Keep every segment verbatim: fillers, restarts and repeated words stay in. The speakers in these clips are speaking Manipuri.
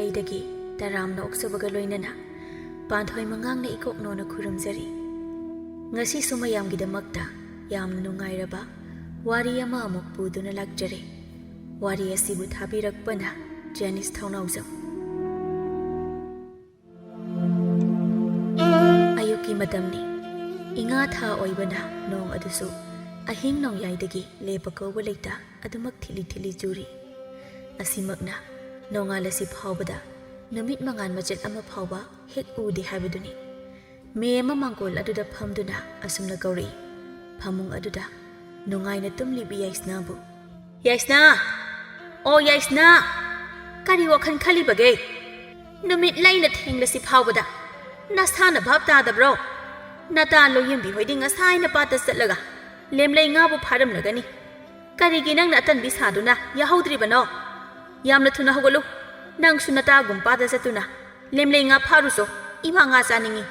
ꯑꯩꯗꯒꯤ ꯇꯔꯥꯝꯅ ꯑꯣꯛꯆꯕꯒ ꯂꯣꯏꯅꯅ ꯄꯥꯟꯊꯣꯏ ꯃꯉꯥꯡꯅ ꯏꯀꯣꯛ ꯅꯣꯟꯅ ꯈꯨꯔꯨꯝꯖꯔꯤ꯫ ꯉꯁꯤꯁꯨ ꯃꯌꯥꯝꯒꯤꯗꯃꯛꯇ ꯌꯥꯝꯅ ꯅꯨꯡꯉꯥꯏꯔꯕ ꯋꯥꯔꯤ ꯑꯃ ꯑꯃꯨꯛ ꯄꯨꯗꯨꯅ ꯂꯥꯛꯆꯔꯦ꯫ ꯋꯥꯔꯤ ꯑꯁꯤꯕꯨ ꯊꯥꯕꯤꯔꯛꯄꯅ ꯖꯦꯅꯤꯁ ꯊꯧꯅꯥꯎꯖꯝ꯫ ꯑꯌꯨꯛꯀꯤ ꯃꯇꯝꯅꯤ꯫ ꯏꯉꯥ ꯊꯥ ꯑꯣꯏꯕꯅ ꯅꯣꯡ ꯑꯗꯨꯁꯨ ꯑꯍꯤꯡ ꯅꯣꯡꯌꯥꯏꯗꯒꯤ ꯂꯦꯞꯄ ꯀꯧꯕ ꯂꯩꯇ ꯑꯗꯨꯃꯛ ꯊꯤꯠꯂꯤ ꯊꯤꯠꯂꯤ ꯆꯨꯔꯤ꯫ ꯑꯁꯤꯃꯛꯅ ꯅꯣꯡꯉꯥꯜꯂꯁꯤ ꯐꯥꯎꯕꯗ ꯅꯨꯃꯤꯠ ꯃꯉꯥꯜ ꯃꯆꯦꯠ ꯑꯃ ꯐꯥꯎꯕ ꯍꯦꯛ ꯎꯗꯦ ꯍꯥꯏꯕꯗꯨꯅꯤ꯫ ꯃꯦꯝꯃ ꯃꯥꯡꯒꯣꯜ ꯑꯗꯨꯗ ꯐꯝꯗꯨꯅ ꯑꯁꯨꯝꯅ ꯀꯧꯔꯛꯏ꯫ ꯐꯃꯨꯡ ꯑꯗꯨꯗ ꯅꯨꯡꯉꯥꯏꯅ ꯇꯨꯝꯂꯤꯕꯤ ꯌꯥꯏꯁꯅꯥꯕꯨ꯫ "ꯌꯥꯏꯁꯅꯥ! ꯑꯣ ꯌꯥꯏꯁꯅꯥ! ꯀꯔꯤ ꯋꯥꯈꯜ ꯈꯜꯂꯤꯕꯒꯦ? ꯅꯨꯃꯤꯠ ꯂꯩꯅ ꯊꯦꯡꯂꯁꯤ ꯐꯥꯎꯕꯗ ꯅꯁꯥꯅ ꯚꯥꯞ ꯇꯥꯗꯕ꯭ꯔꯣ? ꯅꯇꯥ ꯂꯣꯌꯦꯝꯕꯤ ꯍꯣꯏꯗꯤ ꯉꯁꯥꯏꯅ ꯄꯥꯠꯇ ꯆꯠꯂꯒ ꯂꯦꯝꯂꯩ ꯉꯥꯕꯨ ꯐꯥꯔꯝꯂꯒꯅꯤ꯫ ꯀꯔꯤꯒꯤ ꯅꯪꯅ ꯑꯇꯟꯕꯤ ꯁꯥꯗꯨꯅ ꯌꯥꯍꯧꯗ꯭ꯔꯤꯕꯅꯣ? ꯌꯥꯝꯅ ꯊꯨꯅ ꯍꯧꯒꯠꯂꯨ꯫ ꯅꯪꯁꯨ ꯅꯇꯥꯒꯨꯝ ꯄꯥꯠꯇ ꯆꯠꯇꯨꯅ ꯂꯦꯝꯂꯩ ꯉꯥ ꯐꯥꯔꯨꯆꯣ꯫ ꯏꯃꯥ ꯉꯥ ꯆꯥꯅꯤꯡꯏ꯫"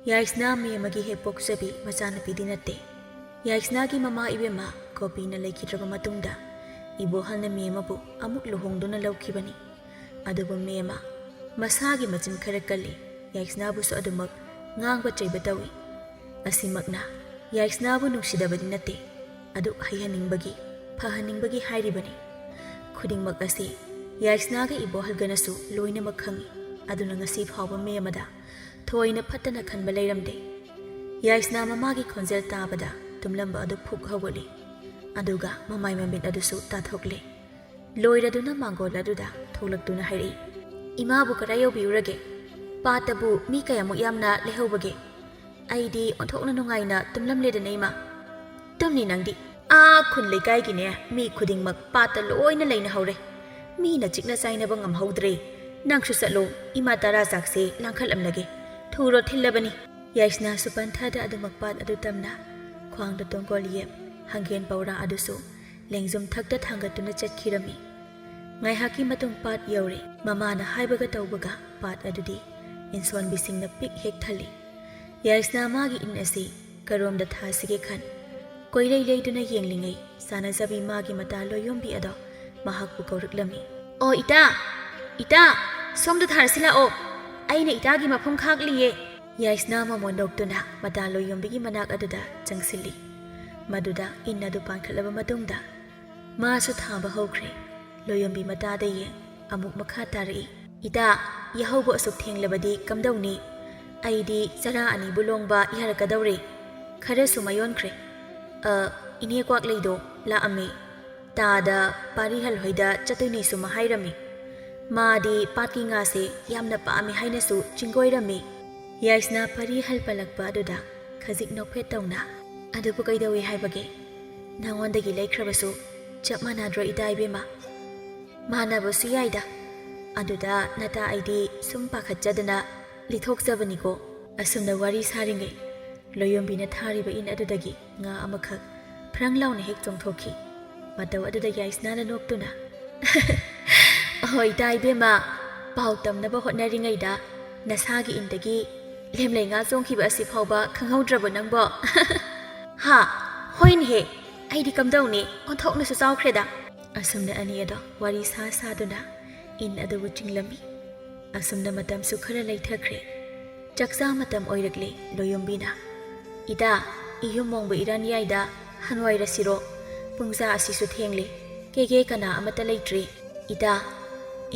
ꯌꯥꯏꯁꯅꯥ ꯃꯦꯝꯃꯒꯤ ꯍꯦꯛ ꯄꯣꯛꯆꯕꯤ ꯃꯆꯥꯅꯨꯄꯤꯗꯤ ꯅꯠꯇꯦ꯫ ꯌꯥꯏꯁꯅꯥꯒꯤ ꯃꯃꯥ ꯏꯕꯦꯝꯃ ꯒꯣꯄꯤꯅ ꯂꯩꯈꯤꯗ꯭ꯔꯕ ꯃꯇꯨꯡꯗ ꯏꯕꯣꯍꯜꯅ ꯃꯦꯝꯃꯕꯨ ꯑꯃꯨꯛ ꯂꯨꯍꯣꯡꯗꯨꯅ ꯂꯧꯈꯤꯕꯅꯤ꯫ ꯑꯗꯨꯕꯨ ꯃꯦꯝꯃ ꯃꯁꯥꯒꯤ ꯃꯆꯤꯟ ꯈꯔ ꯀꯜꯂꯤ꯫ ꯌꯥꯏꯁꯅꯥꯕꯨꯁꯨ ꯑꯗꯨꯃꯛ ꯉꯥꯡꯕ ꯆꯩꯕ ꯇꯧꯏ꯫ ꯑꯁꯤꯃꯛꯅ ꯌꯥꯏꯁꯅꯥꯕꯨ ꯅꯨꯡꯁꯤꯗꯕꯗꯤ ꯅꯠꯇꯦ, ꯑꯗꯨ ꯍꯩꯍꯟꯅꯤꯡꯕꯒꯤ, ꯐꯍꯟꯅꯤꯡꯕꯒꯤ ꯍꯥꯏꯔꯤꯕꯅꯤ꯫ ꯈꯨꯗꯤꯡꯃꯛ ꯑꯁꯤ ꯌꯥꯏꯁꯅꯥꯒ ꯏꯕꯣꯍꯜꯒꯅꯁꯨ ꯂꯣꯏꯅꯃꯛ ꯈꯪꯏ꯫ ꯑꯗꯨꯅ ꯉꯁꯤ ꯐꯥꯎꯕ ꯃꯦꯝꯃꯗ ꯊꯣꯏꯅ ꯐꯠꯇꯅ ꯈꯟꯕ ꯂꯩꯔꯝꯗꯦ꯫ ꯌꯥꯏꯁꯅꯥ ꯃꯃꯥꯒꯤ ꯈꯣꯟꯖꯦꯜ ꯇꯥꯕꯗ ꯇꯨꯝꯂꯝꯕ ꯑꯗꯨ ꯐꯨꯛ ꯍꯧꯒꯠꯂꯤ꯫ ꯑꯗꯨꯒ ꯃꯃꯥꯏ ꯃꯃꯤꯠ ꯑꯗꯨꯁꯨ ꯇꯥꯊꯣꯛꯂꯦ꯫ ꯂꯣꯏꯔꯗꯨꯅ ꯃꯥꯡꯒꯣꯜ ꯑꯗꯨꯗ ꯊꯣꯛꯂꯛꯇꯨꯅ ꯍꯥꯏꯔꯛꯏ, "ꯏꯃꯥꯕꯨ ꯀꯗꯥꯏ ꯌꯧꯕꯤꯔꯨꯔꯒꯦ? ꯄꯥꯠꯇꯕꯨ ꯃꯤ ꯀꯌꯥꯃꯨꯛ ꯌꯥꯝꯅ ꯂꯩꯍꯧꯕꯒꯦ? ꯑꯩꯗꯤ ꯑꯣꯟꯊꯣꯛꯅ ꯅꯨꯡꯉꯥꯏꯅ ꯇꯨꯝꯂꯝꯂꯦꯗꯅ ꯏꯃꯥ꯫" "ꯇꯨꯝꯅꯤ ꯅꯪꯗꯤ꯫ ꯑꯥ ꯈꯨꯟ ꯂꯩꯀꯥꯏꯒꯤꯅꯦ ꯃꯤ ꯈꯨꯗꯤꯡꯃꯛ ꯄꯥꯠꯇ ꯂꯣꯏꯅ ꯂꯩꯅꯍꯧꯔꯦ꯫ ꯃꯤꯅ ꯆꯤꯛꯅ ꯆꯥꯏꯅꯕ ꯉꯝꯍꯧꯗ꯭ꯔꯦ꯫ ꯅꯪꯁꯨ ꯆꯠꯂꯣ, ꯏꯃꯥ ꯇꯔꯥ ꯆꯥꯛꯁꯦ ꯂꯥꯡꯈꯠꯂꯝꯂꯒꯦ꯫ ꯊꯨꯔꯣ ꯊꯤꯜꯂꯕꯅꯤ꯫" ꯌꯥꯏꯁꯅꯥꯁꯨ ꯄꯟꯊꯥꯗ ꯑꯗꯨꯃꯛ ꯄꯥꯠ ꯑꯗꯨ ꯇꯝꯅ ꯈ꯭ꯋꯥꯡꯗ ꯇꯣꯡꯒꯣꯜ ꯌꯦꯞ, ꯍꯪꯒꯦꯟ ꯄꯧꯔꯥ ꯑꯗꯨꯁꯨ ꯂꯦꯡꯖꯨꯝ ꯊꯛꯇ ꯊꯥꯡꯒꯠꯇꯨꯅ ꯆꯠꯈꯤꯔꯝꯃꯤ꯫ ꯉꯥꯏꯍꯥꯛꯀꯤ ꯃꯇꯨꯡ ꯄꯥꯠ ꯌꯧꯔꯦ꯫ ꯃꯃꯥꯅ ꯍꯥꯏꯕꯒ ꯇꯧꯕꯒ ꯄꯥꯠ ꯑꯗꯨꯗꯤ ꯏꯟꯁꯣꯟꯕꯤꯁꯤꯡꯅ ꯄꯤꯛ ꯍꯦꯛ ꯊꯜꯂꯤ꯫ ꯌꯥꯏꯁꯅꯥ ꯃꯥꯒꯤ ꯏꯟ ꯑꯁꯤ ꯀꯔꯣꯝꯗ ꯊꯥꯁꯤꯒꯦ ꯈꯟ ꯀꯣꯏꯂꯩ ꯂꯩꯗꯨꯅ ꯌꯦꯡꯂꯤꯉꯩ ꯆꯥꯅꯖꯕꯤ ꯃꯥꯒꯤ ꯃꯇꯥ ꯂꯣꯌꯣꯝꯕꯤ ꯑꯗꯣ ꯃꯍꯥꯛꯄꯨ ꯀꯧꯔꯛꯂꯝꯃꯤ꯫ "ꯑꯣ ꯏꯇꯥ! ꯏꯇꯥ!" "ꯁꯣꯝꯗ ꯊꯥꯔꯁꯤ ꯂꯥꯛꯑꯣ, ꯑꯩꯅ ꯏꯇꯥꯒꯤ ꯃꯐꯝ ꯈꯥꯛꯂꯤꯌꯦ"꯫ ꯌꯥꯏꯁꯅꯥ ꯃꯃꯣꯟ ꯅꯣꯛꯇꯨꯅ ꯃꯇꯥ ꯂꯣꯌꯣꯝꯕꯤꯒꯤ ꯃꯅꯥꯛ ꯑꯗꯨꯗ ꯆꯪꯁꯤꯜꯂꯤ꯫ ꯃꯗꯨꯗ ꯏꯟ ꯑꯗꯨ ꯄꯥꯟꯈꯠꯂꯕ ꯃꯇꯨꯡꯗ ꯃꯥꯁꯨ ꯊꯥꯕ ꯍꯧꯈ꯭ꯔꯦ꯫ ꯂꯣꯌꯣꯝꯕꯤ ꯃꯇꯥꯗ ꯌꯦꯡ ꯑꯃꯨꯛ ꯃꯈꯥ ꯇꯥꯔꯛꯏ, "ꯏꯇꯥ, ꯌꯥꯍꯧꯕ ꯑꯁꯨꯛ ꯊꯦꯡꯂꯕꯗꯤ ꯀꯝꯗꯧꯅꯤ? ꯑꯩꯗꯤ ꯆꯔꯥ ꯑꯅꯤꯕꯨ ꯂꯣꯡꯕ ꯌꯥꯔꯛꯀꯗꯧꯔꯦ꯫ ꯈꯔꯁꯨ ꯃꯌꯣꯟꯈ꯭ꯔꯦ꯫ ꯑ, ꯏꯅꯦ ꯀ꯭ꯋꯥꯛꯂꯩꯗꯣ ꯂꯥꯛꯑꯝꯃꯤ꯫ ꯇꯥꯗ ꯄꯥꯔꯤꯍꯜ ꯍꯣꯏꯗ ꯆꯠꯇꯣꯏꯅꯦꯁꯨ ꯃꯍꯥꯏꯔꯝꯃꯤ꯫ ꯃꯥꯗꯤ ꯄꯥꯠꯀꯤ ꯉꯥꯁꯦ ꯌꯥꯝꯅ ꯄꯥꯝꯃꯤ ꯍꯥꯏꯅꯁꯨ ꯆꯤꯡꯒꯣꯏꯔꯝꯃꯤ"꯫ ꯌꯥꯏꯁꯅꯥ ꯄꯥꯔꯤꯍꯜ ꯄꯜꯂꯛꯄ ꯑꯗꯨꯗ ꯈꯖꯤꯛ ꯅꯣꯛꯐꯦꯠ ꯇꯧꯅ, "ꯑꯗꯨꯕꯨ ꯀꯩꯗꯧꯏ ꯍꯥꯏꯕꯒꯦ? ꯅꯉꯣꯟꯗꯒꯤ ꯂꯩꯈ꯭ꯔꯕꯁꯨ ꯆꯞ ꯃꯥꯟꯅꯗ꯭ꯔꯣ ꯏꯇꯥ ꯏꯕꯦꯝꯃ?" "ꯃꯥꯟꯅꯕꯁꯨ ꯌꯥꯏꯗ꯫ ꯑꯗꯨꯗ ꯅꯇꯥ ꯑꯩꯗꯤ ꯁꯨꯝ ꯄꯥꯈꯠꯆꯗꯅ ꯂꯤꯊꯣꯛꯆꯕꯅꯤꯀꯣ"꯫ ꯑꯁꯨꯝꯅ ꯋꯥꯔꯤ ꯁꯥꯔꯤꯉꯩ ꯂꯣꯌꯣꯝꯕꯤꯅ ꯊꯥꯔꯤꯕ ꯏꯟ ꯑꯗꯨꯗꯒꯤ ꯉꯥ ꯑꯃꯈꯛ ꯐ꯭ꯔꯪ ꯂꯥꯎꯅ ꯍꯦꯛ ꯆꯣꯡꯊꯣꯛꯈꯤ꯫ ꯃꯇꯧ ꯑꯗꯨꯗ ꯌꯥꯏꯁꯅꯥꯅ ꯅꯣꯛꯇꯨꯅ, "ꯑꯍꯣꯏ ꯏꯇꯥ ꯏꯕꯦꯝꯃ, ꯄꯥꯎ ꯇꯝꯅꯕ ꯍꯣꯠꯅꯔꯤꯉꯩꯗ ꯅꯁꯥꯒꯤ ꯏꯟꯗꯒꯤ ꯂꯦꯝꯂꯩ ꯉꯥ ꯆꯣꯡꯈꯤꯕ ꯑꯁꯤ ꯐꯥꯎꯕ ꯈꯪꯍꯧꯗ꯭ꯔꯕꯣ ꯅꯪꯕꯣ?" "ꯍꯥ? ꯍꯣꯏꯅꯦꯍꯦ, ꯑꯩꯗꯤ ꯀꯝꯗꯧꯅꯤ, ꯑꯣꯟꯊꯣꯛꯅꯁꯨ ꯆꯥꯎꯈ꯭ꯔꯦꯗ"꯫ ꯑꯁꯨꯝꯅ ꯑꯅꯤ ꯑꯗꯣ ꯋꯥꯔꯤ ꯁꯥ ꯁꯥꯗꯨꯅ ꯏꯟ ꯑꯗꯨꯕꯨ ꯆꯤꯡꯂꯝꯃꯤ꯫ ꯑꯁꯨꯝꯅ ꯃꯇꯝꯁꯨ ꯈꯔ ꯂꯩꯊꯈ꯭ꯔꯦ꯫ ꯆꯥꯛꯆꯥ ꯃꯇꯝ ꯑꯣꯏꯔꯛꯂꯦ꯫ ꯂꯣꯌꯣꯝꯕꯤꯅ, "ꯏꯇꯥ, ꯏꯌꯨꯝ ꯃꯣꯡꯕ ꯏꯔꯥꯟꯌꯥꯏꯗ ꯍꯟꯋꯥꯏꯔꯁꯤꯔꯣ? ꯄꯨꯡꯖꯥ ꯑꯁꯤꯁꯨ ꯊꯦꯡꯂꯦ꯫ ꯀꯦꯒꯦ ꯀꯅꯥ ꯑꯃꯠꯇ ꯂꯩꯇ꯭ꯔꯦ꯫ ꯏꯇꯥ,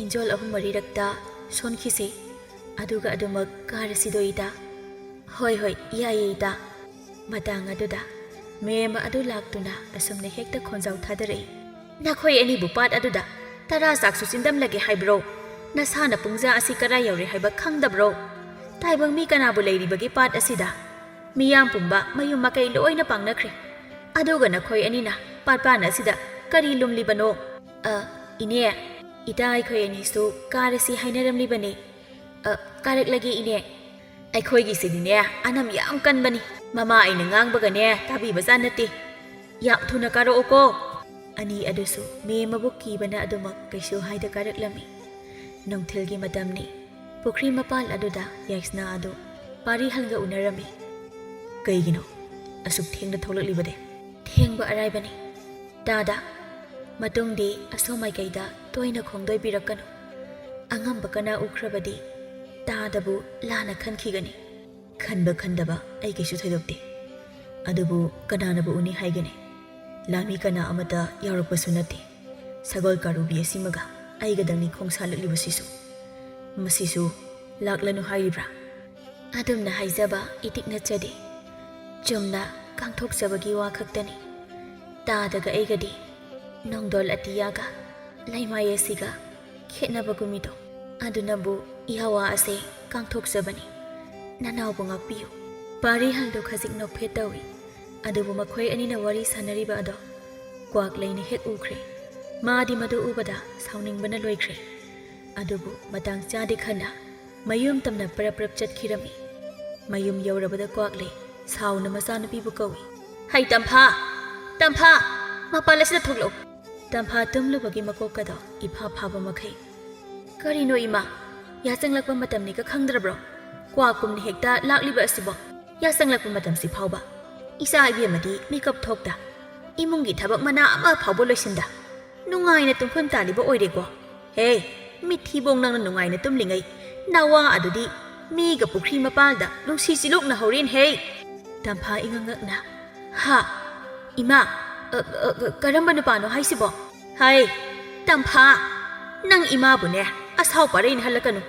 ꯏꯟꯖꯣꯜ ꯑꯍꯨꯝ ꯃꯔꯤꯔꯛꯇ ꯁꯣꯟꯈꯤꯁꯦ꯫ ꯑꯗꯨꯒ ꯑꯗꯨꯃꯛ ꯀꯥꯔꯁꯤꯗꯣ ꯏꯇꯥ?" "ꯍꯣꯏ, ꯍꯣꯏ, ꯌꯥꯏꯌꯦ ꯏꯇꯥ"꯫ ꯃꯇꯥꯡ ꯑꯗꯨꯗ ꯃꯦꯝ ꯑꯗꯨ ꯂꯥꯛꯇꯨꯅ ꯑꯁꯨꯝꯅ ꯍꯦꯛꯇ ꯈꯣꯟꯖꯥꯎ ꯊꯥꯗꯔꯛꯏ, "ꯅꯈꯣꯏ ꯑꯅꯤꯕꯨ ꯄꯥꯠ ꯑꯗꯨꯗ ꯇꯔꯥ ꯆꯥꯛꯁꯨ ꯆꯤꯟꯗꯝꯂꯒꯦ ꯍꯥꯏꯕ꯭ꯔꯣ? ꯅꯁꯥꯅ ꯄꯨꯡꯖꯥ ꯑꯁꯤ ꯀꯔꯥꯏ ꯌꯧꯔꯦ ꯍꯥꯏꯕ ꯈꯪꯗꯕ꯭ꯔꯣ? ꯇꯥꯏꯕꯪ ꯃꯤ ꯀꯅꯥꯕꯨ ꯂꯩꯔꯤꯕꯒꯦ ꯄꯥꯠ ꯑꯁꯤꯗ? ꯃꯤꯌꯥꯝ ꯄꯨꯝꯕ ꯃꯌꯨꯝ ꯃꯀꯩ ꯂꯣꯏꯅ ꯄꯥꯡꯅꯈ꯭ꯔꯦ꯫ ꯑꯗꯨꯒ ꯅꯈꯣꯏ ꯑꯅꯤꯅ ꯄꯥꯠ ꯄꯥꯟ ꯑꯁꯤꯗ ꯀꯔꯤ ꯂꯨꯝꯂꯤꯕꯅꯣ?" "ꯑ, ꯏꯅꯦ, ꯏꯇꯥ ꯑꯩꯈꯣꯏ ꯑꯅꯤꯁꯨ ꯀꯥꯔꯁꯤ ꯍꯥꯏꯅꯔꯝꯂꯤꯕꯅꯦ꯫ ꯑ, ꯀꯥꯔꯛꯂꯒꯦ ꯏꯅꯦ꯫ ꯑꯩꯈꯣꯏꯒꯤꯁꯤꯗꯤꯅꯦ ꯑꯅꯝ ꯌꯥꯝ ꯀꯟꯕꯅꯤ꯫ ꯃꯃꯥ ꯑꯩꯅ ꯉꯥꯡꯕꯒꯅꯦ ꯇꯥꯕꯤꯕꯖꯥꯠ ꯅꯠꯇꯦ꯫ ꯌꯥꯝ ꯊꯨꯅ ꯀꯥꯔꯛꯑꯣꯀꯣ"꯫ ꯑꯅꯤ ꯑꯗꯨꯁꯨ ꯃꯦꯝ ꯑꯕꯨ ꯀꯤꯕꯅ ꯑꯗꯨꯃꯛ ꯀꯩꯁꯨ ꯍꯥꯏꯗ ꯀꯥꯔꯛꯂꯝꯃꯤ꯫ ꯅꯨꯡꯊꯤꯜꯒꯤ ꯃꯇꯝꯅꯤ꯫ ꯄꯨꯈ꯭ꯔꯤ ꯃꯄꯥꯜ ꯑꯗꯨꯗ ꯌꯥꯏꯁꯅꯥ ꯑꯗꯨ ꯄꯥꯔꯤꯍꯜꯒ ꯎꯅꯔꯝꯃꯤ꯫ "ꯀꯩꯒꯤꯅꯣ ꯑꯁꯨꯛ ꯊꯦꯡꯅ ꯊꯣꯛꯂꯛꯂꯤꯕꯗꯤ?" "ꯊꯦꯡꯕ ꯑꯔꯥꯏꯕꯅꯤ ꯇꯥꯗ꯫ ꯃꯇꯨꯡꯗꯤ ꯑꯁꯣꯝ ꯃꯥꯏꯀꯩꯗ ꯇꯣꯏꯅ ꯈꯣꯡꯗꯣꯏꯕꯤꯔꯛꯀꯅꯨ꯫ ꯑꯉꯝꯕ ꯀꯅꯥ ꯎꯈ꯭ꯔꯕꯗꯤ ꯇꯥꯗꯕꯨ ꯂꯥꯟꯅ ꯈꯟꯈꯤꯒꯅꯤ꯫ ꯈꯟꯕ ꯈꯟꯗꯕ ꯑꯩ ꯀꯩꯁꯨ ꯊꯣꯏꯗꯣꯛꯇꯦ꯫ ꯑꯗꯨꯕꯨ ꯀꯅꯥꯅꯕꯨ ꯎꯅꯤ ꯍꯥꯏꯒꯅꯤ? ꯂꯥꯟꯃꯤ ꯀꯅꯥ ꯑꯃꯠꯇ ꯌꯥꯎꯔꯛꯄꯁꯨ ꯅꯠꯇꯦ꯫ ꯁꯒꯣꯜ ꯀꯥꯔꯨꯕꯤ ꯑꯁꯤꯃꯒ ꯑꯩꯒꯗꯪꯅꯤ ꯈꯣꯡ ꯁꯥꯜꯂꯛꯂꯤꯕꯁꯤꯁꯨ꯫ ꯃꯁꯤꯁꯨ ꯂꯥꯛꯂꯅꯨ ꯍꯥꯏꯔꯤꯕ꯭ꯔꯥ? ꯑꯗꯨꯝꯅ ꯍꯥꯏꯖꯕ ꯏꯇꯤꯛ ꯅꯠꯆꯗꯦ꯫ ꯆꯨꯝꯅ ꯀꯥꯡꯊꯣꯛꯆꯕꯒꯤ ꯋꯥ ꯈꯛꯇꯅꯤ꯫ ꯇꯥꯗꯒ ꯑꯩꯒꯗꯤ ꯅꯣꯡꯗꯣꯜ ꯑꯇꯤꯌꯥꯒ ꯂꯩꯃꯥꯏ ꯑꯁꯤꯒ ꯈꯦꯠꯅꯕ ꯒꯨꯝꯃꯤꯗꯣ꯫ ꯑꯗꯨꯅꯕꯨ ꯏꯍꯋꯥ ꯑꯁꯦ ꯀꯥꯡꯊꯣꯛꯆꯕꯅꯤ꯫ ꯅꯅꯥꯎꯕꯨ ꯉꯥꯛꯄꯤꯌꯨ꯫ ꯄꯥꯔꯤꯍꯜꯗꯨ ꯈꯖꯤꯛ ꯅꯣꯛꯐꯦꯠ ꯇꯧꯏ꯫ ꯑꯗꯨꯕꯨ ꯃꯈꯣꯏ ꯑꯅꯤꯅ ꯋꯥꯔꯤ ꯁꯥꯟꯅꯔꯤꯕ ꯑꯗꯣ ꯀ꯭ꯋꯥꯛꯂꯩꯅ ꯍꯦꯛ ꯎꯈ꯭ꯔꯦ꯫ ꯃꯥꯗꯤ ꯃꯗꯨ ꯎꯕꯗ ꯁꯥꯎꯅꯤꯡꯕꯅ ꯂꯣꯏꯈ꯭ꯔꯦ꯫ ꯑꯗꯨꯕꯨ ꯃꯇꯥꯡ ꯆꯥꯗꯦ ꯈꯟꯅ ꯃꯌꯨꯝ ꯇꯝꯅ ꯄꯔꯞ ꯄꯔꯞ ꯆꯠꯈꯤꯔꯝꯃꯤ꯫ ꯃꯌꯨꯝ ꯌꯧꯔꯕꯗ ꯀ꯭ꯋꯥꯛꯂꯩ ꯁꯥꯎꯅ ꯃꯆꯥꯅꯨꯄꯤꯕꯨ ꯀꯧꯏ꯫ "ꯍꯩ ꯇꯝꯐꯥ! ꯇꯝꯐꯥ! ꯃꯄꯥꯟ ꯑꯁꯤꯗ ꯊꯣꯛꯂꯛꯎ!" ꯇꯝꯐꯥ ꯇꯨꯝꯂꯨꯕꯒꯤ ꯃꯀꯣꯛꯀꯗꯣ ꯏꯐꯥ ꯐꯥꯕ ꯃꯈꯩ꯫ "ꯀꯔꯤꯅꯣ ꯏꯃꯥ? ꯌꯥꯆꯪꯂꯛꯄ ꯃꯇꯝꯅꯤꯒ ꯈꯪꯗ꯭ꯔꯕ꯭ꯔꯣ? ꯀ꯭ꯋꯥꯛꯀꯨꯝꯅ ꯍꯦꯛꯇ ꯂꯥꯛꯂꯤꯕ ꯑꯁꯤꯕꯣ? ꯌꯥꯆꯪꯂꯛꯄ ꯃꯇꯝꯁꯤ ꯐꯥꯎꯕ ꯏꯆꯥ ꯏꯕꯦꯝꯃꯗꯤ ꯃꯤꯀꯞ ꯊꯣꯛꯇ ꯏꯃꯨꯡꯒꯤ ꯊꯕꯛ ꯃꯅꯥ ꯑꯃ ꯐꯥꯎꯕ ꯂꯣꯏꯁꯤꯟꯗ ꯅꯨꯡꯉꯥꯏꯅ ꯇꯨꯝꯐꯝ ꯇꯥꯜꯂꯤꯕ ꯑꯣꯏꯔꯦꯀꯣ꯫ ꯍꯦ, ꯃꯤꯠꯊꯤꯕꯣꯡ, ꯅꯪꯅ ꯅꯨꯡꯉꯥꯏꯅ ꯇꯨꯝꯂꯤꯉꯩ ꯅꯋꯥ ꯑꯗꯨꯗꯤ ꯃꯤꯒ ꯄꯨꯈ꯭ꯔꯤ ꯃꯄꯥꯜꯗ ꯅꯨꯡꯁꯤ ꯆꯤꯂꯣꯛꯅ ꯍꯧꯔꯦꯟ ꯍꯦ!" ꯇꯝꯐꯥ ꯏꯉꯛ ꯉꯛꯅ, "ꯍꯥ? ꯏꯃꯥ, ꯑ, ꯑ, ꯑ, ꯀꯔꯝꯕ ꯅꯨꯄꯥꯅꯣ ꯍꯥꯏꯁꯤꯕꯣ?" "ꯍꯥꯏ, ꯇꯝꯐꯥ, ꯅꯪ ꯏꯃꯥꯕꯨꯅꯦ ꯑꯁꯥꯎ ꯄꯥꯔꯩꯅ ꯍꯜꯂꯛꯀꯅꯨ,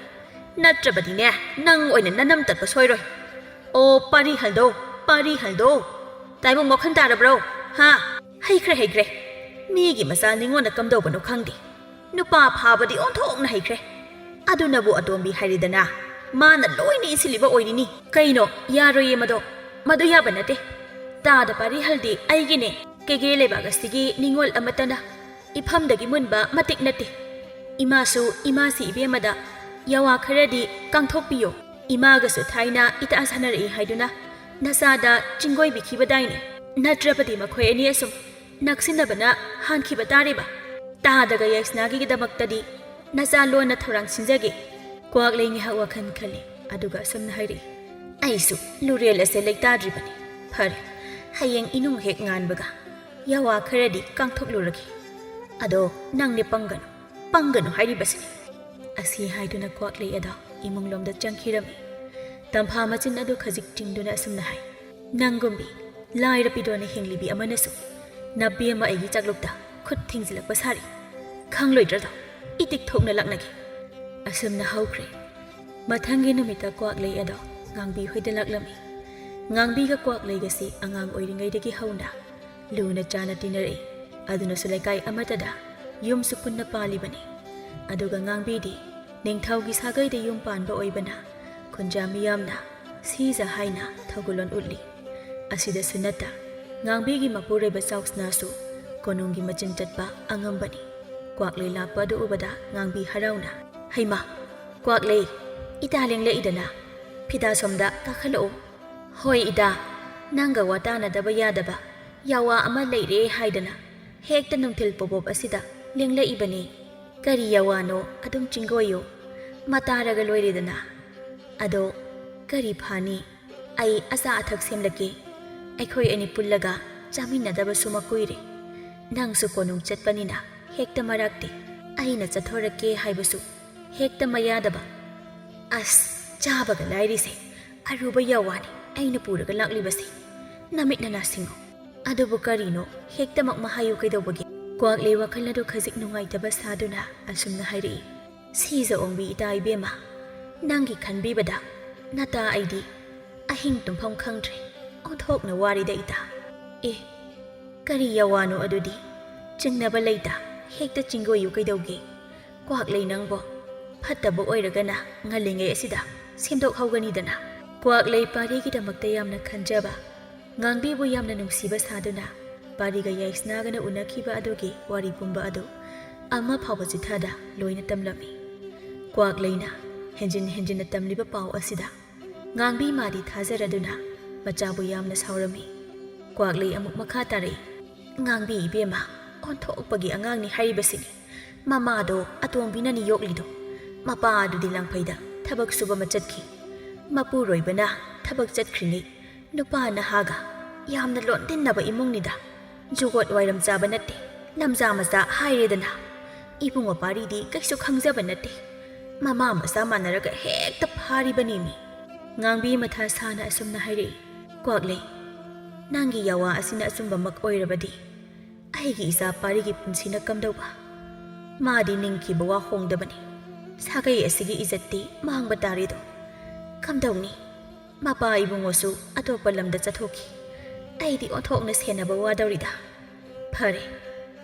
ꯅꯠꯇ꯭ꯔꯕꯗꯤꯅꯦ ꯅꯪ ꯑꯣꯏꯅ ꯅꯅꯝ ꯇꯠꯄ ꯁꯣꯏꯔꯣꯏ꯫ ꯑꯣ, ꯄꯥꯔꯤ ꯍꯜꯗꯣ, ꯄꯥꯔꯤ ꯍꯜꯗꯣ, ꯇꯥꯏꯕꯪ ꯋꯥꯈꯜ ꯇꯥꯔꯕ꯭ꯔꯣ? ꯍꯥ? ꯍꯩꯈ꯭ꯔꯦ, ꯍꯩꯈ꯭ꯔꯦ꯫ ꯃꯤꯒꯤ ꯃꯆꯥ ꯅꯤꯉꯣꯟꯗ ꯀꯝꯗꯧꯕꯅꯣ ꯈꯪꯗꯦ꯫ ꯅꯨꯄꯥ ꯐꯥꯕꯗꯤ ꯑꯣꯟꯊꯣꯛꯅ ꯍꯩꯈ꯭ꯔꯦ꯫ ꯑꯗꯨꯅꯕꯨ ꯑꯇꯣꯝꯕꯤ ꯍꯥꯏꯔꯤꯗꯅ, ꯃꯥꯅ ꯂꯣꯏꯅ ꯏꯟꯁꯤꯜꯂꯤꯕ ꯑꯣꯏꯔꯤꯅꯤ꯫ ꯀꯩꯅꯣ, ꯌꯥꯔꯣꯏꯌꯦ ꯃꯗꯣ꯫ ꯃꯗꯨ ꯌꯥꯕ ꯅꯠꯇꯦ꯫ ꯇꯥꯗ ꯄꯥꯔꯤꯍꯜꯗꯤ ꯑꯩꯒꯤꯅꯦ꯫ ꯀꯦꯒꯦ ꯂꯩꯕꯥꯛ ꯑꯁꯤꯒꯤ ꯅꯤꯉꯣꯜ ꯑꯃꯠꯇꯅ ꯏꯐꯝꯗꯒꯤ ꯃꯨꯟꯕ ꯃꯇꯤꯛ ꯅꯠꯇꯦ꯫ ꯏꯃꯥꯁꯨ ꯏꯃꯥꯁꯤ ꯏꯕꯦꯝꯃꯗ ꯌꯥꯋꯥ ꯈꯔꯗꯤ ꯀꯥꯡꯊꯣꯛꯄꯤꯌꯣ꯫ ꯏꯃꯥꯒꯁꯨ ꯊꯥꯏꯅ ꯏꯇꯥ ꯁꯥꯟꯅꯔꯛꯏ ꯍꯥꯏꯗꯨꯅ ꯅꯆꯥꯗ ꯆꯤꯡꯒꯣꯏꯕꯤꯈꯤꯕꯗꯥꯏꯅꯦ꯫ ꯅꯠꯇ꯭ꯔꯕꯗꯤ ꯃꯈꯣꯏ ꯑꯅꯤ ꯑꯁꯨꯝ ꯅꯛꯁꯤꯟꯅꯕꯅ ꯍꯥꯟꯈꯤꯕ ꯇꯥꯔꯦꯕ꯫ ꯇꯥꯗꯒ ꯌꯥꯏꯁꯅꯥꯒꯤꯗꯃꯛꯇꯗꯤ ꯅꯆꯥ ꯂꯣꯟꯅ ꯊꯧꯔꯥꯡ ꯁꯤꯟꯖꯒꯦ꯫ ꯀ꯭ꯋꯥꯛꯂꯩ ꯉꯥꯏꯍꯥꯛ ꯋꯥꯈꯜ ꯈꯜꯂꯤ, ꯑꯗꯨꯒ ꯑꯁꯨꯝꯅ ꯍꯥꯏꯔꯛꯏ, "ꯑꯩꯁꯨ ꯂꯨꯔꯦꯜ ꯑꯁꯦ ꯂꯩꯇꯥꯗ꯭ꯔꯤꯕꯅꯤ꯫ ꯐꯔꯦ, ꯍꯌꯦꯡ ꯏꯅꯨꯡ ꯍꯦꯛ ꯉꯥꯟꯕꯒ ꯌꯥꯋꯥ ꯈꯔꯗꯤ ꯀꯥꯡꯊꯣꯛꯂꯨꯔꯒꯦ꯫ ꯑꯗꯣ ꯅꯪꯅꯦ ꯄꯪꯒꯅꯨ, ꯄꯪꯒꯅꯨ ꯍꯥꯏꯔꯤꯕꯁꯤꯅꯤ꯫ ꯑꯁꯤ ꯍꯥꯏꯗꯨꯅ ꯀ꯭ꯋꯥꯛꯂꯩ ꯑꯗꯣ ꯏꯃꯨꯡꯂꯣꯝꯗ ꯆꯪꯈꯤꯔꯝꯃꯤ꯫ ꯇꯝꯐꯥ ꯃꯆꯤꯟ ꯑꯗꯨ ꯈꯖꯤꯛ ꯆꯤꯡꯗꯨꯅ ꯑꯁꯨꯝꯅ ꯍꯥꯏ, "ꯅꯪꯒꯨꯝꯕꯤ ꯂꯥꯏꯔ ꯄꯤꯗꯣꯅ ꯍꯤꯡꯂꯤꯕꯤ ꯑꯃꯅꯁꯨ ꯅꯕꯦꯝꯃ ꯑꯩꯒꯤ ꯆꯥꯛꯂꯨꯛꯇ ꯈꯨꯠ ꯊꯤꯡꯖꯤꯜꯂꯛꯄ ꯁꯥꯔꯤ꯫ ꯈꯪꯂꯣꯏꯗ꯭ꯔꯗꯣ? ꯏꯇꯤꯛ ꯊꯣꯛꯅ ꯂꯥꯛꯅꯒꯦ꯫" ꯑꯁꯨꯝꯅ ꯍꯧꯈ꯭ꯔꯦ꯫ ꯃꯊꯪꯒꯤ ꯅꯨꯃꯤꯠꯇ ꯀ꯭ꯋꯥꯛꯂꯩ ꯑꯗꯣ ꯉꯥꯡꯕꯤ ꯍꯣꯏꯗ ꯂꯥꯛꯂꯝꯃꯤ꯫ ꯉꯥꯡꯕꯤꯒ ꯀ꯭ꯋꯥꯛꯂꯩꯒꯁꯤ ꯑꯉꯥꯡ ꯑꯣꯏꯔꯤꯉꯩꯗꯒꯤ ꯍꯧꯅ ꯂꯨꯅ ꯆꯥꯅ ꯇꯤꯟꯅꯔꯛꯏ꯫ ꯑꯗꯨꯅꯁꯨ ꯂꯩꯀꯥꯏ ꯑꯃꯠꯇꯗ ꯌꯨꯝꯁꯨ ꯄꯨꯟꯅ ꯄꯥꯜꯂꯤꯕꯅꯤ꯫ ꯑꯗꯨꯒ ꯉꯥꯡꯕꯤꯗꯤ ꯅꯤꯡꯊꯧꯒꯤ ꯁꯥꯒꯩꯗ ꯌꯨꯝ ꯄꯥꯟꯕ ꯑꯣꯏꯕꯅ ꯈꯨꯟꯖꯥ ꯃꯤꯌꯥꯝꯅ ꯁꯤꯖ ꯍꯥꯏꯅ ꯊꯧꯒꯜꯂꯣꯟ ꯎꯠꯂꯤ꯫ ꯑꯁꯤꯗꯁꯨ ꯅꯠꯇ, ꯉꯥꯡꯕꯤꯒꯤ ꯃꯄꯨꯔꯣꯏꯕ ꯆꯥꯎꯁꯅꯥꯁꯨ ꯀꯣꯅꯨꯡꯒꯤ ꯃꯆꯤꯟ ꯆꯠꯄ ꯑꯉꯝꯕꯅꯤ꯫ ꯀ꯭ꯋꯥꯛꯂꯩ ꯂꯥꯛꯄ ꯑꯗꯨ ꯎꯕꯗ ꯉꯥꯡꯕꯤ ꯍꯔꯥꯎꯅ, "ꯍꯩꯃꯥ, ꯀ꯭ꯋꯥꯛꯂꯩ, ꯏꯇꯥ ꯂꯦꯡꯂꯛꯏꯗꯅ꯫ ꯐꯤꯗꯥ ꯁꯣꯝꯗ ꯀꯥꯈꯠꯂꯛꯎ꯫" "ꯍꯣꯏ ꯏꯇꯥ, ꯅꯪꯒ ꯋꯥ ꯇꯥꯅꯗꯕ ꯌꯥꯗꯕ ꯌꯥꯋꯥ ꯑꯃ ꯂꯩꯔꯦ ꯍꯥꯏꯗꯅ ꯍꯦꯛꯇ ꯅꯨꯡꯊꯤꯜ ꯄꯣꯄꯣꯞ ꯑꯁꯤꯗ ꯂꯦꯡꯂꯛꯏꯕꯅꯤ꯫ ꯀꯔꯤ ꯌꯥꯋꯥꯅꯣ ꯑꯗꯨꯝ ꯆꯤꯡꯒꯣꯏꯌꯨ, ꯃꯇꯥꯔꯒ ꯂꯣꯏꯔꯦꯗꯅ꯫ ꯑꯗꯣ ꯀꯔꯤ ꯐꯥꯅꯤ? ꯑꯩ ꯑꯆꯥ ꯑꯊꯛ ꯁꯦꯝꯂꯛꯀꯦ꯫ ꯑꯩꯈꯣꯏ ꯑꯅꯤ ꯄꯨꯜꯂꯒ ꯆꯥꯃꯤꯟꯅꯗꯕꯁꯨ ꯃꯀꯨꯏꯔꯦ꯫ ꯅꯪꯁꯨ ꯀꯣꯅꯨꯡ ꯆꯠꯄꯅꯤꯅ ꯍꯦꯛꯇ ꯃꯔꯥꯛꯇꯦ꯫ ꯑꯩꯅ ꯆꯠꯊꯣꯔꯛꯀꯦ ꯍꯥꯏꯕꯁꯨ ꯍꯦꯛꯇ ꯃꯌꯥꯗꯕ꯫ ꯑꯁ, ꯆꯥꯕꯒ ꯂꯥꯏꯔꯤꯁꯦ ꯑꯔꯨꯕ ꯌꯥꯋꯥꯅꯤ ꯑꯩꯅ ꯄꯨꯔꯒ ꯂꯥꯛꯂꯤꯕꯁꯦ꯫ ꯅꯃꯤꯠ ꯅꯅꯥ ꯁꯤꯡꯉꯨ꯫ ꯑꯗꯨꯕꯨ ꯀꯔꯤꯅꯣ, ꯍꯦꯛꯇꯃꯛ ꯃꯍꯥꯏꯌꯨ ꯀꯩꯗꯧꯕꯒꯦ?" ꯀ꯭ꯋꯥꯛꯂꯩ ꯋꯥꯈꯜ ꯑꯗꯨ ꯈꯖꯤꯛ ꯅꯨꯡꯉꯥꯏꯇꯕ ꯁꯥꯗꯨꯅ ꯑꯁꯨꯝꯅ ꯍꯥꯏꯔꯛꯏ, "ꯁꯤꯖ ꯑꯣꯡꯕꯤ ꯏꯇꯥ ꯏꯕꯦꯝꯃ, ꯅꯪꯒꯤ ꯈꯟꯕꯤꯕꯗ ꯅꯇꯥ ꯑꯩꯗꯤ ꯑꯍꯤꯡ ꯇꯨꯝꯐꯝ ꯈꯪꯗ꯭ꯔꯦ꯫ ꯑꯣꯟꯊꯣꯛꯅ ꯋꯥꯔꯤꯗ ꯏꯇꯥ꯫ ꯑꯦ, ꯀꯔꯤ ꯌꯥꯋꯥꯅꯣ ꯑꯗꯨꯗꯤ? ꯆꯤꯡꯅꯕ ꯂꯩꯇ, ꯍꯦꯛꯇ ꯆꯤꯡꯒꯣꯏꯌꯨ ꯀꯩꯗꯧꯒꯦ? ꯀ꯭ꯋꯥꯛꯂꯩ ꯅꯪꯕꯣ, ꯐꯠꯇꯕ ꯑꯣꯏꯔꯒꯅ ꯉꯜꯂꯤꯉꯩ ꯑꯁꯤꯗ ꯁꯦꯝꯗꯣꯛꯍꯧꯒꯅꯤꯗꯅ꯫" ꯀ꯭ꯋꯥꯛꯂꯩ ꯄꯥꯔꯤꯒꯤꯗꯃꯛꯇ ꯌꯥꯝꯅ ꯈꯟꯖꯕ, ꯉꯥꯡꯕꯤꯕꯨ ꯌꯥꯝꯅ ꯅꯨꯡꯁꯤꯕ ꯁꯥꯗꯨꯅ ꯄꯥꯔꯤꯒ ꯌꯥꯏꯁꯅꯥꯒꯅ ꯎꯅꯈꯤꯕ ꯑꯗꯨꯒꯤ ꯋꯥꯔꯤ ꯄꯨꯝꯕ ꯑꯗꯨ ꯑꯃ ꯐꯥꯎꯕ ꯆꯤꯊꯗ ꯂꯣꯏꯅ ꯇꯝꯂꯝꯃꯤ꯫ ꯀ꯭ꯋꯥꯛꯂꯩꯅ ꯍꯦꯟꯖꯤꯟ ꯍꯦꯟꯖꯤꯟꯅ ꯇꯝꯂꯤꯕ ꯄꯥꯎ ꯑꯁꯤꯗ ꯉꯥꯡꯕꯤ ꯃꯥꯗꯤ ꯊꯥꯖꯔꯗꯨꯅ ꯃꯆꯥꯕꯨ ꯌꯥꯝꯅ ꯁꯥꯎꯔꯝꯃꯤ꯫ ꯀ꯭ꯋꯥꯛꯂꯩ ꯑꯃꯨꯛ ꯃꯈꯥ ꯇꯥꯔꯛꯏ, "ꯉꯥꯡꯕꯤ ꯏꯕꯦꯝꯃ, ꯑꯣꯟꯊꯣꯛꯄꯒꯤ ꯑꯉꯥꯡꯅꯤ ꯍꯥꯏꯔꯤꯕꯁꯤꯅꯤ꯫ ꯃꯃꯥꯗꯣ ꯑꯇꯣꯝꯕꯤꯅꯅꯤ ꯌꯣꯛꯂꯤꯗꯣ꯫ ꯃꯄꯥ ꯑꯗꯨꯗꯤ ꯂꯥꯡꯐꯩꯗ ꯊꯕꯛ ꯁꯨꯕ ꯑꯃ ꯆꯠꯈꯤ꯫ ꯃꯄꯨꯔꯣꯏꯕꯅ ꯊꯕꯛ ꯆꯠꯈ꯭ꯔꯤꯉꯩ ꯅꯨꯄꯥ ꯅꯍꯥꯒ ꯌꯥꯝꯅ ꯂꯣꯟꯗꯤꯟꯅꯕ ꯏꯃꯨꯡꯅꯤꯗ꯫ ꯖꯨꯒꯣꯠ ꯋꯥꯏꯔꯝ ꯆꯥꯕ ꯅꯠꯇꯦ, ꯂꯝꯖꯥ ꯃꯆꯥ ꯍꯥꯏꯔꯦꯗꯅ꯫ ꯏꯕꯨꯡꯉꯣ ꯄꯥꯔꯤꯗꯤ ꯀꯩꯁꯨ ꯈꯪꯖꯕ ꯅꯠꯇꯦ꯫ ꯃꯃꯥ ꯃꯆꯥ ꯃꯥꯟꯅꯔꯒ ꯍꯦꯛꯇ ꯐꯥꯔꯤꯕꯅꯤꯃꯤ꯫ ꯉꯥꯡꯕꯤ ꯃꯊꯥ ꯁꯥꯅ ꯑꯁꯨꯝꯅ ꯍꯥꯏꯔꯛꯏ, "ꯀ꯭ꯋꯥꯛꯂꯩ, ꯅꯪꯒꯤ ꯌꯥꯋꯥ ꯑꯁꯤꯅ ꯑꯆꯨꯝꯕꯃꯛ ꯑꯣꯏꯔꯕꯗꯤ ꯑꯩꯒꯤ ꯏꯆꯥ ꯄꯥꯔꯤꯒꯤ ꯄꯨꯟꯁꯤꯅ ꯀꯝꯗꯧꯕ? ꯃꯥꯗꯤ ꯅꯤꯡꯈꯤꯕ ꯋꯥ ꯍꯣꯡꯗꯕꯅꯤ꯫ ꯁꯥꯒꯩ ꯑꯁꯤꯒꯤ ꯏꯖꯠꯇꯤ ꯃꯥꯡꯕ ꯇꯥꯔꯦꯗꯣ꯫ ꯀꯝꯗꯧꯅꯤ? ꯃꯄꯥ ꯏꯕꯨꯡꯉꯣꯁꯨ ꯑꯇꯣꯞꯄ ꯂꯝꯗ ꯆꯠꯊꯣꯛꯈꯤ꯫ ꯑꯩꯗꯤ ꯑꯣꯟꯊꯣꯛꯅ ꯁꯦꯟꯅꯕ ꯋꯥꯗꯧꯔꯤꯗ꯫ ꯐꯔꯦ,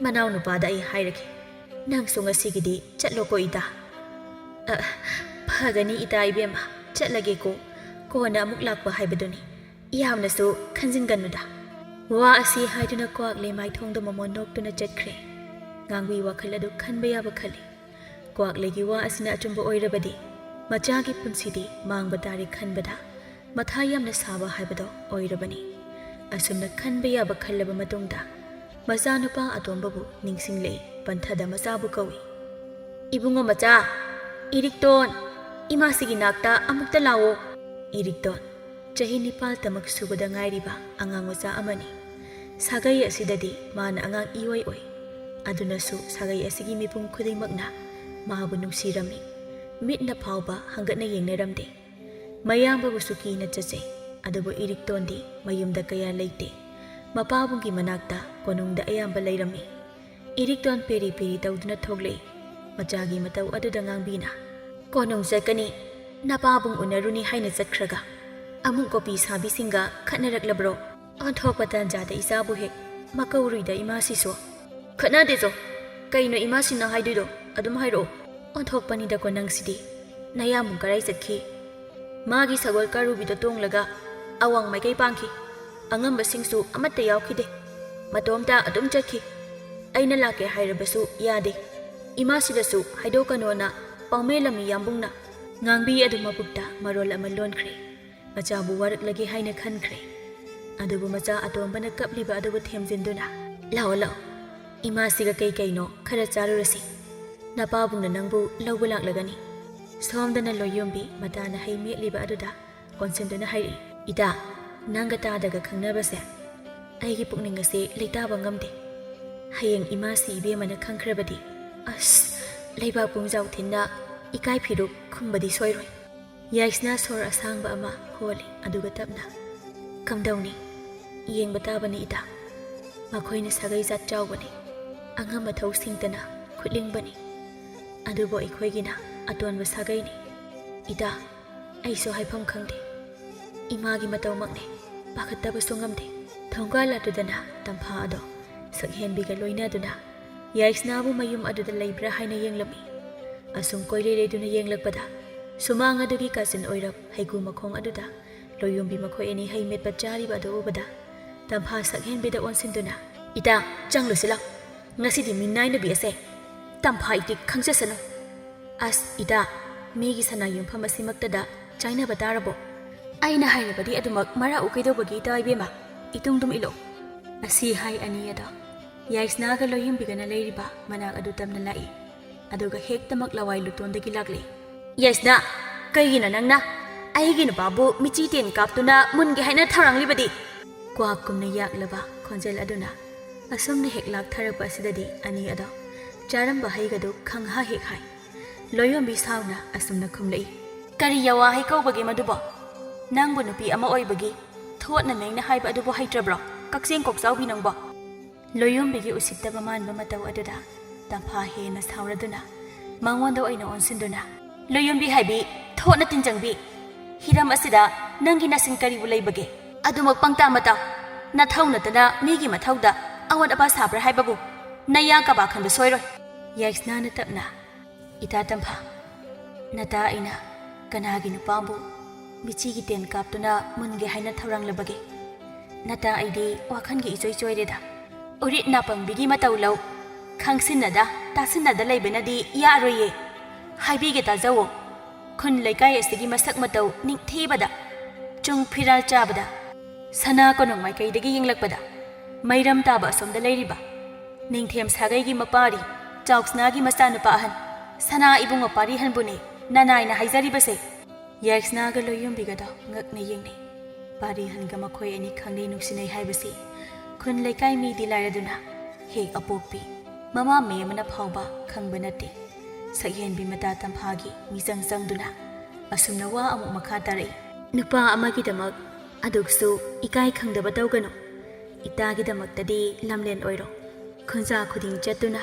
ꯃꯅꯥꯎꯅꯨꯄꯥꯗ ꯑꯩ ꯍꯥꯏꯔꯒꯦ꯫ ꯅꯪꯁꯨ ꯉꯁꯤꯒꯤꯗꯤ ꯆꯠꯂꯣꯀꯣ ꯏꯇꯥ꯫" "ꯑ, ꯐꯒꯅꯤ ꯏꯇꯥ ꯏꯕꯦꯝꯃ, ꯆꯠꯂꯒꯦꯀꯣ꯫ ꯀꯣꯟꯅ ꯑꯃꯨꯛ ꯂꯥꯛꯄ ꯍꯥꯏꯕꯗꯨꯅꯤ꯫ ꯌꯥꯝꯅꯁꯨ ꯈꯟꯖꯤꯟꯒꯅꯨꯗ꯫" ꯋꯥ ꯑꯁꯤ ꯍꯥꯏꯗꯨꯅ ꯀ꯭ꯋꯥꯛꯂꯩ ꯃꯥꯏꯊꯣꯡꯗ ꯃꯃꯣꯟ ꯅꯣꯛꯇꯨꯅ ꯆꯠꯈ꯭ꯔꯦ꯫ ꯉꯥꯡꯕꯤ ꯋꯥꯈꯜ ꯑꯗꯨ ꯈꯟꯕ ꯌꯥꯕ ꯈꯜꯂꯤ꯫ ꯀ꯭ꯋꯥꯛꯂꯩꯒꯤ ꯋꯥ ꯑꯁꯤꯅ ꯑꯆꯨꯝꯕ ꯑꯣꯏꯔꯕꯗꯤ ꯃꯆꯥꯒꯤ ꯄꯨꯟꯁꯤꯗꯤ ꯃꯥꯡꯕ ꯇꯥꯔꯦ ꯈꯟꯕꯗ ꯃꯊꯥ ꯌꯥꯝꯅ ꯁꯥꯕ ꯍꯥꯏꯕꯗꯣ ꯑꯣꯏꯔꯕꯅꯤ꯫ ꯑꯁꯨꯝꯅ ꯈꯟꯕ ꯌꯥꯕ ꯈꯜꯂꯕ ꯃꯇꯨꯡꯗ ꯃꯆꯥꯅꯨꯄꯥ ꯑꯇꯣꯝꯕꯕꯨ ꯅꯤꯡꯁꯤꯡꯂꯛꯏ꯫ ꯄꯟꯊꯗ ꯃꯆꯥꯕꯨ ꯀꯧꯏ, "ꯏꯕꯨꯡꯉꯣ ꯃꯆꯥ, ꯏꯔꯤꯛꯇꯣꯟ, ꯏꯃꯥꯁꯤꯒꯤ ꯅꯥꯛꯇ ꯑꯃꯨꯛꯇ ꯂꯥꯛꯑꯣ꯫" ꯏꯔꯤꯛꯇꯣꯟ ꯆꯍꯤ ꯅꯤꯄꯥꯜ ꯇꯃꯛ ꯁꯨꯕꯗ ꯉꯥꯏꯔꯤꯕ ꯑꯉꯥꯡ ꯃꯆꯥ ꯑꯃꯅꯤ꯫ ꯁꯥꯒꯩ ꯑꯁꯤꯗꯗꯤ ꯃꯥꯅ ꯑꯉꯥꯡ ꯏꯑꯣꯏ ꯑꯣꯏ꯫ ꯑꯗꯨꯅꯁꯨ ꯁꯥꯒꯩ ꯑꯁꯤꯒꯤ ꯃꯤꯄꯨꯝ ꯈꯨꯗꯤꯡꯃꯛꯅ ꯃꯥꯕꯨ ꯅꯨꯡꯁꯤꯔꯝꯃꯤ꯫ ꯃꯤꯠꯅ ꯐꯥꯎꯕ ꯍꯪꯒꯠꯅ ꯌꯦꯡꯅꯔꯝꯗꯦ꯫ ꯃꯌꯥꯝꯕꯕꯨꯁꯨ ꯀꯤꯅ ꯆꯠꯆꯩ꯫ ꯑꯗꯨꯕꯨ ꯏꯔꯤꯛꯇꯣꯟꯗꯤ ꯃꯌꯨꯝꯗ ꯀꯌꯥ ꯂꯩꯇꯦ꯫ ꯃꯄꯥꯕꯨꯡꯒꯤ ꯃꯅꯥꯛꯇ ꯀꯣꯅꯨꯡꯗ ꯑꯌꯥꯝꯕ ꯂꯩꯔꯝꯃꯤ꯫ ꯏꯔꯤꯛꯇꯣꯟ ꯄꯦꯔꯤ ꯄꯦꯔꯤ ꯇꯧꯗꯨꯅ ꯊꯣꯛꯂꯛꯏ꯫ ꯃꯆꯥꯒꯤ ꯃꯇꯧ ꯑꯗꯨꯗ ꯉꯥꯡꯕꯤꯅ, "ꯀꯣꯅꯨꯡ ꯆꯠꯀꯅꯤ, ꯅꯄꯥꯕꯨꯡ ꯎꯅꯔꯨꯅꯤ ꯍꯥꯏꯅ ꯆꯠꯈ꯭ꯔꯒ ꯑꯃꯨꯛ ꯀꯣꯄꯤ ꯁꯥꯕꯤꯁꯤꯡꯒ ꯈꯠꯅꯔꯛꯂꯕ꯭ꯔꯣ? ꯑꯣꯟꯊꯣꯛꯄ ꯇꯥꯟꯖꯥꯗ ꯏꯆꯥꯕꯨ ꯍꯦꯛ ꯃꯀꯧꯔꯨꯏꯗ ꯏꯃꯥꯁꯤꯁꯨ꯫" "ꯈꯠꯅꯗꯦꯆꯣ꯫ ꯀꯩꯅꯣ ꯏꯃꯥꯁꯤꯅ ꯍꯥꯏꯗꯣꯏꯗꯣ? ꯑꯗꯨꯝ ꯍꯥꯏꯔꯛꯑꯣ꯫" "ꯑꯣꯟꯊꯣꯛꯄꯅꯤꯗꯀꯣ ꯅꯪꯁꯤꯗꯤ꯫ ꯅꯌꯥꯝꯕꯨꯡ ꯀꯔꯥꯏ ꯆꯠꯈꯤ? ꯃꯥꯒꯤ ꯁꯒꯣꯜ ꯀꯥꯔꯨꯕꯤꯗꯣ ꯇꯣꯡꯂꯒ ꯑꯋꯥꯡ ꯃꯥꯏꯀꯩ ꯄꯥꯡꯈꯤ꯫ ꯑꯉꯝꯕꯁꯤꯡꯁꯨ ꯑꯃꯠꯇ ꯌꯥꯎꯈꯤꯗꯦ꯫ ꯃꯇꯣꯝꯇ ꯑꯗꯨꯝ ꯆꯠꯈꯤ꯫ ꯑꯩꯅ ꯂꯥꯛꯀꯦ ꯍꯥꯏꯔꯕꯁꯨ ꯌꯥꯗꯦ꯫ ꯏꯃꯥꯁꯤꯗꯁꯨ ꯍꯥꯏꯗꯣꯛꯀꯅꯣꯅ ꯄꯥꯎꯃꯦꯜꯂꯝꯃꯤ ꯌꯥꯝꯕꯨꯡꯅ꯫" ꯉꯥꯡꯕꯤ ꯑꯗꯨ ꯃꯕꯨꯛꯇ ꯃꯔꯣꯜ ꯑꯃ ꯂꯣꯟꯈ꯭ꯔꯦ꯫ ꯃꯆꯥꯕꯨ ꯋꯥꯔꯛꯂꯒꯦ ꯍꯥꯏꯅ ꯈꯟꯈ꯭ꯔꯦ꯫ ꯑꯗꯨꯕꯨ ꯃꯆꯥ ꯑꯇꯣꯝꯕꯅ ꯀꯞꯂꯤꯕ ꯑꯗꯨꯕꯨ ꯊꯦꯝꯖꯤꯟꯗꯨꯅ, "ꯂꯥꯛꯑꯣ, ꯂꯥꯛꯑꯣ, ꯏꯃꯥꯁꯤꯒ ꯀꯩ ꯀꯩꯅꯣ ꯈꯔ ꯆꯥꯔꯨꯔꯁꯤ꯫ ꯅꯄꯥꯕꯨꯡꯅ ꯅꯪꯕꯨ ꯂꯧꯕ ꯂꯥꯛꯂꯒꯅꯤ꯫" ꯁꯣꯝꯗꯅ ꯂꯣꯏꯌꯣꯝꯕꯤ ꯃꯇꯥꯅ ꯍꯩ ꯃꯦꯠꯂꯤꯕ ꯑꯗꯨꯗ ꯀꯣꯟꯁꯤꯟꯗꯨꯅ ꯍꯥꯏꯔꯛꯏ, "ꯏꯇꯥ, ꯅꯪꯒ ꯇꯥꯗꯒ ꯈꯪꯅꯕꯁꯦ ꯑꯩꯒꯤ ꯄꯨꯛꯅꯤꯡ ꯑꯁꯦ ꯂꯩꯇꯥꯕ ꯉꯝꯗꯦ꯫ ꯍꯌꯦꯡ ꯏꯃꯥꯁꯤ ꯏꯕꯦꯝꯃꯅ ꯈꯪꯈ꯭ꯔꯕꯗꯤ, ꯑꯁ, ꯂꯩꯕꯥꯛ ꯄꯨꯝꯖꯥꯎ ꯊꯤꯟꯅ ꯏꯀꯥꯏ ꯐꯤꯔꯨꯛ ꯈꯨꯝꯕꯗꯤ ꯁꯣꯏꯔꯣꯏ꯫ ꯌꯥꯏꯁꯅꯥ ꯁꯣꯔ ꯑꯁꯥꯡꯕ ꯑꯃ ꯍꯣꯜꯂꯤ, ꯑꯗꯨꯒ ꯇꯞꯅ, "ꯀꯝꯗꯧꯅꯤ? ꯌꯦꯡꯕ ꯇꯥꯕꯅꯤ ꯏꯇꯥ꯫ ꯃꯈꯣꯏꯅ ꯁꯥꯒꯩ ꯖꯥꯠ ꯆꯥꯎꯕꯅꯤ, ꯑꯉꯝ ꯑꯊꯧ ꯁꯤꯡꯇꯅ ꯈꯨꯠꯂꯤꯡꯕꯅꯤ꯫ ꯑꯗꯨꯕꯨ ꯑꯩꯈꯣꯏꯒꯤꯅ ꯑꯇꯣꯟꯕ ꯁꯥꯒꯩꯅꯤ꯫ ꯏꯇꯥ, ꯑꯩꯁꯨ ꯍꯥꯏꯐꯝ ꯈꯪꯗꯦ꯫ ꯏꯃꯥꯒꯤ ꯃꯇꯧꯃꯛꯅꯤ, ꯄꯥꯈꯠꯇꯕꯁꯨ ꯉꯝꯗꯦ"꯫ ꯊꯣꯡꯒꯥꯜ ꯑꯗꯨꯗꯅ ꯇꯝꯐꯥ ꯑꯗꯣ ꯁꯛꯍꯦꯟꯕꯤꯒ ꯂꯣꯏꯅꯗꯨꯅ ꯌꯥꯏꯁꯅꯥꯕꯨ ꯃꯌꯨꯝ ꯑꯗꯨꯗ ꯂꯩꯕ꯭ꯔꯥ ꯍꯥꯏꯅ ꯌꯦꯡꯂꯝꯃꯤ꯫ ꯑꯁꯨꯝ ꯀꯣꯏꯂꯩ ꯂꯩꯗꯨꯅ ꯌꯦꯡꯂꯛꯄꯗ, ꯁꯨꯃꯥꯡ ꯑꯗꯨꯒꯤ ꯀꯥꯆꯤꯟ ꯑꯣꯏꯔꯞ ꯍꯩꯀꯨ ꯃꯈꯣꯡ ꯑꯗꯨꯗ ꯂꯣꯌꯣꯝꯕꯤ ꯃꯈꯣꯏ ꯑꯅꯤ ꯍꯩ ꯃꯦꯠꯄ ꯆꯥꯔꯤꯕ ꯑꯗꯨ ꯎꯕꯗ, ꯇꯝꯐꯥ ꯁꯛꯍꯦꯟꯕꯤꯗ ꯑꯣꯟꯁꯤꯟꯗꯨꯅ, "ꯏꯇꯥ, ꯆꯪꯂꯨꯁꯤ ꯂꯥꯎ꯫ ꯉꯁꯤꯗꯤ ꯃꯤꯅꯥꯏꯅꯕꯤ ꯑꯁꯦ ꯇꯝꯐꯥ ꯏꯇꯤꯛ ꯈꯪꯖꯁꯅꯨ꯫ ꯑꯁ ꯏꯇꯥ, ꯃꯤꯒꯤ ꯁꯅꯥ ꯌꯨꯝꯐꯝ ꯑꯁꯤꯃꯛꯇꯗ ꯆꯥꯏꯅꯕ ꯇꯥꯔꯕꯣ? ꯑꯩꯅ ꯍꯥꯏꯔꯕꯗꯤ ꯑꯗꯨꯃꯛ ꯃꯔꯥ ꯎ ꯀꯩꯗꯧꯕꯒꯤ ꯏꯇꯥ ꯏꯕꯦꯝꯃ? ꯏꯇꯨꯝ ꯇꯨꯝ ꯏꯜꯂꯣ"꯫ ꯑꯁꯤ ꯍꯥꯏ ꯑꯅꯤ ꯑꯗꯣ ꯌꯥꯏꯁꯅꯥꯒ ꯂꯣꯌꯨꯝꯕꯤꯒꯅ ꯂꯩꯔꯤꯕ ꯃꯅꯥꯛ ꯑꯗꯨ ꯇꯝꯅ ꯂꯥꯛꯏ꯫ ꯑꯗꯨꯒ ꯍꯦꯛꯇꯃꯛ ꯂꯋꯥꯏ ꯂꯨꯇꯣꯟꯗꯒꯤ ꯂꯥꯛꯂꯤ꯫ "ꯌꯥꯏꯁꯅꯥ, ꯀꯩꯒꯤꯅꯣ ꯅꯪꯅ ꯑꯩꯒꯤ ꯅꯨꯄꯥꯕꯨ ꯃꯤꯆꯤ ꯇꯦꯟ ꯀꯥꯞꯇꯨꯅ ꯃꯨꯟꯒꯦ ꯍꯥꯏꯅ ꯊꯧꯔꯥꯡꯂꯤꯕꯗꯤ?" ꯀ꯭ꯋꯥꯛꯀꯨꯝꯅ ꯌꯥꯛꯂꯕ ꯈꯣꯟꯖꯦꯜ ꯑꯗꯨꯅ ꯑꯁꯨꯝꯅ ꯍꯦꯛ ꯂꯥꯛꯊꯔꯛꯄ ꯑꯁꯤꯗꯗꯤ ꯑꯅꯤ ꯑꯗꯣ ꯆꯥꯔꯝꯕ ꯍꯩꯒꯗꯨ ꯈꯪꯍꯥ ꯍꯦꯛ ꯍꯥꯏ꯫ ꯂꯣꯌꯣꯝꯕꯤ ꯁꯥꯎꯅ ꯑꯁꯨꯝꯅ ꯈꯨꯝꯂꯛꯏ, "ꯀꯔꯤ ꯌꯥꯋꯥ ꯍꯩ ꯀꯧꯕꯒꯦ ꯃꯗꯨꯕꯣ? ꯅꯪꯕꯨ ꯅꯨꯄꯤ ꯑꯃ ꯑꯣꯏꯕꯒꯤ ꯊꯣꯠꯅ ꯅꯩꯅ ꯍꯥꯏꯕ ꯑꯗꯨꯕꯨ ꯍꯩꯇ꯭ꯔꯕ꯭ꯔꯣ, ꯀꯛꯆꯦꯡ ꯀꯣꯛꯆꯥꯎꯕꯤ ꯅꯪꯕꯣ?" ꯂꯣꯌꯣꯝꯕꯤꯒꯤ ꯎꯁꯤꯠꯇꯕ ꯃꯥꯟꯕ ꯃꯇꯧ ꯑꯗꯨꯗ ꯇꯝꯐꯥ ꯍꯦꯟꯅ ꯁꯥꯎꯔꯗꯨꯅ ꯃꯉꯣꯟꯗ ꯑꯣꯏꯅ ꯑꯣꯟꯁꯤꯟꯗꯨꯅ, "ꯂꯣꯌꯣꯝꯕꯤ ꯍꯥꯏꯕꯤ, ꯊꯣꯠꯅ ꯇꯤꯟꯖꯪꯕꯤ, ꯍꯤꯔꯝ ꯑꯁꯤꯗ ꯅꯪꯒꯤ ꯅꯁꯤꯟ ꯀꯔꯤꯕꯨ ꯂꯩꯕꯒꯦ? ꯑꯗꯨꯃꯛ ꯄꯪꯇꯥ ꯃꯇꯥ, ꯅꯊꯧ ꯅꯠꯇꯅ ꯃꯤꯒꯤ ꯃꯊꯧꯗ ꯑꯋꯥꯠ ꯑꯄꯥ ꯁꯥꯕ꯭ꯔꯥ ꯍꯥꯏꯕꯕꯨ ꯅꯌꯥ ꯀꯕꯥ ꯈꯟꯕ ꯁꯣꯏꯔꯣꯏ"꯫ ꯌꯥꯏꯁꯅꯥꯅ ꯇꯞꯅ, "ꯏꯇꯥ ꯇꯝꯐꯥ, ꯅꯇꯥ ꯑꯩꯅ ꯀꯅꯥꯒꯤ ꯅꯨꯄꯥꯕꯨ ꯃꯤꯆꯤꯒꯤ ꯇꯦꯟ ꯀꯥꯞꯇꯨꯅ ꯃꯨꯟꯒꯦ ꯍꯥꯏꯅ ꯊꯧꯔꯥꯡꯂꯕꯒꯦ? ꯅꯇꯥ ꯑꯩꯗꯤ ꯋꯥꯈꯜꯒꯤ ꯏꯆꯣꯏ ꯆꯣꯏꯔꯦꯗ꯫ ꯎꯔꯤꯠ ꯅꯥꯄꯪꯕꯤꯒꯤ ꯃꯇꯧ ꯂꯧ꯫ ꯈꯪꯁꯤꯟꯅꯗ ꯇꯥꯁꯤꯟꯅꯗ ꯂꯩꯕꯅꯗꯤ ꯌꯥꯔꯣꯏꯌꯦ꯫ ꯍꯥꯏꯕꯤꯒꯦ ꯇꯥꯖꯧꯋꯣ꯫ ꯈꯨꯟ ꯂꯩꯀꯥꯏ ꯑꯁꯤꯒꯤ ꯃꯁꯛ ꯃꯇꯧ ꯅꯤꯡꯊꯤꯕꯗ, ꯆꯨꯡ ꯐꯤꯔꯥꯜ ꯆꯥꯕꯗ, ꯁꯅꯥ ꯀꯣꯅꯨꯡ ꯃꯥꯏꯀꯩꯗꯒꯤ ꯌꯦꯡꯂꯛꯄꯗ ꯃꯩꯔꯝ ꯇꯥꯕ ꯑꯁꯣꯝꯗ ꯂꯩꯔꯤꯕ ꯅꯤꯡꯊꯦꯝ ꯁꯥꯒꯩꯒꯤ ꯃꯄꯥꯔꯤ ꯆꯥꯎꯁꯅꯥꯒꯤ ꯃꯆꯥꯅꯨꯄꯥ ꯑꯍꯟ ꯁꯅꯥ ꯏꯕꯨꯡꯉꯣ ꯄꯥꯔꯤꯍꯟꯕꯨꯅꯦ ꯅꯅꯥꯏꯅ ꯍꯥꯏꯖꯔꯤꯕꯁꯦ"꯫ ꯌꯥꯏꯁꯅꯥꯒ ꯂꯣꯌꯨꯝꯕꯤꯒꯗꯣ ꯉꯛꯅ ꯌꯦꯡꯅꯩ꯫ ꯄꯥꯔꯤꯍꯟꯒ ꯃꯈꯣꯏ ꯑꯅꯤ ꯈꯪꯅꯩ ꯅꯨꯡꯁꯤꯅꯩ ꯍꯥꯏꯕꯁꯤ ꯈꯨꯟ ꯂꯩꯀꯥꯏ ꯃꯤꯗꯤ ꯂꯥꯏꯔꯗꯨꯅ ꯍꯦꯛ ꯑꯄꯣꯛꯄꯤ ꯃꯃꯥ ꯃꯌꯥꯝ ꯑꯃꯅ ꯐꯥꯎꯕ ꯈꯪꯕ ꯅꯠꯇꯦ꯫ ꯁꯛꯍꯦꯟꯕꯤ ꯃꯇꯥ ꯇꯝꯐꯥꯒꯤ ꯃꯤꯆꯪ ꯆꯪꯗꯨꯅ ꯑꯁꯨꯝꯅ ꯋꯥ ꯑꯃꯨꯛ ꯃꯈꯥ ꯇꯥꯔꯛꯏ꯫ ꯅꯨꯄꯥ ꯑꯃꯒꯤꯗꯃꯛ ꯑꯗꯨꯛꯁꯨ ꯏꯀꯥꯏ ꯈꯪꯗꯕ ꯇꯧꯒꯅꯨ꯫ ꯏꯇꯥꯒꯤꯗꯃꯛꯇꯗꯤ ꯂꯝꯂꯦꯟ ꯑꯣꯏꯔꯣ꯫ ꯈꯨꯟꯖꯥ ꯈꯨꯗꯤꯡ ꯆꯠꯇꯨꯅ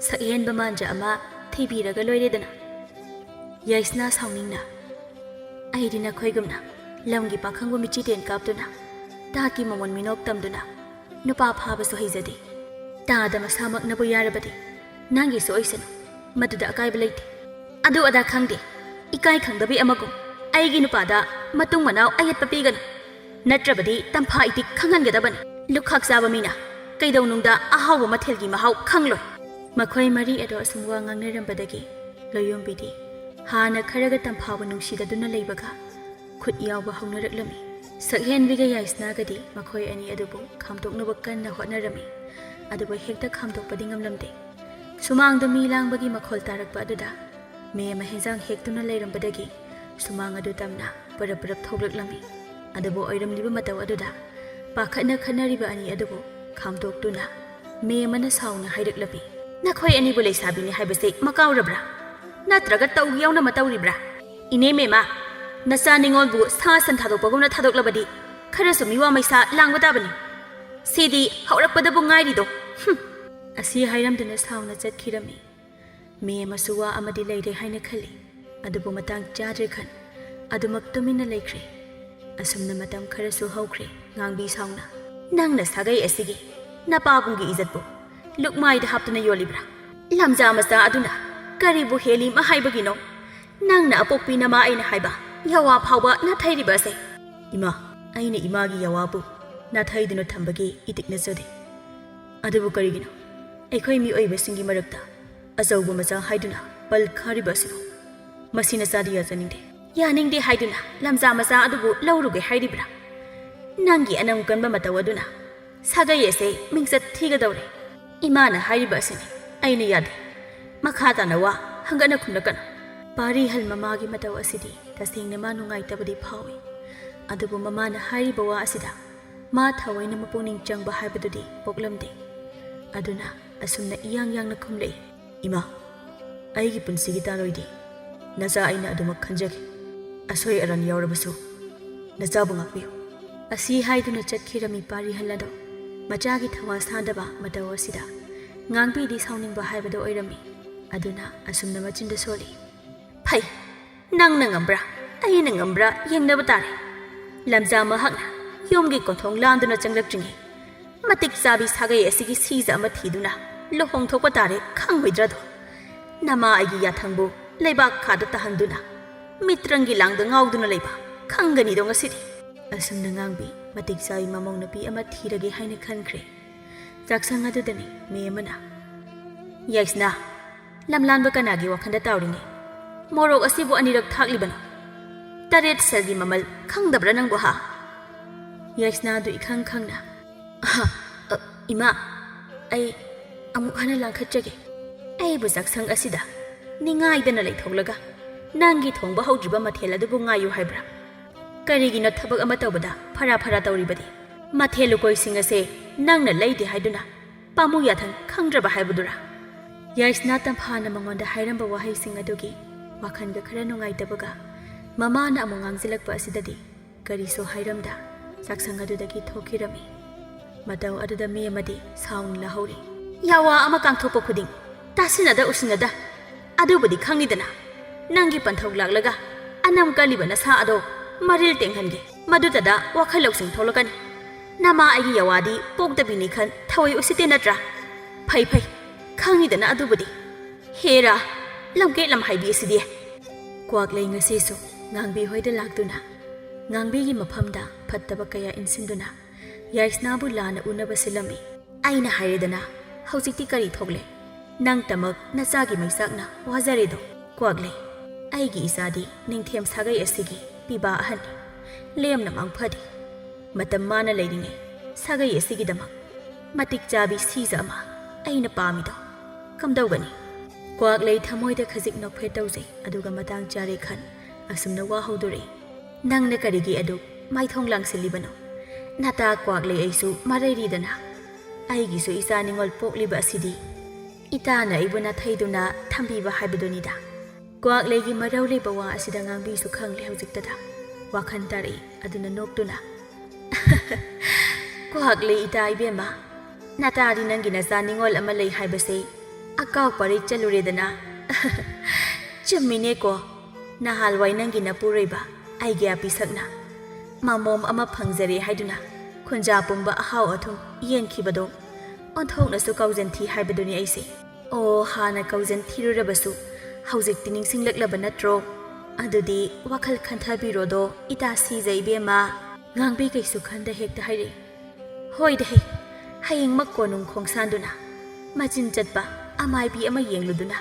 ꯁꯛꯍꯦꯟꯕ ꯃꯥꯟꯖ ꯑꯃ ꯊꯤꯕꯤꯔꯒ ꯂꯣꯏꯔꯦꯗꯅ꯫ ꯌꯥꯏꯁꯅꯥ ꯁꯥꯎꯅꯤꯡꯅ, "ꯑꯩꯗꯤ ꯅꯈꯣꯏꯒꯨꯝꯅ ꯂꯝꯒꯤ ꯄꯥꯈꯪꯕ ꯃꯤꯆꯤꯇꯦꯟ ꯀꯥꯞꯇꯨꯅ, ꯇꯥꯠꯀꯤ ꯃꯃꯣꯟ ꯃꯤꯅꯣꯛ ꯇꯝꯗꯨꯅ ꯅꯨꯄꯥ ꯐꯥꯕꯁꯨ ꯍꯩꯖꯗꯦ꯫ ꯇꯥꯗ ꯃꯁꯥꯃꯛꯅꯕꯨ ꯌꯥꯔꯕꯗꯤ ꯅꯪꯒꯤꯁꯨ ꯑꯣꯏꯁꯅꯨ, ꯃꯗꯨꯗ ꯑꯀꯥꯏꯕ ꯂꯩꯇꯦ꯫ ꯑꯗꯨ ꯑꯗꯥ ꯈꯪꯗꯦ, ꯏꯀꯥꯏ ꯈꯪꯗꯕꯤ ꯑꯃꯒꯨꯝ ꯑꯩꯒꯤ ꯅꯨꯄꯥꯗ ꯃꯇꯨꯡ ꯃꯅꯥꯎ ꯑꯌꯦꯠꯄ ꯄꯤꯒꯅꯨ꯫ ꯅꯠꯇ꯭ꯔꯕꯗꯤ ꯇꯝꯐꯥ ꯏꯇꯤꯛ ꯈꯪꯍꯟꯒꯗꯕꯅꯤ꯫ ꯂꯨꯈꯥꯛ ꯆꯥꯕ ꯃꯤꯅ ꯀꯩꯗꯧꯅꯨꯡꯗ ꯑꯍꯥꯎꯕ ꯃꯊꯦꯜꯒꯤ ꯃꯍꯥꯎ ꯈꯪꯂꯣꯏ꯫" ꯃꯈꯣꯏ ꯃꯔꯤ ꯑꯗꯣ ꯑꯁꯨꯝ ꯋꯥ ꯉꯥꯡꯅꯔꯝꯕꯗꯒꯤ ꯂꯣꯌꯣꯝꯕꯤꯗꯤ ꯍꯥꯟꯅ ꯈꯔꯒ ꯇꯝꯐꯥꯕꯨ ꯅꯨꯡꯁꯤꯗꯗꯨꯅ ꯂꯩꯕꯒ ꯈꯨꯠ ꯌꯥꯎꯕ ꯍꯧꯅꯔꯛꯂꯝꯃꯤ꯫ ꯁꯛꯍꯦꯟꯕꯤꯒ ꯌꯥꯏꯁꯅꯥꯒꯗꯤ ꯃꯈꯣꯏ ꯑꯅꯤ ꯑꯗꯨꯕꯨ ꯈꯥꯝꯗꯣꯛꯅꯕ ꯀꯟꯅ ꯍꯣꯠꯅꯔꯝꯃꯤ꯫ ꯑꯗꯨꯕꯨ ꯍꯦꯛꯇ ꯈꯥꯝꯗꯣꯛꯄꯗꯤ ꯉꯝꯂꯝꯗꯦ꯫ ꯁꯨꯃꯥꯡꯗ ꯃꯤ ꯂꯥꯡꯕꯒꯤ ꯃꯈꯣꯜ ꯇꯥꯔꯛꯄ ꯑꯗꯨꯗ ꯃꯦꯝ ꯑꯃ ꯍꯦꯟꯖꯥꯡ ꯍꯦꯛꯇꯨꯅ ꯂꯩꯔꯝꯕꯗꯒꯤ ꯁꯨꯃꯥꯡ ꯑꯗꯨ ꯇꯝꯅ ꯄꯔꯞ ꯄꯔꯞ ꯊꯣꯛꯂꯛꯂꯝꯃꯤ꯫ ꯑꯗꯨꯕꯨ ꯑꯣꯏꯔꯝꯂꯤꯕ ꯃꯇꯧ ꯑꯗꯨꯗ ꯄꯥꯈꯠꯅ ꯈꯠꯅꯔꯤꯕ ꯑꯅꯤ ꯑꯗꯨꯕꯨ ꯈꯥꯝꯗꯣꯛꯇꯨꯅ ꯃꯦꯝ ꯑꯃꯅ ꯁꯥꯎꯅ ꯍꯥꯏꯔꯛꯂꯝꯃꯤ, "ꯅꯈꯣꯏ ꯑꯅꯤꯕꯨ ꯂꯩꯁꯥꯕꯤꯅꯤ ꯍꯥꯏꯕꯁꯦ ꯃꯀꯥꯎꯔꯕ꯭ꯔꯥ? ꯅꯠꯇ꯭ꯔꯒ ꯇꯧꯒꯦ ꯌꯥꯎꯅ ꯃꯇꯧꯔꯤꯕ꯭ꯔꯥ? ꯏꯅꯦ ꯃꯦꯃꯥ, ꯅꯆꯥ ꯅꯤꯉꯣꯜꯕꯨ ꯁꯥ ꯁꯟ ꯊꯥꯗꯣꯛꯄꯒꯨꯝꯅ ꯊꯥꯗꯣꯛꯂꯕꯗꯤ ꯈꯔꯁꯨ ꯃꯤꯋꯥ ꯃꯩꯁꯥ ꯂꯥꯡꯕ ꯇꯥꯕꯅꯤ꯫ ꯁꯤꯗꯤ ꯍꯧꯔꯛꯄꯗꯕꯨ ꯉꯥꯏꯔꯤꯗꯣ꯫ ꯍꯨꯝ!" ꯑꯁꯤ ꯍꯥꯏꯔꯝꯗꯨꯅ ꯁꯥꯎꯅ ꯆꯠꯈꯤꯔꯝꯃꯤ꯫ ꯃꯦꯝ ꯑꯃꯁꯨ ꯋꯥ ꯑꯃꯗꯤ ꯂꯩꯔꯦ ꯍꯥꯏꯅ ꯈꯜꯂꯤ, ꯑꯗꯨꯕꯨ ꯃꯇꯥꯡ ꯆꯥꯗ꯭ꯔꯦ ꯈꯟ ꯑꯗꯨꯃꯛ ꯇꯨꯃꯤꯟꯅ ꯂꯩꯈ꯭ꯔꯦ꯫ ꯑꯁꯨꯝꯅ ꯃꯇꯝ ꯈꯔꯁꯨ ꯍꯧꯈ꯭ꯔꯦ꯫ ꯉꯥꯡꯕꯤ ꯁꯥꯎꯅ, "ꯅꯪꯅ ꯁꯥꯒꯩ ꯑꯁꯤꯒꯤ ꯅꯄꯥꯕꯨꯡꯒꯤ ꯏꯖꯠꯄꯨ ꯂꯨꯛꯃꯥꯏꯗ ꯍꯥꯞꯇꯨꯅ ꯌꯣꯜꯂꯤꯕ꯭ꯔꯥ? ꯂꯝꯖꯥ ꯃꯆꯥ ꯑꯗꯨꯅ ꯀꯔꯤꯕꯨ ꯍꯦꯜꯂꯤ ꯃꯍꯥꯏꯕꯒꯤꯅꯣ? ꯅꯪꯅ ꯑꯄꯣꯛꯄꯤ ꯅꯃꯥ ꯑꯩꯅ ꯍꯥꯏꯕ ꯌꯥꯋꯥ ꯐꯥꯎꯕ ꯅꯥꯊꯩꯔꯤꯕ ꯑꯁꯦ?" "ꯏꯃꯥ, ꯑꯩꯅ ꯏꯃꯥꯒꯤ ꯌꯥꯋꯥꯕꯨ ꯅꯥꯊꯩꯗꯨꯅ ꯊꯝꯕꯒꯤ ꯏꯇꯤꯛ ꯅꯠꯆꯗꯦ꯫ ꯑꯗꯨꯕꯨ ꯀꯔꯤꯒꯤꯅꯣ ꯑꯩꯈꯣꯏ ꯃꯤꯑꯣꯏꯕꯁꯤꯡꯒꯤ ꯃꯔꯛꯇ ꯑꯆꯧꯕ ꯃꯆꯥ ꯍꯥꯏꯗꯨꯅ ꯄꯜ ꯈꯥꯔꯤꯕ ꯑꯁꯤꯕꯨ? ꯃꯁꯤ ꯅꯆꯥꯗꯤ ꯌꯥꯖꯅꯤꯡꯗꯦ꯫" "ꯌꯥꯅꯤꯡꯗꯦ ꯍꯥꯏꯗꯨꯅ ꯂꯝꯖꯥ ꯃꯆꯥ ꯑꯗꯨꯕꯨ ꯂꯧꯔꯨꯒꯦ ꯍꯥꯏꯔꯤꯕ꯭ꯔꯥ? ꯅꯪꯒꯤ ꯑꯅꯝ ꯀꯟꯕ ꯃꯇꯧ ꯑꯗꯨꯅ ꯁꯥꯒꯩ ꯑꯁꯦ ꯃꯤꯡꯆꯠ ꯊꯤꯒꯗꯧꯔꯦ꯫ ꯏꯃꯥꯅ ꯍꯥꯏꯔꯤꯕ ꯑꯁꯤꯅꯤ, ꯑꯩꯅ ꯌꯥꯗꯦ꯫ ꯃꯈꯥ ꯇꯥꯅ ꯋꯥ ꯍꯪꯒꯠꯅ ꯈꯨꯝꯂꯛꯀꯅꯨ꯫" ꯄꯥꯔꯤꯍꯜ ꯃꯃꯥꯒꯤ ꯃꯇꯧ ꯑꯁꯤꯗꯤ ꯇꯁꯦꯡꯅ ꯃꯥ ꯅꯨꯡꯉꯥꯏꯇꯕꯗꯤ ꯐꯥꯎꯏ꯫ ꯑꯗꯨꯕꯨ ꯃꯃꯥꯅ ꯍꯥꯏꯔꯤꯕ ꯋꯥ ꯑꯁꯤꯗ ꯃꯥ ꯊꯑꯣꯏꯅ ꯃꯄꯨꯛꯅꯤꯡ ꯆꯪꯕ ꯍꯥꯏꯕꯗꯨꯗꯤ ꯄꯣꯛꯂꯝꯗꯦ꯫ ꯑꯗꯨꯅ ꯑꯁꯨꯝꯅ ꯏꯌꯥꯡ ꯌꯥꯡꯅ ꯈꯨꯝꯂꯛꯏ, "ꯏꯃꯥ, ꯑꯩꯒꯤ ꯄꯨꯟꯁꯤꯒꯤ ꯇꯥꯂꯣꯏꯗꯤ ꯅꯆꯥ ꯑꯩꯅ ꯑꯗꯨꯃꯛ ꯈꯟꯖꯒꯦ꯫ ꯑꯁꯣꯏ ꯑꯔꯥꯟ ꯌꯥꯎꯔꯕꯁꯨ ꯅꯆꯥꯕꯨ ꯉꯥꯛꯄꯤꯌꯨ꯫ ꯑꯁꯤ ꯍꯥꯏꯗꯨꯅ ꯆꯠꯈꯤꯔꯝꯃꯤ ꯄꯥꯔꯤꯍꯜ ꯑꯗꯣ ꯃꯆꯥꯒꯤ ꯊꯋꯥ ꯁꯥꯗꯕ ꯃꯇꯧ ꯑꯁꯤꯗ ꯉꯥꯡꯕꯤꯗꯤ ꯁꯥꯎꯅꯤꯡꯕ ꯍꯥꯏꯕꯗꯣ ꯑꯣꯏꯔꯝꯃꯤ꯫ ꯑꯗꯨꯅ ꯑꯁꯨꯝꯅ ꯃꯆꯤꯟꯗ ꯁꯣꯜꯂꯤ, "ꯐꯩ, ꯅꯪꯅ ꯉꯝꯕ꯭ꯔꯥ ꯑꯩꯅ ꯉꯝꯕ꯭ꯔꯥ ꯌꯦꯡꯅꯕ ꯇꯥꯔꯦ꯫ ꯂꯝꯖꯥ ꯃꯍꯥꯛꯅ ꯌꯨꯝꯒꯤ ꯀꯣꯟꯊꯣꯡ ꯂꯥꯟꯗꯨꯅ ꯆꯪꯂꯛꯇ꯭ꯔꯤꯉꯩ ꯃꯇꯤꯛ ꯆꯥꯕꯤ ꯁꯥꯒꯩ ꯑꯁꯤꯒꯤ ꯁꯤꯖ ꯑꯃ ꯊꯤꯗꯨꯅ ꯂꯨꯍꯣꯡꯊꯣꯛꯄ ꯇꯥꯔꯦ ꯈꯪꯉꯣꯏꯗ꯭ꯔꯥꯗꯣ? ꯅꯃꯥ ꯑꯩꯒꯤ ꯌꯥꯊꯪꯕꯨ ꯂꯩꯕꯥꯛ ꯈꯥꯗ ꯇꯥꯍꯟꯗꯨꯅ ꯃꯤꯇ꯭ꯔꯪꯒꯤ ꯂꯥꯡꯗ ꯉꯥꯎꯗꯨꯅ ꯂꯩꯕ ꯈꯪꯒꯅꯤꯗꯣ ꯉꯁꯤꯗꯤ"꯫ ꯑꯁꯨꯝꯅ ꯉꯥꯡꯕꯤ ꯃꯇꯤꯛ ꯆꯥꯕꯤ ꯃꯃꯧ ꯅꯨꯄꯤ ꯑꯃ ꯊꯤꯔꯒꯦ ꯍꯥꯏꯅ ꯈꯟꯈ꯭ꯔꯦ꯫ ꯆꯥꯛꯁꯪ ꯑꯗꯨꯗꯅꯤ ꯃꯦ ꯑꯃꯅ, "ꯌꯥꯏꯁꯅꯥ, ꯂꯝꯂꯥꯟꯕ ꯀꯅꯥꯒꯤ ꯋꯥꯈꯜꯗ ꯇꯥꯎꯔꯤꯉꯩ? ꯃꯣꯔꯣꯛ ꯑꯁꯤꯕꯨ ꯑꯅꯤꯔꯛ ꯊꯥꯛꯂꯤꯕꯅꯣ? ꯇꯔꯦꯠ ꯁꯦꯔꯒꯤ ꯃꯃꯜ ꯈꯪꯗꯕ꯭ꯔꯥ ꯅꯪꯕꯨ ꯍꯥ?" ꯌꯥꯏꯁꯅꯥꯗꯨ ꯏꯈꯪ ꯈꯪꯅ, "ꯑꯍ, ꯑ, ꯏꯃꯥ, ꯑꯩ ꯑꯃꯨꯛ ꯍꯟꯅ ꯂꯥꯡꯈꯠꯆꯒꯦ꯫ ꯑꯩꯕꯨ ꯆꯥꯛꯁꯪ ꯑꯁꯤꯗ ꯅꯤꯡꯉꯥꯏꯗꯅ ꯂꯩꯊꯣꯛꯂꯒ ꯅꯪꯒꯤ ꯊꯣꯡꯕ ꯍꯧꯗ꯭ꯔꯤꯕ ꯃꯊꯦꯜ ꯑꯗꯨꯕꯨ ꯉꯥꯏꯌꯨ ꯍꯥꯏꯕ꯭ꯔꯥ? ꯀꯔꯤꯒꯤꯅꯣ ꯊꯕꯛ ꯑꯃ ꯇꯧꯕꯗ ꯐꯔꯥ ꯐꯔꯥ ꯇꯧꯔꯤꯕꯗꯤ? ꯃꯊꯦꯜ ꯂꯨꯀꯣꯏꯁꯤꯡ ꯑꯁꯦ ꯅꯪꯅ ꯂꯩꯗꯦ ꯍꯥꯏꯗꯨꯅ ꯄꯥꯝꯃꯨ ꯌꯥꯊꯪ ꯈꯪꯗ꯭ꯔꯕ ꯍꯥꯏꯕꯗꯨꯔꯥ?" ꯌꯥꯏꯁꯅꯥ ꯇꯝꯐꯥꯅ ꯃꯉꯣꯟꯗ ꯍꯥꯏꯔꯝꯕ ꯋꯥꯍꯩꯁꯤꯡ ꯑꯗꯨꯒꯤ ꯋꯥꯈꯜꯒ ꯈꯔ ꯅꯨꯡꯉꯥꯏꯇꯕꯒ ꯃꯃꯥꯅ ꯑꯃꯨꯛ ꯉꯥꯡꯁꯤꯜꯂꯛꯄ ꯑꯁꯤꯗꯗꯤ ꯀꯔꯤꯁꯨ ꯍꯥꯏꯔꯝꯗ ꯆꯥꯛꯁꯪ ꯑꯗꯨꯗꯒꯤ ꯊꯣꯛꯈꯤꯔꯝꯃꯤ꯫ ꯃꯇꯧ ꯑꯗꯨꯗ ꯃꯦ ꯑꯃꯗꯤ ꯁꯥꯎꯅ ꯂꯥꯍꯧꯔꯤ, "ꯌꯥꯋꯥ ꯑꯃ ꯀꯥꯡꯊꯣꯛꯄ ꯈꯨꯗꯤꯡ ꯇꯥꯁꯤꯟꯅꯗ ꯎꯁꯤꯟꯅꯗ ꯑꯗꯨꯕꯨꯗꯤ ꯈꯪꯉꯤꯗꯅ, ꯅꯪꯒꯤ ꯄꯟꯊꯧ ꯂꯥꯛꯂꯒ ꯑꯅꯝ ꯀꯜꯂꯤꯕ ꯅꯁꯥ ꯑꯗꯣ ꯃꯔꯤꯜ ꯇꯦꯡꯍꯟꯒꯦ꯫ ꯃꯗꯨꯇꯗ ꯋꯥꯈꯜ ꯂꯧꯁꯤꯡ ꯊꯣꯛꯂꯛꯀꯅꯤ꯫ ꯅꯃꯥ ꯑꯩꯒꯤ ꯌꯥꯋꯥꯗꯤ ꯄꯣꯛꯇꯕꯤꯅꯤ ꯈꯟ ꯊꯑꯣꯏ ꯎꯁꯤꯠꯇꯦ ꯅꯠꯇ꯭ꯔꯥ? ꯐꯩ ꯐꯩ, ꯈꯪꯉꯤꯗꯅ ꯑꯗꯨꯕꯨꯗꯤ꯫ ꯍꯦꯔꯥ, ꯂꯝꯀꯦꯠ ꯂꯝꯍꯥꯏꯕꯤ ꯑꯁꯤꯗꯤ!" ꯀ꯭ꯋꯥꯛꯂꯩ ꯉꯁꯤꯁꯨ ꯉꯥꯡꯕꯤ ꯍꯣꯏꯗ ꯂꯥꯛꯇꯨꯅ ꯉꯥꯡꯕꯤꯒꯤ ꯃꯐꯝꯗ ꯐꯠꯇꯕ ꯀꯌꯥ ꯏꯟꯁꯤꯟꯗꯨꯅ ꯌꯥꯏꯁꯅꯥꯕꯨ ꯂꯥꯟꯅ ꯎꯅꯕ ꯁꯤꯜꯂꯝꯃꯤ꯫ "ꯑꯩꯅ ꯍꯥꯏꯔꯦꯗꯅ, ꯍꯧꯖꯤꯛꯇꯤ ꯀꯔꯤ ꯊꯣꯛꯂꯦ? ꯅꯪꯇꯃꯛ ꯅꯆꯥꯒꯤ ꯃꯩꯆꯥꯛꯅ ꯋꯥꯖꯔꯦꯗꯣ꯫ ꯀ꯭ꯋꯥꯛꯂꯩ, ꯑꯩꯒꯤ ꯏꯆꯥꯗꯤ ꯅꯤꯡꯊꯦꯝ ꯁꯥꯒꯩ ꯑꯁꯤꯒꯤ ꯄꯤꯕꯥ ꯑꯍꯟꯅꯤ꯫ ꯂꯦꯝꯅ ꯃꯥꯡꯐꯗꯦ꯫ ꯃꯇꯝ ꯃꯥꯅ ꯂꯩꯔꯤꯉꯩ ꯁꯥꯒꯩ ꯑꯁꯤꯒꯤꯗꯃꯛ ꯃꯇꯤꯛ ꯆꯥꯕꯤ ꯁꯤꯖ ꯑꯃ ꯑꯩꯅ ꯄꯥꯝꯃꯤꯗꯣ ꯀꯝꯗꯧꯒꯅꯤ?" ꯀ꯭ꯋꯥꯛꯂꯩ ꯊꯃꯣꯏꯗ ꯈꯖꯤꯛ ꯅꯣꯛꯐꯦꯠ ꯇꯧꯖꯩ, ꯑꯗꯨꯒ ꯃꯇꯥꯡ ꯆꯥꯔꯦ ꯈꯟ ꯑꯁꯨꯝꯅ ꯋꯥ ꯍꯧꯗꯣꯔꯛꯏ, "ꯅꯪꯅ ꯀꯔꯤꯒꯤ ꯑꯗꯨꯛ ꯃꯥꯏꯊꯣꯡ ꯂꯥꯡꯁꯤꯜꯂꯤꯕꯅꯣ? ꯅꯇꯥ ꯀ꯭ꯋꯥꯛꯂꯩ ꯑꯩꯁꯨ ꯃꯔꯩꯔꯤꯗꯅ꯫ ꯑꯩꯒꯤꯁꯨ ꯏꯆꯥ ꯅꯤꯉꯣꯜ ꯄꯣꯛꯂꯤꯕ ꯑꯁꯤꯗꯤ ꯏꯇꯥꯅ ꯑꯩꯕꯨ ꯅꯥꯊꯩꯗꯨꯅ ꯊꯝꯕꯤꯕ ꯍꯥꯏꯕꯗꯨꯅꯤꯗ꯫ ꯀ꯭ꯋꯥꯛꯂꯩꯒꯤ ꯃꯔꯧ ꯂꯩꯕ ꯋꯥ ꯑꯁꯤꯗ ꯉꯥꯡꯕꯤꯁꯨ ꯈꯪꯂꯦ ꯍꯧꯖꯤꯛꯇꯗ꯫ ꯋꯥꯈꯜ ꯇꯥꯔꯛꯏ꯫ ꯑꯗꯨꯅ ꯅꯣꯛꯇꯨꯅ, "ꯀ꯭ꯋꯥꯛꯂꯩ ꯏꯇꯥ ꯏꯕꯦꯝꯃ, ꯅꯇꯥꯗꯤ ꯅꯪꯒꯤ ꯅꯆꯥ ꯅꯤꯉꯣꯜ ꯑꯃ ꯂꯩ ꯍꯥꯏꯕꯁꯦ ꯑꯀꯥꯎ ꯄꯔꯩ ꯆꯠꯂꯨꯔꯦꯗꯅ꯫ ꯆꯨꯝꯃꯤꯅꯦꯀꯣ, ꯅꯍꯥꯜꯋꯥꯏ ꯅꯪꯒꯤ ꯅꯄꯨꯔꯣꯏꯕ ꯑꯩꯒꯤ ꯑꯄꯤꯁꯛꯅ ꯃꯃꯣꯝ ꯑꯃ ꯐꯪꯖꯔꯦ ꯍꯥꯏꯗꯨꯅ ꯈꯨꯟꯖꯥ ꯄꯨꯝꯕ ꯑꯍꯥꯎ ꯑꯊꯨꯝ ꯌꯦꯟꯈꯤꯕꯗꯣ ꯑꯣꯟꯊꯣꯛꯅꯁꯨ ꯀꯥꯎꯖꯟꯊꯤ ꯍꯥꯏꯕꯗꯨꯅꯤ ꯑꯩꯁꯦ꯫ ꯑꯣ, ꯍꯥꯟꯅ ꯀꯥꯎꯖꯟꯊꯤꯔꯨꯔꯕꯁꯨ ꯍꯧꯖꯤꯛꯇꯤ ꯅꯤꯡꯁꯤꯡꯂꯛꯂꯕ ꯅꯠꯇ꯭ꯔꯣ? ꯑꯗꯨꯗꯤ ꯋꯥꯈꯜ ꯈꯟꯊꯕꯤꯔꯣꯗꯣ, ꯏꯇꯥ ꯁꯤꯖ ꯏꯕꯦꯝꯃ꯫" ꯉꯥꯡꯕꯤ ꯀꯩꯁꯨ ꯈꯟꯗ ꯍꯦꯛꯇ ꯍꯥꯏꯔꯛꯏ꯫ "ꯍꯣꯏꯗ ꯍꯦ, ꯍꯌꯦꯡꯃꯛ ꯀꯣꯅꯨꯡ ꯈꯣꯡꯁꯥꯟꯗꯨꯅ, ꯃꯆꯤꯟ ꯆꯠꯄ ꯑꯃꯥꯏꯕꯤ ꯑꯃ ꯌꯦꯡꯂꯨꯗꯨꯅ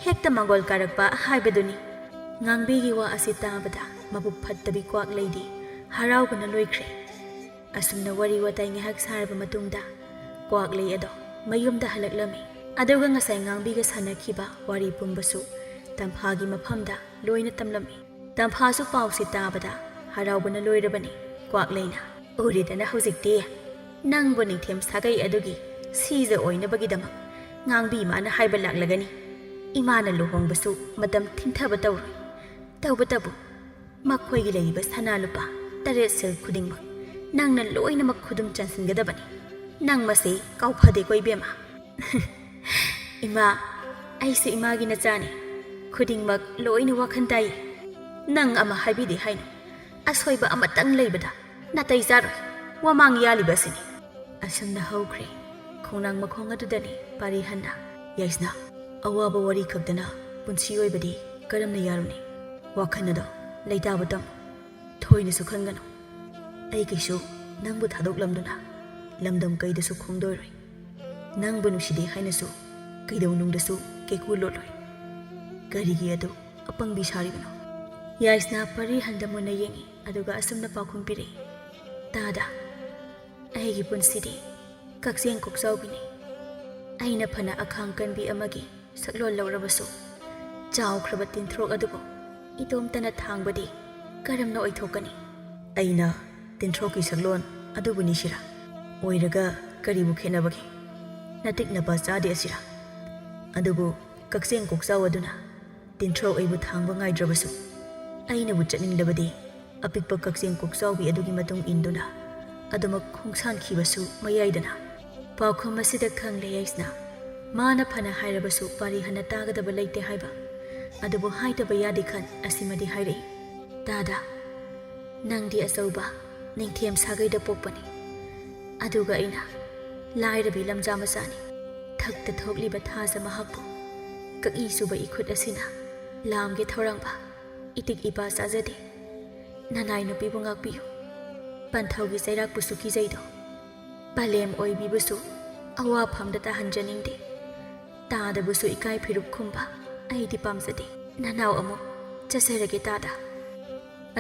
ꯍꯦꯛꯇ ꯃꯪꯒꯣꯜ ꯀꯥꯔꯛꯄ ꯍꯥꯏꯕꯗꯨꯅꯤ꯫" ꯉꯥꯡꯕꯤꯒꯤ ꯋꯥ ꯑꯁꯤ ꯇꯥꯕꯗ ꯃꯕꯨꯛ ꯐꯠꯇꯕꯤ ꯀ꯭ꯋꯥꯛꯂꯩꯗꯤ ꯍꯔꯥꯎꯕꯅ ꯂꯣꯏꯈ꯭ꯔꯦ꯫ ꯑꯁꯨꯝꯅ ꯋꯥꯔꯤ ꯋꯥꯇꯥꯏ ꯉꯥꯏꯍꯥꯛ ꯁꯥꯔꯕ ꯃꯇꯨꯡꯗ ꯀ꯭ꯋꯥꯛꯂꯩ ꯑꯗꯣ ꯃꯌꯨꯝꯗ ꯍꯜꯂꯛꯂꯝꯃꯤ꯫ ꯑꯗꯨꯒ ꯉꯁꯥꯏ ꯉꯥꯡꯕꯤꯒ ꯁꯥꯟꯅꯈꯤꯕ ꯋꯥꯔꯤ ꯄꯨꯝꯕꯁꯨ ꯇꯝꯐꯥꯒꯤ ꯃꯐꯝꯗ ꯂꯣꯏꯅ ꯇꯝꯂꯝꯃꯤ꯫ ꯇꯝꯐꯥꯁꯨ ꯄꯥꯎꯁꯤ ꯇꯥꯕꯗ ꯍꯔꯥꯎꯕꯅ ꯂꯣꯏꯔꯕꯅꯤ꯫ ꯀ꯭ꯋꯥꯛꯂꯩꯅ, "ꯎꯔꯦꯗꯅ ꯍꯧꯖꯤꯛꯇꯤ, ꯅꯪꯕꯨ ꯅꯤꯡꯊꯦꯝ ꯁꯥꯒꯩ ꯑꯗꯨꯒꯤ ꯁꯤꯖ ꯑꯣꯏꯅꯕꯒꯤꯗꯃꯛ ꯉꯥꯡꯕꯤ ꯏꯃꯥꯅ ꯍꯥꯏꯕ ꯂꯥꯛꯂꯒꯅꯤ꯫ ꯏꯃꯥꯅ ꯂꯨꯍꯣꯡꯕꯁꯨ ꯃꯇꯝ ꯊꯤꯟꯊꯕ ꯇꯧꯔꯣꯏ꯫ ꯇꯧꯕꯇꯕꯨ ꯃꯈꯣꯏꯒꯤ ꯂꯩꯔꯤꯕ ꯁꯅꯥ ꯂꯨꯄꯥ ꯇꯔꯦꯠ ꯁꯤꯜ ꯈꯨꯗꯤꯡꯃꯛ ꯅꯪꯅ ꯂꯣꯏꯅꯃꯛ ꯈꯨꯗꯨꯝ ꯆꯟꯁꯤꯟꯒꯗꯕꯅꯤ꯫ ꯅꯪ ꯃꯁꯤ ꯀꯥꯎꯐꯗꯦꯀꯣ ꯏꯕꯦꯝꯃ꯫" "ꯏꯃꯥ, ꯑꯩꯁꯨ ꯏꯃꯥꯒꯤ ꯅꯆꯥꯅꯤ꯫ ꯈꯨꯗꯤꯡꯃꯛ ꯂꯣꯏꯅ ꯋꯥꯈꯜ ꯇꯥꯏ꯫ ꯅꯪ ꯑꯃ ꯍꯥꯏꯕꯤꯗꯦ ꯍꯥꯏꯅꯨ꯫ ꯑꯁꯣꯏꯕ ꯑꯃꯇꯪ ꯂꯩꯕꯗ ꯅꯥꯇꯩ ꯆꯥꯔꯣꯏ꯫ ꯋꯥꯃꯥꯡ ꯌꯥꯜꯂꯤꯕ ꯑꯁꯤꯅꯤ꯫" ꯑꯁꯨꯝꯅ ꯍꯧꯈ꯭ꯔꯦ꯫ ꯈꯣꯡꯅꯥꯡ ꯃꯈꯣꯡ ꯑꯗꯨꯗꯅꯤ ꯄꯥꯔꯤꯍꯟꯅ, "ꯌꯥꯏꯁꯅꯥ, ꯑꯋꯥꯕ ꯋꯥꯔꯤ ꯈꯛꯇꯅ ꯄꯨꯟꯁꯤ ꯑꯣꯏꯕꯗꯤ ꯀꯔꯝꯅ ꯌꯥꯔꯨꯅꯤ? ꯋꯥꯈꯜ ꯑꯗꯣ ꯂꯩꯇꯥꯕ ꯇꯝꯃꯨ꯫ ꯊꯣꯏꯅꯁꯨ ꯈꯟꯒꯅꯨ꯫ ꯑꯩ ꯀꯩꯁꯨ ꯅꯪꯕꯨ ꯊꯥꯗꯣꯛꯂꯝꯗꯨꯅ ꯂꯝꯗꯝ ꯀꯩꯗꯁꯨ ꯈꯣꯡꯗꯣꯏꯔꯣꯏ꯫ ꯅꯪꯕꯨ ꯅꯨꯡꯁꯤꯗꯦ ꯍꯥꯏꯅꯁꯨ ꯀꯩꯗꯧꯅꯨꯡꯗꯁꯨ ꯀꯦꯀꯨ ꯂꯣꯠꯂꯣꯏ꯫ ꯀꯔꯤꯒꯤ ꯑꯗꯨ ꯑꯄꯪꯕꯤ ꯁꯥꯔꯤꯕꯅꯣ?" ꯌꯥꯏꯁꯅꯥ ꯄꯥꯔꯤꯍꯟꯗ ꯃꯨꯟꯅ ꯌꯦꯡꯉꯤ, ꯑꯗꯨꯒ ꯑꯁꯨꯝꯅ ꯄꯥꯎꯈꯨꯝ ꯄꯤꯔꯛꯏ, "ꯇꯥꯗ, ꯑꯩꯒꯤ ꯄꯨꯟꯁꯤꯗꯤ ꯀꯛꯆꯦꯡ ꯀꯣꯛꯆꯥꯎꯕꯤꯅꯤ꯫ ꯑꯩꯅ ꯐꯅ ꯑꯈꯥꯡ ꯀꯟꯕꯤ ꯑꯃꯒꯤ ꯁꯛꯂꯣꯟ ꯂꯧꯔꯕꯁꯨ, ꯆꯥꯎꯈ꯭ꯔꯕ ꯇꯤꯟꯊ꯭ꯔꯣꯛ ꯑꯗꯨꯕꯨ ꯏꯇꯣꯝꯇꯅ ꯊꯥꯡꯕꯗꯤ ꯀꯔꯝꯅ ꯑꯣꯏꯊꯣꯛꯀꯅꯤ?" "ꯑꯩꯅ ꯇꯤꯟꯊ꯭ꯔꯣꯛꯀꯤ ꯁꯛꯂꯣꯟ ꯑꯗꯨꯕꯨ ꯅꯤꯁꯤꯔꯥ? ꯑꯣꯏꯔꯒ ꯀꯔꯤꯕꯨ ꯈꯦꯠꯅꯕꯒꯦ? ꯅꯇꯤꯛ ꯅꯄꯥ ꯆꯥꯗꯦ ꯑꯁꯤꯔꯥ? ꯑꯗꯨꯕꯨ ꯀꯛꯆꯦꯡ ꯀꯣꯛꯆꯥꯎ ꯑꯗꯨꯅ ꯇꯤꯟꯊ꯭ꯔꯣꯛ ꯑꯩꯕꯨ ꯊꯥꯡꯕ ꯉꯥꯏꯗ꯭ꯔꯕꯁꯨ, ꯑꯩꯅꯕꯨ ꯆꯠꯅꯤꯡꯂꯕꯗꯤ ꯑꯄꯤꯛꯄ ꯀꯛꯆꯦꯡ ꯀꯣꯛꯆꯥꯎꯕꯤ ꯑꯗꯨꯒꯤ ꯃꯇꯨꯡ ꯏꯟꯗꯨꯅ ꯑꯗꯨꯃꯛ ꯈꯣꯡꯁꯥꯟꯈꯤꯕꯁꯨ ꯃꯌꯥꯏꯗꯅ꯫ ꯄꯥꯎꯈꯨꯝ ꯑꯁꯤꯗ ꯈꯪꯂꯦ ꯑꯩꯁꯅ꯫ ꯃꯥꯅ ꯐꯅ ꯍꯥꯏꯔꯕꯁꯨ ꯄꯥꯔꯤ ꯍꯟꯅ ꯇꯥꯒꯗꯕ ꯂꯩꯇꯦ ꯍꯥꯏꯕ꯫ ꯑꯗꯨꯕꯨ ꯍꯥꯏꯗꯕ ꯌꯥꯗꯦ ꯈꯟ ꯑꯁꯤꯃꯗꯤ ꯍꯥꯏꯔꯛꯏ꯫ ꯇꯥꯗ, ꯅꯪꯗꯤ ꯑꯆꯧꯕ ꯅꯤꯡꯊꯦꯝ ꯁꯥꯒꯩꯗ ꯄꯣꯛꯄꯅꯤ꯫ ꯑꯗꯨꯒ ꯑꯩꯅ ꯂꯥꯏꯔꯕꯤ ꯂꯝꯖꯥ ꯃꯆꯥꯅꯤ꯫ ꯊꯛꯇ ꯊꯣꯛꯂꯤꯕ ꯊꯥꯖ ꯃꯍꯥꯛꯄꯨ ꯀꯛꯏ ꯆꯨꯕ ꯏꯈꯨꯠ ꯑꯁꯤꯅ ꯂꯥꯝꯒꯦ ꯊꯧꯔꯥꯡꯕ ꯏꯇꯤꯛ ꯏꯄꯥ ꯆꯥꯖꯗꯦ꯫ ꯅꯅꯥꯏ ꯅꯨꯄꯤꯕꯨ ꯉꯥꯛꯄꯤꯌꯨ꯫ ꯄꯟꯊꯧꯒꯤ ꯆꯩꯔꯥꯛꯄꯨꯁꯨ ꯀꯤꯖꯩꯗꯣ꯫ ꯄꯂꯦꯝ ꯑꯣꯏꯕꯤꯕꯨꯁꯨ ꯑꯋꯥꯐꯝꯗ ꯇꯥꯍꯟꯖꯅꯤꯡꯗꯦ꯫ ꯇꯥꯗꯕꯨꯁꯨ ꯏꯀꯥꯏ ꯐꯤꯔꯨꯞ ꯈꯨꯝꯕ ꯑꯩꯗꯤ ꯄꯥꯝꯖꯗꯦ꯫ ꯅꯅꯥꯎ ꯑꯃꯨꯛ ꯆꯠꯆꯔꯒꯦ ꯇꯥꯗ꯫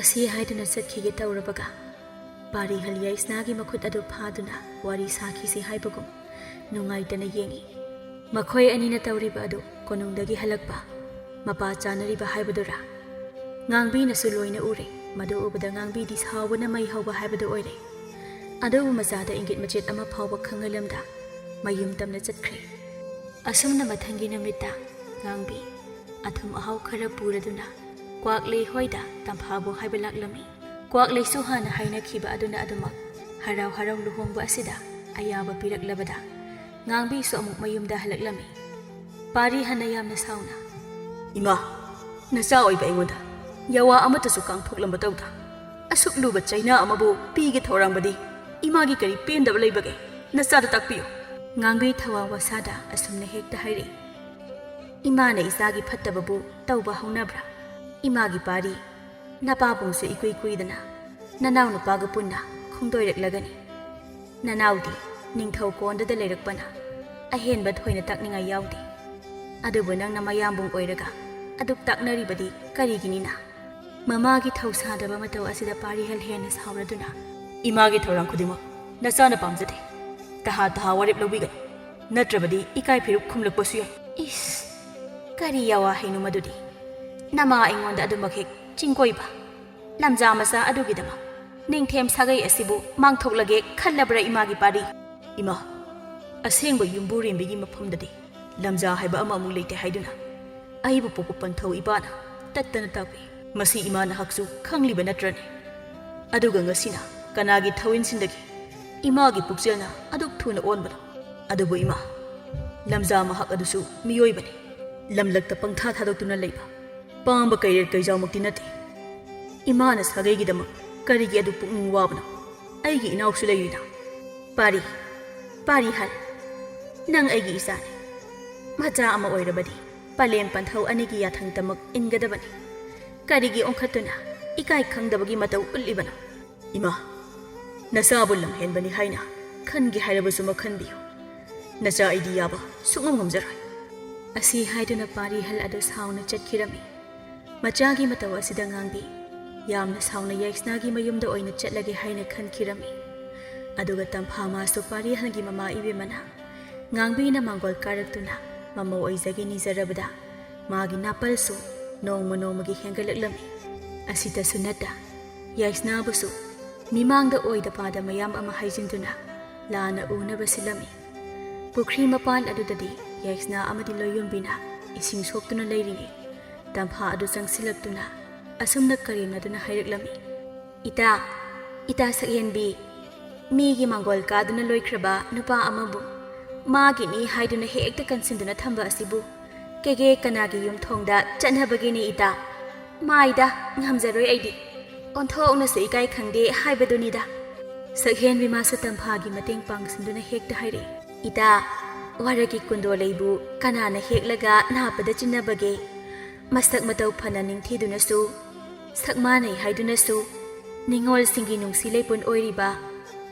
ꯑꯁꯤ ꯍꯥꯏꯗꯨꯅ ꯆꯠꯈꯤꯒꯦ ꯇꯧꯔꯕꯒ ꯄꯥꯔꯤ ꯍꯜ ꯌꯥꯏꯁꯅꯥꯒꯤ ꯃꯈꯨꯠ ꯑꯗꯨ ꯐꯥꯗꯨꯅ ꯋꯥꯔꯤ ꯁꯥꯈꯤꯁꯤ ꯍꯥꯏꯕꯒꯨꯝ ꯅꯨꯡꯉꯥꯏꯇꯅ ꯌꯦꯡꯏ꯫ ꯃꯈꯣꯏ ꯑꯅꯤꯅ ꯇꯧꯔꯤꯕ ꯑꯗꯨ ꯀꯣꯅꯨꯡꯗꯒꯤ ꯍꯜꯂꯛꯄ ꯃꯄꯥ ꯆꯥꯅꯔꯤꯕ ꯍꯥꯏꯕꯗꯨꯔꯥ? ꯉꯥꯡꯕꯤꯅꯁꯨ ꯂꯣꯏꯅ ꯎꯔꯦ꯫ ꯃꯗꯨ ꯎꯕꯗ ꯉꯥꯡꯕꯤꯗꯤ ꯁꯥꯎꯕꯅ ꯃꯩ ꯍꯧꯕ ꯍꯥꯏꯕꯗꯨ ꯑꯣꯏꯔꯦ꯫ ꯑꯗꯨꯕꯨ ꯃꯆꯥꯗ ꯏꯪꯒꯤꯠ ꯃꯆꯦꯠ ꯑꯃ ꯐꯥꯎꯕ ꯈꯪꯍꯜꯂꯝꯗ ꯃꯌꯨꯝ ꯇꯝꯅ ꯆꯠꯈ꯭ꯔꯦ꯫ ꯑꯁꯨꯝꯅ ꯃꯊꯪꯒꯤ ꯅꯨꯃꯤꯠꯇ ꯉꯥꯡꯕꯤ ꯑꯊꯨꯝ ꯑꯍꯥꯎ ꯈꯔ ꯄꯨꯔꯗꯨꯅ ꯀ꯭ꯋꯥꯛꯂꯩ ꯍꯣꯏꯗ ꯇꯝꯐꯥꯕꯨ ꯍꯥꯏꯕ ꯂꯥꯛꯂꯝꯃꯤ꯫ ꯀ꯭ꯋꯥꯛꯂꯩꯁꯨ ꯍꯥꯟꯅ ꯍꯥꯏꯅꯈꯤꯕ ꯑꯗꯨꯅ ꯑꯗꯨꯃꯛ ꯍꯔꯥꯎ ꯍꯔꯥꯎ ꯂꯨꯍꯣꯡꯕ ꯑꯁꯤꯗ ꯑꯌꯥꯕ ꯄꯤꯔꯛꯂꯕꯗ ꯉꯥꯡꯕꯤꯁꯨ ꯑꯃꯨꯛ ꯃꯌꯨꯝꯗ ꯍꯜꯂꯛꯂꯝꯃꯤ꯫ ꯄꯥꯔꯤ ꯍꯟꯅ ꯌꯥꯝꯅ ꯁꯥꯎꯅ, "ꯏꯃꯥ, ꯅꯆꯥ ꯑꯣꯏꯕ ꯑꯩꯉꯣꯟꯗ ꯌꯥꯋꯥ ꯑꯃꯠꯇꯁꯨ ꯀꯥꯡꯊꯣꯛꯂꯝꯕ ꯇꯧꯗ꯫ ꯑꯁꯨꯛ ꯂꯨꯕ ꯆꯩꯅꯥ ꯑꯃꯕꯨ ꯄꯤꯒꯦ ꯊꯧꯔꯥꯡꯕꯗꯤ ꯏꯃꯥꯒꯤ ꯀꯔꯤ ꯄꯦꯟꯗꯕ ꯂꯩꯕꯒꯦ? ꯅꯆꯥꯗ ꯇꯥꯛꯄꯤꯌꯨ꯫" ꯉꯥꯡꯕꯤ ꯊꯋꯥ ꯋꯥꯁꯥꯗ ꯑꯁꯨꯝꯅ ꯍꯦꯛꯇ ꯍꯥꯏꯔꯛꯏ, "ꯏꯃꯥꯅ ꯏꯆꯥꯒꯤ ꯐꯠꯇꯕꯕꯨ ꯇꯧꯕ ꯍꯧꯅꯕ꯭ꯔꯥ? ꯏꯃꯥꯒꯤ ꯄꯥꯔꯤ, ꯅꯄꯥꯕꯨꯡꯁꯨ ꯏꯀꯨꯏ ꯀꯨꯏꯗꯅ ꯅꯅꯥꯎ ꯅꯨꯄꯥꯒ ꯄꯨꯟꯅ ꯈꯣꯡꯗꯣꯏꯔꯛꯂꯒꯅꯤ꯫ ꯅꯅꯥꯎꯗꯤ ꯅꯤꯡꯊꯧ ꯀꯣꯟꯗꯨꯗ ꯂꯩꯔꯛꯄꯅ ꯑꯍꯦꯟꯕ ꯊꯣꯏꯅ ꯇꯥꯛꯅꯤꯡꯉꯥꯏ ꯌꯥꯎꯗꯦ꯫ ꯑꯗꯨꯕꯨ ꯅꯪꯅ ꯃꯌꯥꯝꯕꯨꯡ ꯑꯣꯏꯔꯒ ꯑꯗꯨꯛ ꯇꯥꯛꯅꯔꯤꯕꯗꯤ ꯀꯔꯤꯒꯤꯅꯤꯅ?" ꯃꯃꯥꯒꯤ ꯊꯧꯁꯥꯗꯕ ꯃꯇꯧ ꯑꯁꯤꯗ ꯄꯥꯔꯤꯍꯜ ꯍꯦꯟꯅ ꯁꯥꯎꯔꯗꯨꯅ, "ꯏꯃꯥꯒꯤ ꯊꯧꯔꯥꯡ ꯈꯨꯗꯤꯡꯃꯛ ꯅꯆꯥꯅ ꯄꯥꯝꯖꯗꯦ꯫ ꯇꯍꯥ ꯇꯍꯥ ꯋꯥꯔꯦꯞ ꯂꯧꯕꯤꯒꯅꯨ, ꯅꯠꯇ꯭ꯔꯕꯗꯤ ꯏꯀꯥꯏ ꯐꯤꯔꯨꯞ ꯈꯨꯝꯂꯛꯄꯁꯨ ꯌꯥꯏ꯫" ꯏꯁ, ꯀꯔꯤ ꯌꯥꯋꯥ ꯍꯩꯅꯣ ꯃꯗꯨꯗꯤ? ꯅꯃꯥ ꯑꯩꯉꯣꯟꯗ ꯑꯗꯨꯃꯛ ꯍꯦꯛ ꯆꯤꯡꯀꯣꯏꯕ ꯂꯝꯖꯥ ꯃꯆꯥ ꯑꯗꯨꯒꯤꯗꯃꯛ ꯅꯤꯡꯊꯦꯝ ꯁꯥꯒꯩ ꯑꯁꯤꯕꯨ ꯃꯥꯡꯊꯣꯛꯂꯒꯦ ꯈꯜꯂꯕ꯭ꯔꯥ ꯏꯃꯥꯒꯤ ꯄꯥꯔꯤ? ꯏꯃꯥ, ꯑꯁꯦꯡꯕ ꯌꯨꯝꯕꯨꯔꯦꯝꯕꯤꯒꯤ ꯃꯐꯝꯗꯗꯤ ꯂꯝꯖꯥ ꯍꯥꯏꯕ ꯑꯃ ꯑꯃꯨꯛ ꯂꯩꯇꯦ ꯍꯥꯏꯗꯨꯅ ꯑꯩꯕꯨ ꯄꯣꯛꯄ ꯄꯟꯊꯧ ꯏꯄꯥꯅ ꯇꯠꯇꯅ ꯇꯥꯛꯄꯤ꯫ ꯃꯁꯤ ꯏꯃꯥ ꯅꯍꯥꯛꯁꯨ ꯈꯪꯂꯤꯕ ꯅꯠꯇ꯭ꯔꯅꯦ? ꯑꯗꯨꯒ ꯉꯁꯤꯅ ꯀꯅꯥꯒꯤ ꯊꯧꯏꯟꯁꯤꯟꯗꯒꯤ ꯏꯃꯥꯒꯤ ꯄꯨꯛꯆꯦꯜꯅ ꯑꯗꯨꯛ ꯊꯨꯅ ꯑꯣꯟꯕꯅꯣ? ꯑꯗꯨꯕꯨ ꯏꯃꯥ, ꯂꯝꯖꯥ ꯃꯍꯥꯛ ꯑꯗꯨꯁꯨ ꯃꯤꯑꯣꯏꯕꯅꯤ꯫ ꯂꯝꯂꯛꯇ ꯄꯪꯊꯥ ꯊꯥꯗꯣꯛꯇꯨꯅ ꯂꯩꯕ ꯄꯥꯝꯕ ꯀꯩꯔꯦꯜ ꯀꯩꯖꯥꯎꯃꯛꯇꯤ ꯅꯠꯇꯦ꯫ ꯏꯃꯥꯅ ꯁꯥꯒꯩꯒꯤꯗꯃꯛ ꯀꯔꯤꯒꯤ ꯑꯗꯨ ꯄꯨꯛꯅꯤꯡ ꯋꯥꯕꯅꯣ? ꯑꯩꯒꯤ ꯏꯅꯥꯎꯁꯨ ꯂꯩꯔꯤꯅ꯫ ꯄꯥꯔꯤ, ꯄꯥꯔꯤꯍꯜ, ꯅꯪ ꯑꯩꯒꯤ ꯏꯆꯥꯅꯤ꯫ ꯃꯆꯥ ꯑꯃ ꯑꯣꯏꯔꯕꯗꯤ ꯄꯂꯦꯝ ꯄꯟꯊꯧ ꯑꯅꯤꯒꯤ ꯌꯥꯊꯪꯇꯃꯛ ꯏꯟꯒꯗꯕꯅꯤ꯫ ꯀꯔꯤꯒꯤ ꯑꯣꯟꯈꯠꯇꯨꯅ ꯏꯀꯥꯏ ꯈꯪꯗꯕꯒꯤ ꯃꯇꯧ ꯎꯠꯂꯤꯕꯅꯣ? ꯏꯃꯥ, ꯅꯆꯥꯕꯨ ꯂꯝꯍꯦꯟꯕꯅꯤ ꯍꯥꯏꯅ ꯈꯟꯒꯦ ꯍꯥꯏꯔꯕꯁꯨ ꯃꯈꯟꯕꯤꯌꯨ꯫ ꯅꯆꯥ ꯑꯩꯗꯤ ꯌꯥꯕ ꯁꯨꯛꯉꯝ ꯉꯝꯖꯔꯣꯏ꯫ ꯑꯁꯤ ꯍꯥꯏꯗꯨꯅ ꯄꯥꯔꯤꯍꯜ ꯑꯗꯨ ꯁꯥꯎꯅ ꯆꯠꯈꯤꯔꯝꯃꯤ꯫ ꯃꯆꯥꯒꯤ ꯃꯇꯧ ꯑꯁꯤꯗ ꯉꯥꯡꯕꯤ ꯌꯥꯝꯅ ꯁꯥꯎꯅ ꯌꯥꯏꯁꯅꯥꯒꯤ ꯃꯌꯨꯝꯗ ꯑꯣꯏꯅ ꯆꯠꯂꯒꯦ ꯍꯥꯏꯅ ꯈꯟꯈꯤꯔꯝꯃꯤ꯫ ꯑꯗꯨꯒ ꯇꯝꯐꯥ ꯃꯥꯁꯨ ꯄꯥꯔꯤꯍꯜꯒꯤ ꯃꯃꯥ ꯏꯕꯦꯝꯃꯅ ꯉꯥꯡꯕꯤꯅ ꯃꯥꯡꯒꯣꯜ ꯀꯥꯔꯛꯇꯨꯅ ꯃꯃꯧ ꯑꯣꯏꯖꯒꯦ ꯅꯤꯖꯔꯕꯗ ꯃꯥꯒꯤ ꯅꯥꯄꯜꯁꯨ ꯅꯣꯡꯃ ꯅꯣꯡꯃꯒꯤ ꯍꯦꯟꯒꯠꯂꯛꯂꯝꯃꯤ꯫ ꯑꯁꯤꯇꯁꯨ ꯅꯠꯇ, ꯌꯥꯏꯁꯅꯥꯕꯨꯁꯨ ꯃꯤꯃꯥꯡꯗ ꯑꯣꯏꯗ ꯄꯥꯗ ꯃꯌꯥꯝ ꯑꯃ ꯍꯥꯏꯖꯤꯟꯗꯨꯅ ꯂꯥꯟꯅ ꯎꯅꯕ ꯁꯤꯜꯂꯝꯃꯤ꯫ ꯄꯨꯈ꯭ꯔꯤ ꯃꯄꯥꯟ ꯑꯗꯨꯗꯗꯤ ꯌꯥꯏꯁꯅꯥ ꯑꯃꯗꯤ ꯂꯣꯏꯌꯣꯟꯕꯤꯅ ꯏꯁꯤꯡ ꯁꯣꯛꯇꯨꯅ ꯂꯩꯔꯤꯉꯩ ꯇꯝꯐꯥ ꯑꯗꯨ ꯆꯪꯁꯤꯜꯂꯛꯇꯨꯅ ꯑꯁꯨꯝꯅ ꯀꯔꯦꯝꯅꯗꯨꯅ ꯍꯥꯏꯔꯛꯂꯝꯃꯤ, "ꯏꯇꯥ, ꯏꯇꯥ ꯁꯛꯍꯦꯟꯕꯤ, ꯃꯤꯒꯤ ꯃꯥꯡꯒꯣꯜ ꯀꯥꯗꯨꯅ ꯂꯣꯏꯈ꯭ꯔꯕ ꯅꯨꯄꯥ ꯑꯃꯕꯨ ꯃꯥꯒꯤꯅꯤ ꯍꯥꯏꯗꯨꯅ ꯍꯦꯛꯇ ꯀꯟꯁꯤꯟꯗꯨꯅ ꯊꯝꯕ ꯑꯁꯤꯕꯨ ꯀꯦꯒꯦ ꯀꯅꯥꯒꯤ ꯌꯨꯝꯊꯣꯡꯗ ꯆꯠꯅꯕꯒꯤꯅꯤ ꯏꯇꯥ? ꯃꯥꯏꯗ, ꯉꯝꯖꯔꯣꯏ ꯑꯩꯗꯤ꯫ ꯑꯣꯟꯊꯣꯛꯅꯁꯨ ꯏꯀꯥꯏ ꯈꯪꯗꯦ ꯍꯥꯏꯕꯗꯨꯅꯤꯗ꯫" ꯁꯛꯍꯦꯟꯕꯤ ꯃꯥꯁꯨ ꯇꯝꯐꯥꯒꯤ ꯃꯇꯦꯡ ꯄꯥꯡꯁꯤꯟꯗꯨꯅ ꯍꯦꯛꯇ ꯍꯥꯏꯔꯛꯏ, "ꯏꯇꯥ, ꯋꯥꯔꯒꯤ ꯀꯨꯟꯗꯣ ꯂꯩꯕꯨ ꯀꯅꯥꯅ ꯍꯦꯛꯂꯒ ꯅꯥꯞꯄꯗ ꯆꯤꯟꯅꯕꯒꯦ? ꯃꯁꯛ ꯃꯇꯧ ꯐꯅ ꯅꯤꯡꯊꯤꯗꯨꯅꯁꯨ, ꯁꯛ ꯃꯥꯟꯅꯩ ꯍꯥꯏꯗꯨꯅꯁꯨ, ꯅꯤꯉꯣꯜꯁꯤꯡꯒꯤ ꯅꯨꯡꯁꯤ ꯂꯩꯄꯨꯟ ꯑꯣꯏꯔꯤꯕ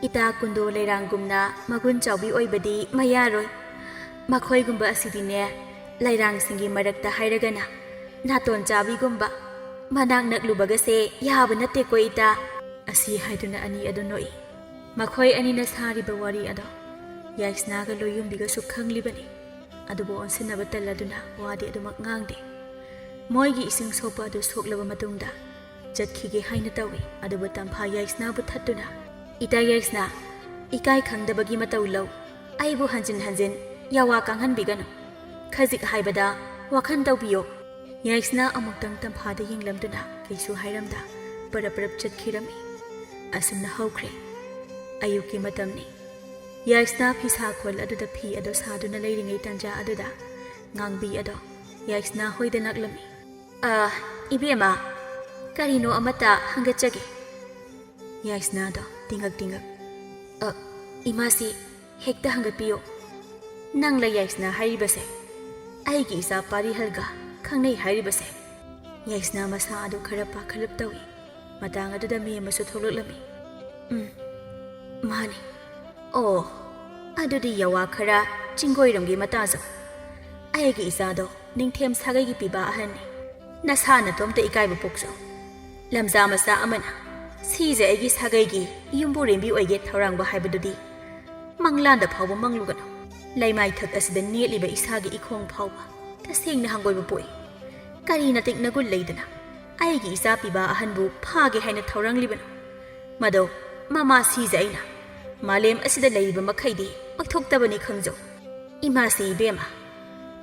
ꯏꯇꯥ ꯀꯨꯟꯗꯣ ꯂꯩꯔꯥꯡꯒꯨꯝꯅ ꯃꯒꯨꯟ ꯆꯥꯎꯕꯤ ꯑꯣꯏꯕꯗꯤ ꯃꯌꯥꯔꯣꯏ꯫ ꯃꯈꯣꯏꯒꯨꯝꯕ ꯑꯁꯤꯗꯤꯅꯦ, ꯂꯩꯔꯥꯡꯁꯤꯡꯒꯤ ꯃꯔꯛꯇ ꯍꯥꯏꯔꯒꯅ ꯅꯥꯇꯣꯟ ꯆꯥꯕꯤꯒꯨꯝꯕ, ꯃꯅꯥꯛ ꯅꯛꯂꯨꯕꯒꯁꯦ ꯌꯥꯕ ꯅꯠꯇꯦꯀꯣ ꯏꯇꯥ꯫" ꯑꯁꯤ ꯍꯥꯏꯗꯨꯅ ꯑꯅꯤ ꯑꯗꯨ ꯅꯣꯛꯏ꯫ ꯃꯈꯣꯏ ꯑꯅꯤꯅ ꯁꯥꯔꯤꯕ ꯋꯥꯔꯤ ꯑꯗꯣ ꯌꯥꯏꯁꯅꯥꯒ ꯂꯣꯏꯌꯨꯝꯕꯤꯒꯁꯨ ꯈꯪꯂꯤꯕꯅꯤ꯫ ꯑꯗꯨꯕꯨ ꯑꯣꯟꯁꯤꯟꯅꯕ ꯇꯜꯂꯗꯨꯅ ꯋꯥꯗꯤ ꯑꯗꯨꯃꯛ ꯉꯥꯡꯗꯦ꯫ ꯃꯣꯏꯒꯤ ꯏꯁꯤꯡ ꯁꯣꯛꯄ ꯑꯗꯨ ꯁꯣꯛꯂꯕ ꯃꯇꯨꯡꯗ ꯆꯠꯈꯤꯒꯦ ꯍꯥꯏꯅ ꯇꯧꯏ꯫ ꯑꯗꯨꯕꯨ ꯇꯝꯐꯥ ꯌꯥꯏꯁꯅꯥꯕꯨ ꯊꯠꯇꯨꯅ, "ꯏꯇꯥ ꯌꯥꯏꯁꯅꯥ, ꯏꯀꯥꯏ ꯈꯪꯗꯕꯒꯤ ꯃꯇꯧ ꯂꯧ꯫ ꯑꯩꯕꯨ ꯍꯟꯖꯤꯟ ꯍꯟꯖꯤꯟ ꯌꯥꯋꯥ ꯀꯥꯡꯍꯟꯕꯤꯒꯅꯨ꯫ ꯈꯖꯤꯛ ꯍꯥꯏꯕꯗ ꯋꯥꯈꯜ ꯇꯧꯕꯤꯌꯣ꯫ ꯌꯥꯏꯁꯅꯥ ꯑꯃꯨꯛꯇꯪ ꯇꯝꯐꯥꯗ ꯌꯦꯡꯂꯝꯗꯨꯅ ꯀꯩꯁꯨ ꯍꯥꯏꯔꯝꯗ ꯄꯔꯞ ꯄꯔꯞ ꯆꯠꯈꯤꯔꯝꯃꯤ꯫ ꯑꯁꯨꯝꯅ ꯍꯧꯈ꯭ꯔꯦ ꯑꯌꯨꯛꯀꯤ ꯃꯇꯝꯅꯤ꯫ ꯌꯥꯏꯁꯅꯥ ꯐꯤꯁꯥ ꯈꯣꯜ ꯑꯗꯨꯗ ꯐꯤ ꯑꯗꯨ ꯁꯥꯗꯨꯅ ꯂꯩꯔꯤꯉꯩ ꯇꯟꯖꯥ ꯑꯗꯨꯗ ꯉꯥꯡꯕꯤ ꯑꯗꯣ ꯌꯥꯏꯁꯅꯥ ꯍꯣꯏꯗ ꯅꯛꯂꯝꯃꯤ꯫ "ꯑ, ꯏꯕꯦꯝꯃ, ꯀꯔꯤꯅꯣ ꯑꯃꯠꯇ ꯍꯪꯒꯠꯆꯒꯦ꯫" ꯌꯥꯏꯁꯅꯥꯗꯣ ꯇꯤꯡꯉꯛ ꯇꯤꯡꯉꯛ, "ꯑ, ꯏꯃꯥꯁꯤ ꯍꯦꯛꯇ ꯍꯪꯒꯠꯄꯤꯌꯨ꯫ ꯅꯪꯂ ꯌꯥꯏꯁꯅꯥ ꯍꯥꯏꯔꯤꯕꯁꯦ? ꯑꯩꯒꯤ ꯏꯆꯥ ꯄꯥꯔꯤꯍꯜꯒ ꯈꯪꯅꯩ ꯍꯥꯏꯔꯤꯕꯁꯦ?" ꯌꯥꯏꯁꯅꯥ ꯃꯁꯥ ꯑꯗꯨ ꯈꯔ ꯄꯥꯈꯠꯂꯞ ꯇꯧꯏ꯫ ꯃꯇꯥꯡ ꯑꯗꯨꯗ ꯃꯤ ꯑꯃꯁꯨ ꯊꯣꯛꯂꯛꯂꯝꯃꯤ꯫ "ꯎꯝ, ꯃꯥꯅꯤ꯫ ꯑꯣ, ꯑꯗꯨꯗꯤ ꯌꯥꯋꯥ ꯈꯔ ꯆꯤꯡꯒꯣꯏꯔꯝꯒꯤ ꯃꯇꯥꯖꯧ꯫ ꯑꯩꯒꯤ ꯏꯆꯥꯗꯣ ꯅꯤꯡꯊꯦꯝ ꯁꯥꯒꯩꯒꯤ ꯄꯤꯕꯥ ꯑꯍꯟꯅꯤ꯫ ꯅꯁꯥ ꯅꯇꯣꯝꯇ ꯏꯀꯥꯏꯕ ꯄꯣꯛꯆꯧ꯫ ꯂꯝꯖꯥ ꯃꯆꯥ ꯑꯃꯅ ꯁꯤꯁꯦ ꯑꯩꯒꯤ ꯁꯥꯒꯩꯒꯤ ꯌꯨꯝꯕꯨꯔꯦꯝꯕꯤ ꯑꯣꯏꯒꯦ ꯊꯧꯔꯥꯡꯕ ꯍꯥꯏꯕꯗꯨꯗꯤ ꯃꯪꯂꯥꯟꯗ ꯐꯥꯎꯕ ꯃꯪꯂꯨꯒꯅꯨ꯫ ꯂꯩꯃꯥꯏꯊꯛ ꯑꯁꯤꯗ ꯅꯦꯠꯂꯤꯕ ꯏꯁꯥꯒꯤ ꯏꯈꯣꯡ ꯐꯥꯎꯕ ꯇꯁꯦꯡꯅ ꯍꯪꯒꯣꯏꯕ ꯄꯣꯛꯏ꯫ ꯀꯔꯤ ꯅꯇꯤꯛ ꯅꯒꯨꯟ ꯂꯩꯗꯅ ꯑꯩꯒꯤ ꯏꯆꯥ ꯄꯤꯕꯥ ꯑꯍꯟꯕꯨ ꯐꯥꯒꯦ ꯍꯥꯏꯅ ꯊꯧꯔꯥꯡꯂꯤꯕꯅꯣ? ꯃꯗꯣ ꯃꯃꯥ ꯁꯤꯁꯦ ꯑꯩꯅ ꯃꯥꯂꯦꯝ ꯑꯁꯤꯗ ꯂꯩꯔꯤꯕ ꯃꯈꯩꯗꯤ ꯑꯣꯏꯊꯣꯛꯇꯕꯅꯤ ꯈꯪꯖꯧ꯫ ꯏꯃꯥꯁꯤ ꯏꯕꯦꯝꯃ,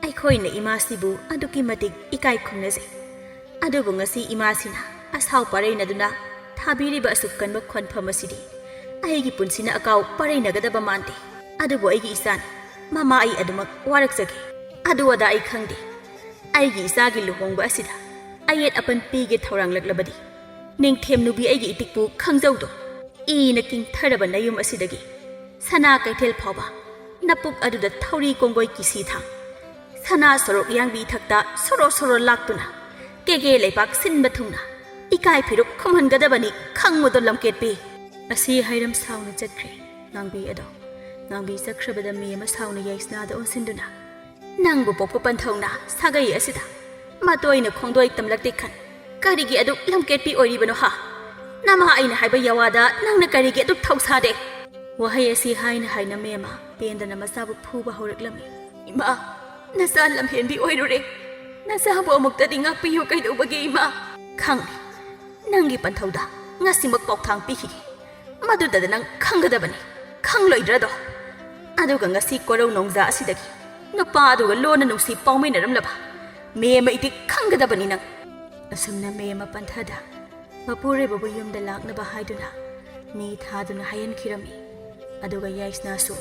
ꯑꯩꯈꯣꯏꯅ ꯏꯃꯥꯁꯤꯕꯨ ꯑꯗꯨꯛꯀꯤ ꯃꯇꯤꯛ ꯏꯀꯥꯏ ꯈꯨꯝꯅꯖꯩ꯫ ꯑꯗꯨꯕꯨ ꯉꯁꯤ ꯏꯃꯥꯁꯤꯅ ꯑꯁꯥꯎ ꯄꯥꯔꯩꯅꯗꯨꯅ ꯊꯥꯕꯤꯔꯤꯕ ꯑꯁꯨꯛ ꯀꯟꯕ ꯈꯣꯟꯐꯝ ꯑꯁꯤꯗꯤ ꯑꯩꯒꯤ ꯄꯨꯟꯁꯤꯅ ꯑꯀꯥꯎ ꯄꯥꯔꯩꯅꯒꯗꯕ ꯃꯥꯟꯗꯦ꯫ ꯑꯗꯨꯕꯨ ꯑꯩꯒꯤ ꯏꯆꯥꯅꯤ, ꯃꯃꯥ ꯑꯩ ꯑꯗꯨꯃꯛ ꯋꯥꯔꯛꯆꯒꯦ꯫ ꯑꯗꯨ ꯑꯗꯥ ꯑꯩ ꯈꯪꯗꯦ꯫ ꯑꯩꯒꯤ ꯏꯆꯥꯒꯤ ꯂꯨꯍꯣꯡꯕ ꯑꯁꯤꯗ ꯑꯌꯦꯠ ꯑꯄꯟ ꯄꯤꯒꯦ ꯊꯧꯔꯥꯡꯂꯛꯂꯕꯗꯤ ꯅꯤꯡꯊꯦꯝ ꯅꯨꯕꯤ ꯑꯩꯒꯤ ꯏꯇꯤꯛꯄꯨ ꯈꯪꯖꯧꯗꯣ꯫ ꯏꯅ ꯀꯤꯡꯊꯔꯕ ꯅꯌꯨꯝ ꯑꯁꯤꯗꯒꯤ ꯁꯅꯥ ꯀꯩꯊꯦꯜ ꯐꯥꯎꯕ ꯅꯄꯨꯛ ꯑꯗꯨꯗ ꯊꯧꯔꯤ ꯀꯣꯡꯒꯣꯏ ꯀꯤꯁꯤ ꯊꯥꯡ, ꯁꯅꯥ ꯁꯣꯔꯣꯛ ꯌꯥꯡꯕꯤ ꯊꯛꯇ ꯁꯣꯔꯣ ꯁꯣꯔꯣ ꯂꯥꯛꯇꯨꯅ ꯀꯦꯒꯦ ꯂꯩꯕꯥꯛ ꯁꯤꯟꯕ ꯊꯨꯡꯅ ꯏꯀꯥꯏ ꯐꯤꯔꯨꯛ ꯈꯨꯝꯍꯟꯒꯗꯕꯅꯤ ꯈꯪꯉꯨꯗꯣ ꯂꯝꯀꯦꯠꯄꯤ꯫ ꯑꯁꯤ ꯍꯥꯏꯔꯝ ꯁꯥꯎꯅ ꯆꯠꯈ꯭ꯔꯦ ꯉꯥꯡꯕꯤ ꯑꯗꯣ꯫ ꯉꯥꯡꯕꯤ ꯆꯠꯈ꯭ꯔꯕꯗ ꯃꯤ ꯑꯃ ꯁꯥꯎꯅ ꯌꯥꯏꯁꯅꯥꯗ ꯑꯣꯟꯁꯤꯟꯗꯨꯅ, "ꯅꯪꯕꯨ ꯄꯣꯛꯄ ꯄꯟꯊꯧꯅ ꯁꯥꯒꯩ ꯑꯁꯤꯗ ꯃꯇꯣꯏꯅ ꯈꯣꯡꯗꯣꯏ ꯇꯝꯂꯛꯇꯦ ꯈꯟ ꯀꯔꯤꯒꯤ ꯑꯗꯨꯛ ꯂꯝꯀꯦꯠꯄꯤ ꯑꯣꯏꯔꯤꯕꯅꯣ ꯍꯥ? ꯅꯃꯥ ꯑꯩꯅ ꯍꯥꯏꯕ ꯌꯥꯋꯥꯗ ꯅꯪꯅ ꯀꯔꯤꯒꯤ ꯑꯗꯨꯛ ꯊꯧꯁꯥꯗꯦ?" ꯋꯥꯍꯩ ꯑꯁꯤ ꯍꯥꯏꯅ ꯍꯥꯏꯅ ꯃꯦꯝꯃ ꯄꯦꯟꯗꯅ ꯃꯆꯥꯕꯨ ꯐꯨꯕ ꯍꯧꯔꯛꯂꯝꯃꯤ꯫ "ꯏꯃꯥ, ꯅꯆꯥ ꯂꯝꯍꯦꯟꯕꯤ ꯑꯣꯏꯔꯨꯔꯦ꯫ ꯅꯆꯥꯕꯨ ꯑꯃꯨꯛꯇꯗꯤ ꯉꯥꯛꯄꯤꯌꯨ ꯀꯩꯗꯧꯕꯒꯦ ꯏꯃꯥ?" "ꯈꯪꯉꯦ, ꯅꯪꯒꯤ ꯄꯟꯊꯧꯗ ꯉꯁꯤꯃꯛ ꯄꯥꯎꯊꯥꯡ ꯄꯤꯈꯤꯒꯦ꯫ ꯃꯗꯨꯗꯗ ꯅꯪ ꯈꯪꯒꯗꯕꯅꯤ, ꯈꯪꯂꯣꯏꯗ꯭ꯔꯗꯣ? ꯑꯗꯨꯒ ꯉꯁꯤ ꯀꯣꯔꯧ ꯅꯣꯡꯖꯥ ꯑꯁꯤꯗꯒꯤ ꯅꯨꯄꯥꯗꯨꯒ ꯂꯣꯟꯅ ꯅꯨꯡꯁꯤ ꯄꯥꯎꯃꯤꯟꯅꯔꯝꯂꯕ ꯃꯦꯝꯃ ꯏꯗꯤ ꯈꯪꯒꯗꯕꯅꯤ ꯅꯪ꯫ ꯑꯁꯨꯝꯅ ꯃꯦꯝꯃ ꯄꯟꯊꯗ ꯃꯄꯨꯔꯣꯏꯕꯕꯨ ꯌꯨꯝꯗ ꯂꯥꯛꯅꯕ ꯍꯥꯏꯗꯨꯅ ꯅꯤ ꯊꯥꯗꯨꯅ ꯍꯥꯏꯍꯟꯈꯤꯔꯝꯃꯤ꯫ ꯑꯗꯨꯒ ꯌꯥꯏꯁꯅꯥꯁꯨ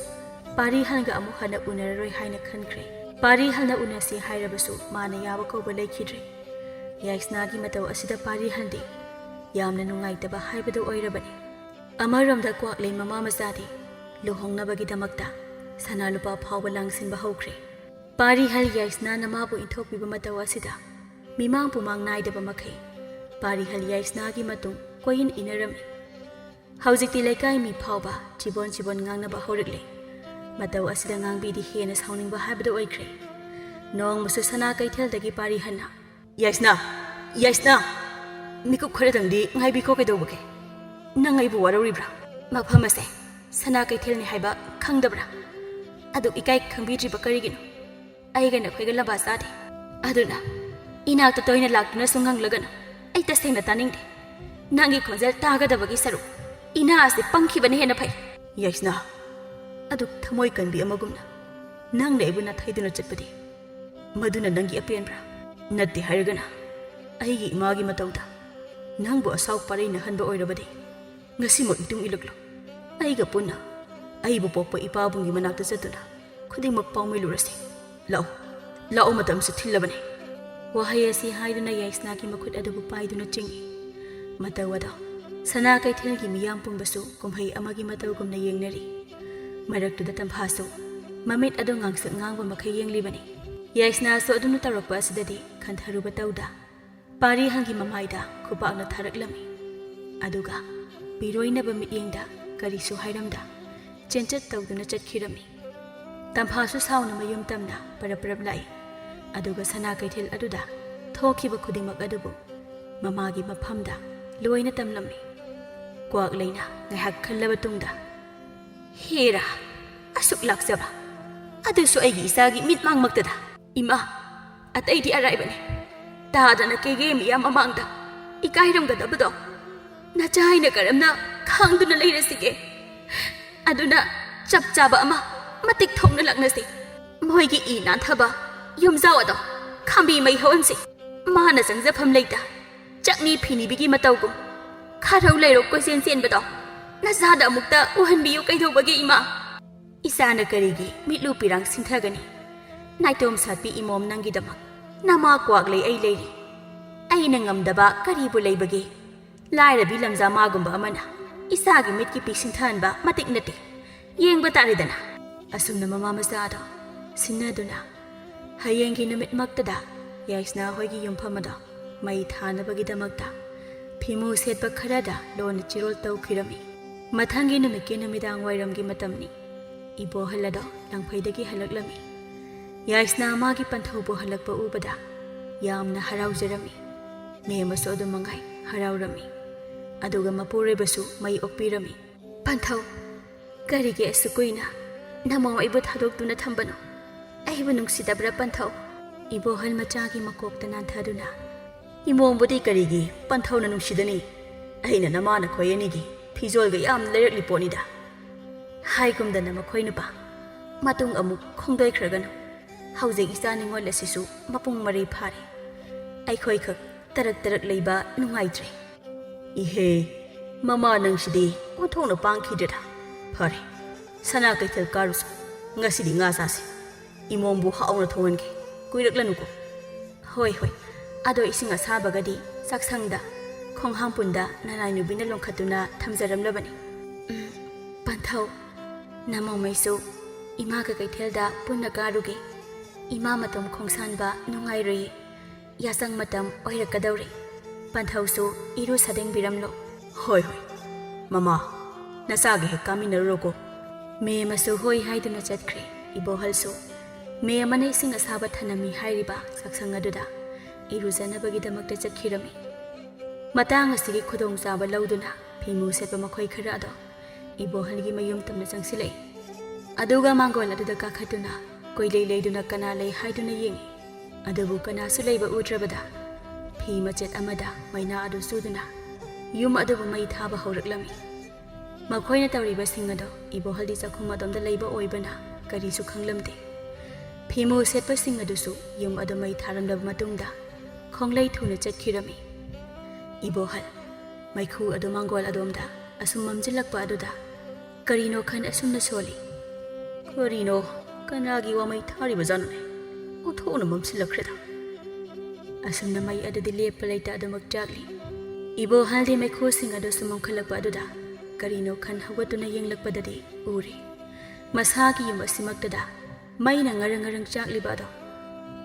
ꯄꯥꯔꯤꯍꯜꯒ ꯑꯃꯨꯛ ꯍꯟꯅ ꯎꯅꯔꯔꯣꯏ ꯍꯥꯏꯅ ꯈꯟꯈ꯭ꯔꯦ꯫ ꯄꯥꯔꯤꯍꯜꯅ ꯎꯅꯁꯤ ꯍꯥꯏꯔꯕꯁꯨ ꯃꯥꯅ ꯌꯥꯕ ꯀꯧꯕ ꯂꯩꯈꯤꯗ꯭ꯔꯦ꯫ ꯌꯥꯏꯁꯅꯥꯒꯤ ꯃꯇꯧ ꯑꯁꯤꯗ ꯄꯥꯔꯤꯍꯜꯗꯤ ꯌꯥꯝꯅ ꯅꯨꯡꯉꯥꯏꯇꯕ ꯍꯥꯏꯕꯗꯨ ꯑꯣꯏꯔꯕꯅꯤ꯫ ꯑꯃꯔꯣꯝꯗ ꯀ꯭ꯋꯥꯛꯂꯩ ꯃꯃꯥ ꯃꯆꯥꯗꯤ ꯂꯨꯍꯣꯡꯅꯕꯒꯤꯗꯃꯛꯇ ꯁꯅꯥ ꯂꯨꯄꯥ ꯐꯥꯎꯕ ꯂꯥꯡꯁꯤꯟꯕ ꯍꯧꯈ꯭ꯔꯦ꯫ ꯄꯥꯔꯤꯍꯜ ꯌꯥꯏꯁꯅꯥꯅ ꯃꯥꯕꯨ ꯏꯟꯊꯣꯛꯄꯤꯕ ꯃꯇꯧ ꯑꯁꯤꯗ ꯃꯤꯃꯥꯡ ꯄꯨꯃꯥꯡ ꯅꯥꯏꯗꯕ ꯃꯈꯩ ꯄꯥꯔꯤꯍꯜ ꯌꯥꯏꯁꯅꯥꯒꯤ ꯃꯇꯨꯡ ꯀꯣꯏꯏꯟ ꯏꯟꯅꯔꯝꯃꯤ꯫ ꯍꯧꯖꯤꯛꯇꯤ ꯂꯩꯀꯥꯏ ꯃꯤ ꯐꯥꯎꯕ ꯆꯤꯕꯣꯟ ꯆꯤꯕꯣꯟ ꯉꯥꯡꯅꯕ ꯍꯧꯔꯛꯂꯦ꯫ ꯃꯇꯧ ꯑꯁꯤꯗ ꯉꯥꯡꯕꯤꯗꯤ ꯍꯦꯟꯅ ꯁꯥꯎꯅꯤꯡꯕ ꯍꯥꯏꯕꯗꯨ ꯑꯣꯏꯈ꯭ꯔꯦ꯫ ꯅꯣꯡꯃꯁꯨ ꯁꯅꯥ ꯀꯩꯊꯦꯜꯗꯒꯤ ꯄꯥꯔꯤꯍꯜꯅ, "ꯌꯥꯏꯁꯅꯥ, ꯌꯥꯏꯁꯅꯥ, ꯃꯤꯀꯨꯞ ꯈꯔꯗꯪꯗꯤ ꯉꯥꯏꯕꯤꯈꯣ, ꯀꯩꯗꯧꯕꯒꯦ? ꯅꯪ ꯑꯩꯕꯨ ꯋꯥꯔꯧꯔꯤꯕ꯭ꯔꯥ? ꯃꯐꯝ ꯑꯁꯦ ꯁꯅꯥ ꯀꯩꯊꯦꯜꯅꯤ ꯍꯥꯏꯕ ꯈꯪꯗꯕ꯭ꯔꯥ? ꯑꯗꯨꯛ ꯏꯀꯥꯏ ꯈꯪꯕꯤꯗ꯭ꯔꯤꯕ ꯀꯔꯤꯒꯤꯅꯣ? ꯑꯩꯒ ꯅꯈꯣꯏꯒ ꯂꯝꯕꯥ ꯆꯥꯗꯦ꯫ ꯑꯗꯨꯅ ꯏꯅꯥꯛꯇ ꯇꯣꯏꯅ ꯂꯥꯛꯇꯨꯅꯁꯨ ꯉꯪꯂꯒꯅꯨ꯫ ꯑꯩ ꯇꯁꯦꯡꯅ ꯇꯥꯅꯤꯡꯗꯦ꯫ ꯅꯪꯒꯤ ꯈꯣꯟꯖꯦꯜ ꯇꯥꯒꯗꯕꯒꯤ ꯁꯔꯨꯛ ꯏꯅꯥ ꯑꯁꯤ ꯄꯪꯈꯤꯕꯅ ꯍꯦꯟꯅ ꯐꯩ꯫" "ꯌꯥꯏꯁꯅꯥ, ꯑꯗꯨꯛ ꯊꯃꯣꯏ ꯀꯟꯕꯤ ꯑꯃꯒꯨꯝꯅ ꯅꯪꯅ ꯑꯩꯕꯨ ꯅꯥꯊꯩꯗꯨꯅ ꯆꯠꯄꯗꯤ ꯃꯗꯨꯅ ꯅꯪꯒꯤ ꯑꯄꯦꯟꯕ꯭ꯔꯥ? ꯅꯠꯇꯦ ꯍꯥꯏꯔꯒꯅ ꯑꯩꯒꯤ ꯏꯃꯥꯒꯤ ꯃꯇꯧꯗ ꯅꯪꯕꯨ ꯑꯁꯥꯎ ꯄꯥꯔꯩꯅꯍꯟꯕ ꯑꯣꯏꯔꯕꯗꯤ ꯉꯁꯤꯃꯛ ꯏꯇꯨꯡ ꯏꯜꯂꯛꯂꯣ꯫ ꯑꯩꯒ ꯄꯨꯟꯅ ꯑꯩꯕꯨ ꯄꯣꯛꯄ ꯏꯄꯥꯕꯨꯡꯒꯤ ꯃꯅꯥꯛꯇ ꯆꯠꯇꯨꯅ ꯈꯨꯗꯤꯡꯃꯛ ꯄꯥꯎꯃꯤꯜꯂꯨꯔꯁꯤ꯫ ꯂꯥꯛꯑꯣ, ꯂꯥꯛꯑꯣ, ꯃꯇꯝꯁꯨ ꯊꯤꯜꯂꯕꯅꯤ꯫" ꯋꯥꯍꯩ ꯑꯁꯤ ꯍꯥꯏꯗꯨꯅ ꯌꯥꯏꯁꯅꯥꯒꯤ ꯃꯈꯨꯠ ꯑꯗꯨꯕꯨ ꯄꯥꯏꯗꯨꯅ ꯆꯤꯡꯏ꯫ ꯃꯇꯧ ꯑꯗꯣ ꯁꯅꯥ ꯀꯩꯊꯦꯜꯒꯤ ꯃꯤꯌꯥꯝ ꯄꯨꯝꯕꯁꯨ ꯀꯨꯝꯍꯩ ꯑꯃꯒꯤ ꯃꯇꯧꯒꯨꯝꯅ ꯌꯦꯡꯅꯔꯤ꯫ ꯃꯔꯛꯇꯨꯗ ꯇꯝꯐꯥꯁꯨ ꯃꯃꯤꯠ ꯑꯗꯨ ꯉꯥꯡꯁꯛ ꯉꯥꯡꯕ ꯃꯈꯩ ꯌꯦꯡꯂꯤꯕꯅꯤ꯫ ꯌꯥꯏꯁꯅꯥꯁꯨ ꯑꯗꯨꯅ ꯇꯧꯔꯛꯄ ꯑꯁꯤꯗꯗꯤ ꯈꯟꯊꯔꯨꯕ ꯇꯧꯗ ꯄꯥꯔꯤꯍꯜꯒꯤ ꯃꯃꯥꯏꯗ ꯈꯨꯄꯥꯛꯅ ꯊꯥꯔꯛꯂꯝꯃꯤ꯫ ꯑꯗꯨꯒ ꯄꯤꯔꯣꯏꯅꯕ ꯃꯤꯠꯌꯦꯡꯗ ꯀꯔꯤꯁꯨ ꯍꯥꯏꯔꯝꯗ ꯆꯦꯟꯆꯠ ꯇꯧꯗꯨꯅ ꯆꯠꯈꯤꯔꯝꯃꯤ꯫ ꯇꯝꯐꯥꯁꯨ ꯁꯥꯎꯅ ꯃꯌꯨꯝ ꯇꯝꯅ ꯄꯔꯞ ꯄꯔꯞ ꯂꯥꯛꯏ꯫ ꯑꯗꯨꯒ ꯁꯅꯥ ꯀꯩꯊꯦꯜ ꯑꯗꯨꯗ ꯊꯣꯛꯈꯤꯕ ꯈꯨꯗꯤꯡꯃꯛ ꯑꯗꯨꯕꯨ ꯃꯃꯥꯒꯤ ꯃꯐꯝꯗ ꯂꯣꯏꯅ ꯇꯝꯂꯝꯃꯤ꯫ ꯀ꯭ꯋꯥꯛꯂꯩꯅ ꯉꯥꯏꯍꯥꯛ ꯈꯜꯂꯕ ꯇꯨꯡꯗ, "ꯍꯦꯔꯥ, ꯑꯁꯨꯛ ꯂꯥꯛꯆꯕ, ꯑꯗꯨꯁꯨ ꯑꯩꯒꯤ ꯏꯆꯥꯒꯤ ꯃꯤꯠꯃꯥꯡꯃꯛꯇꯗ꯫ ꯏꯃꯥ, ꯑꯇꯩꯗꯤ ꯑꯔꯥꯏꯕꯅꯤ꯫ ꯇꯥꯗꯅ ꯀꯦꯒꯦ ꯃꯤꯌꯥꯝ ꯃꯃꯥꯡꯗ ꯏꯀꯥꯏꯔꯝꯒꯗꯕꯗꯣ ꯅꯆꯥ ꯑꯩꯅ ꯀꯔꯝꯅ ꯈꯥꯡꯗꯨꯅ ꯂꯩꯔꯁꯤꯒꯦ? ꯑꯗꯨꯅ ꯆꯞ ꯆꯥꯕ ꯑꯃ ꯃꯇꯤꯛ ꯊꯣꯛꯅ ꯂꯥꯛꯅꯁꯤ꯫" ꯃꯣꯏꯒꯤ ꯏ ꯅꯥꯟꯊꯕ ꯌꯨꯝꯖꯥꯎ ꯑꯗꯣ ꯈꯥꯝꯕꯤ ꯃꯩ ꯍꯧꯍꯟꯁꯤ꯫ ꯃꯥꯅ ꯆꯪꯖꯐꯝ ꯂꯩꯇ ꯆꯠꯅꯤ ꯐꯤꯅꯤꯕꯤꯒꯤ ꯃꯇꯧꯒꯨꯝ ꯈꯥꯔꯧ ꯂꯩꯔꯧ ꯀꯣꯏꯆꯦꯟ ꯆꯦꯟꯕꯗꯣ ꯅꯆꯥꯗ ꯑꯃꯨꯛꯇ ꯎꯍꯟꯕꯤꯌꯨ ꯀꯩꯗꯧꯕꯒꯤ, ꯏꯃꯥ? ꯏꯆꯥꯅ ꯀꯔꯤꯒꯤ ꯃꯤꯠꯂꯨ ꯄꯤꯔꯥꯡ ꯁꯤꯡꯊꯒꯅꯤ? ꯅꯥꯏꯇꯣꯝ ꯁꯥꯠꯄꯤ ꯏꯃꯣꯝ, ꯅꯪꯒꯤꯗꯃꯛ ꯅꯃꯥ ꯀ꯭ꯋꯥꯛꯂꯩ ꯑꯩ ꯂꯩꯔꯤ꯫ ꯑꯩꯅ ꯉꯝꯗꯕ ꯀꯔꯤꯕꯨ ꯂꯩꯕꯒꯦ? ꯂꯥꯏꯔꯕꯤ ꯂꯝꯖꯥ ꯃꯥꯒꯨꯝꯕ ꯑꯃꯅ ꯏꯆꯥꯒꯤ ꯃꯤꯠꯀꯤ ꯄꯤ ꯁꯤꯡꯊꯍꯟꯕ ꯃꯇꯤꯛ ꯅꯠꯇꯦ꯫ ꯌꯦꯡꯕ ꯇꯥꯔꯦꯗꯅ꯫ ꯑꯁꯨꯝꯅ ꯃꯃꯥ ꯃꯆꯥꯗꯣ ꯁꯤꯟꯅꯗꯨꯅ ꯍꯌꯦꯡꯒꯤ ꯅꯨꯃꯤꯠꯃꯛꯇꯗ ꯌꯥꯏꯁꯅꯥ ꯍꯣꯏꯒꯤ ꯌꯨꯝꯐꯝ ꯑꯗꯣ ꯃꯩ ꯊꯥꯅꯕꯒꯤꯗꯃꯛꯇ ꯐꯤꯃꯨ ꯁꯦꯠꯄ ꯈꯔꯗ ꯂꯣꯟꯅ ꯆꯤꯔꯣꯜ ꯇꯧꯈꯤꯔꯝꯃꯤ꯫ ꯃꯊꯪꯒꯤ ꯅꯨꯃꯤꯠꯀꯤ ꯅꯨꯃꯤꯗꯥꯡ ꯋꯥꯏꯔꯝꯒꯤ ꯃꯇꯝꯅꯤ꯫ ꯏꯕꯣꯍꯜ ꯑꯗꯣ ꯂꯪꯐꯩꯗꯒꯤ ꯍꯜꯂꯛꯂꯝꯃꯤ꯫ ꯌꯥꯏꯁꯅꯥ ꯃꯥꯒꯤ ꯄꯟꯊꯧꯕꯨ ꯍꯜꯂꯛꯄ ꯎꯕꯗ ꯌꯥꯝꯅ ꯍꯔꯥꯎꯖꯔꯝꯃꯤ꯫ ꯃꯦꯝꯃꯁꯨ ꯑꯗꯨ ꯃꯉꯥꯏ ꯍꯔꯥꯎꯔꯝꯃꯤ꯫ ꯑꯗꯨꯒ ꯃꯄꯨꯔꯣꯏꯕꯁꯨ ꯃꯩ ꯑꯣꯛꯄꯤꯔꯝꯃꯤ꯫ "ꯄꯟꯊꯧ, ꯀꯔꯤꯒꯤ ꯑꯁꯨꯛ ꯀꯨꯏꯅ ꯅꯃꯧ ꯑꯩꯕꯨ ꯊꯥꯗꯣꯛꯇꯨꯅ ꯊꯝꯕꯅꯣ? ꯑꯩꯕꯨ ꯅꯨꯡꯁꯤꯗꯕ꯭ꯔꯥ, ꯄꯟꯊꯧ?" ꯏꯕꯣꯍꯜ ꯃꯆꯥꯒꯤ ꯃꯀꯣꯛꯇ ꯅꯥꯟꯊꯗꯨꯅ, "ꯏꯃꯣꯝꯕꯨꯗꯤ ꯀꯔꯤꯒꯤ ꯄꯟꯊꯧꯅ ꯅꯨꯡꯁꯤꯗꯅꯤ? ꯑꯩꯅ ꯅꯃꯥ ꯅꯈꯣꯏ ꯑꯅꯤꯒꯤ ꯐꯤꯖꯣꯜꯒ ꯌꯥꯝ ꯂꯩꯔꯛꯂꯤ ꯄꯣꯠꯅꯤꯗ꯫" ꯍꯥꯏꯒꯨꯝꯗꯅ ꯃꯈꯣꯏ ꯅꯨꯄꯥ ꯃꯇꯨꯡ ꯑꯃꯨꯛ ꯈꯣꯡꯗꯣꯏꯈ꯭ꯔꯒꯅꯨ꯫ ꯍꯧꯖꯤꯛ ꯏꯆꯥ ꯅꯤꯉꯣꯜ ꯑꯁꯤꯁꯨ ꯃꯄꯨꯡ ꯃꯔꯩ ꯐꯥꯔꯦ꯫ ꯑꯩꯈꯣꯏꯈꯛ ꯇꯔꯛ ꯇꯔꯛ ꯂꯩꯕ ꯅꯨꯡꯉꯥꯏꯇ꯭ꯔꯦ꯫ "ꯏꯍꯦ, ꯃꯃꯥ ꯅꯪꯁꯤꯗꯤ ꯑꯣꯟꯊꯣꯛꯅ ꯄꯥꯡꯈꯤꯗ꯭ꯔꯦꯗ꯫ ꯐꯔꯦ, ꯁꯅꯥ ꯀꯩꯊꯦꯜ ꯀꯥꯔꯨꯁꯨ꯫ ꯉꯁꯤꯗꯤ ꯉꯥ ꯆꯥꯁꯤ꯫ ꯏꯃꯣꯝꯕꯨ ꯍꯥꯎꯅ ꯊꯣꯡꯍꯟꯒꯦ꯫ ꯀꯨꯏꯔꯛꯂꯅꯨꯀꯣ꯫" "ꯍꯣꯏ, ꯍꯣꯏ꯫ ꯑꯗꯣ ꯏꯁꯤꯡ ꯑꯁꯥꯕꯒꯗꯤ ꯆꯥꯛꯁꯪꯗ ꯈꯣꯡꯍꯥꯝꯄꯨꯟꯗ ꯅꯅꯥꯏ ꯅꯨꯕꯤꯅ ꯂꯣꯡꯈꯠꯇꯨꯅ ꯊꯝꯖꯔꯝꯂꯕꯅꯤ꯫" "ꯎꯝ, ꯄꯟꯊꯧ, ꯅꯃꯧꯉꯩꯁꯨ ꯏꯃꯥꯒ ꯀꯩꯊꯦꯜꯗ ꯄꯨꯟꯅ ꯀꯥꯔꯨꯒꯦ꯫ ꯏꯃꯥ ꯃꯇꯣꯝ ꯈꯣꯡꯁꯥꯟꯕ ꯅꯨꯡꯉꯥꯏꯔꯣꯏꯌꯦ꯫ ꯌꯥꯆꯪ ꯃꯇꯝ ꯑꯣꯏꯔꯛꯀꯗꯧꯔꯦ꯫ ꯄꯟꯊꯧꯁꯨ ꯏꯔꯨ ꯁꯥꯗꯦꯡꯕꯤꯔꯝꯂꯣ꯫" "ꯍꯣꯏ, ꯍꯣꯏ꯫ ꯃꯃꯥ, ꯅꯆꯥꯒ ꯍꯦꯛ ꯀꯥꯃꯤꯟꯅꯔꯨꯔꯣꯀꯣ꯫" ꯃꯦꯝꯃꯁꯨ ꯍꯣꯏ ꯍꯥꯏꯗꯨꯅ ꯆꯠꯈ꯭ꯔꯦ꯫ ꯏꯕꯣꯍꯜꯁꯨ ꯃꯦꯝꯃꯅ ꯏꯁꯤꯡ ꯑꯁꯥꯕ ꯊꯅꯝꯃꯤ ꯍꯥꯏꯔꯤꯕ ꯆꯥꯛꯁꯪ ꯑꯗꯨꯗ ꯏꯔꯨꯖꯅꯕꯒꯤꯗꯃꯛꯇ ꯆꯠꯈꯤꯔꯝꯃꯤ꯫ ꯃꯇꯥꯡ ꯑꯁꯤꯒꯤ ꯈꯨꯗꯣꯡꯆꯥꯕ ꯂꯧꯗꯨꯅ ꯐꯤꯃꯨ ꯁꯦꯠꯄ ꯃꯈꯣꯏ ꯈꯔ ꯑꯗꯣ ꯏꯕꯣꯍꯜꯒꯤ ꯃꯌꯨꯝ ꯇꯝꯅ ꯆꯪꯁꯤꯜꯂꯛꯏ꯫ ꯑꯗꯨꯒ ꯃꯥꯡꯒꯣꯜ ꯑꯗꯨꯗ ꯀꯥꯈꯠꯇꯨꯅ ꯀꯣꯏꯂꯩ ꯂꯩꯗꯨꯅ ꯀꯅꯥ ꯂꯩ ꯍꯥꯏꯗꯨꯅ ꯌꯦꯡꯏ꯫ ꯑꯗꯨꯕꯨ ꯀꯅꯥꯁꯨ ꯂꯩꯕ ꯎꯗ꯭ꯔꯕꯗ ꯐꯤ ꯃꯆꯦꯠ ꯑꯃꯗ ꯃꯩꯅꯥ ꯑꯗꯨ ꯆꯨꯗꯨꯅ ꯌꯨꯝ ꯑꯗꯨꯕꯨ ꯃꯩ ꯊꯥꯕ ꯍꯧꯔꯛꯂꯝꯃꯤ꯫ ꯃꯈꯣꯏꯅ ꯇꯧꯔꯤꯕꯁꯤꯡ ꯑꯗꯣ ꯏꯕꯣꯍꯜꯗꯤ ꯆꯥꯛꯈꯨꯝ ꯑꯗꯣꯝꯗ ꯂꯩꯕ ꯑꯣꯏꯕꯅ ꯀꯔꯤꯁꯨ ꯈꯪꯂꯝꯗꯦ꯫ ꯐꯤꯃꯨ ꯁꯦꯠꯄꯁꯤꯡ ꯑꯗꯨꯁꯨ ꯌꯨꯝ ꯑꯗꯨ ꯃꯩ ꯊꯥꯔꯝꯂꯕ ꯃꯇꯨꯡꯗ ꯈꯣꯡꯂꯩ ꯊꯨꯅ ꯆꯠꯈꯤꯔꯝꯃꯤ꯫ ꯏꯕꯣꯍꯜ, ꯃꯩꯈꯨ ꯑꯗꯨ ꯃꯥꯡꯒꯣꯜ ꯑꯗꯣꯝꯗ ꯑꯁꯨꯝ ꯃꯝꯁꯤꯜꯂꯛꯄ ꯑꯗꯨꯗ ꯀꯔꯤꯅꯣ ꯈꯟ ꯑꯁꯨꯝꯅ ꯁꯣꯜꯂꯤ꯫ "ꯀꯔꯤꯅꯣ? ꯀꯅꯥꯒꯤ ꯋꯥꯃꯩ ꯊꯥꯔꯤꯕꯖꯥꯠꯅꯣꯅꯦ? ꯑꯣꯟꯊꯣꯛꯅ ꯃꯝꯁꯤꯜꯂꯛꯈ꯭ꯔꯦꯗ!" ꯑꯁꯨꯝꯅ ꯃꯩ ꯑꯗꯨꯗꯤ ꯂꯦꯞꯄ ꯂꯩꯇ ꯑꯗꯨꯃꯛ ꯆꯥꯛꯂꯤ꯫ ꯏꯕꯣꯍꯜꯗꯤ ꯃꯩꯈꯨꯁꯤꯡ ꯑꯗꯨ ꯁꯨꯝ ꯃꯝꯈꯠꯂꯛꯄ ꯑꯗꯨꯗ ꯀꯔꯤꯅꯣ ꯈꯟ ꯍꯧꯒꯠꯇꯨꯅ ꯌꯦꯡꯂꯛꯄꯗꯗꯤ ꯎꯔꯦ, ꯃꯁꯥꯒꯤ ꯌꯨꯝ ꯑꯁꯤꯃꯛꯇꯗ ꯃꯩꯅ ꯉꯔꯪ ꯉꯔꯪ ꯆꯥꯛꯂꯤꯕ ꯑꯗꯣ꯫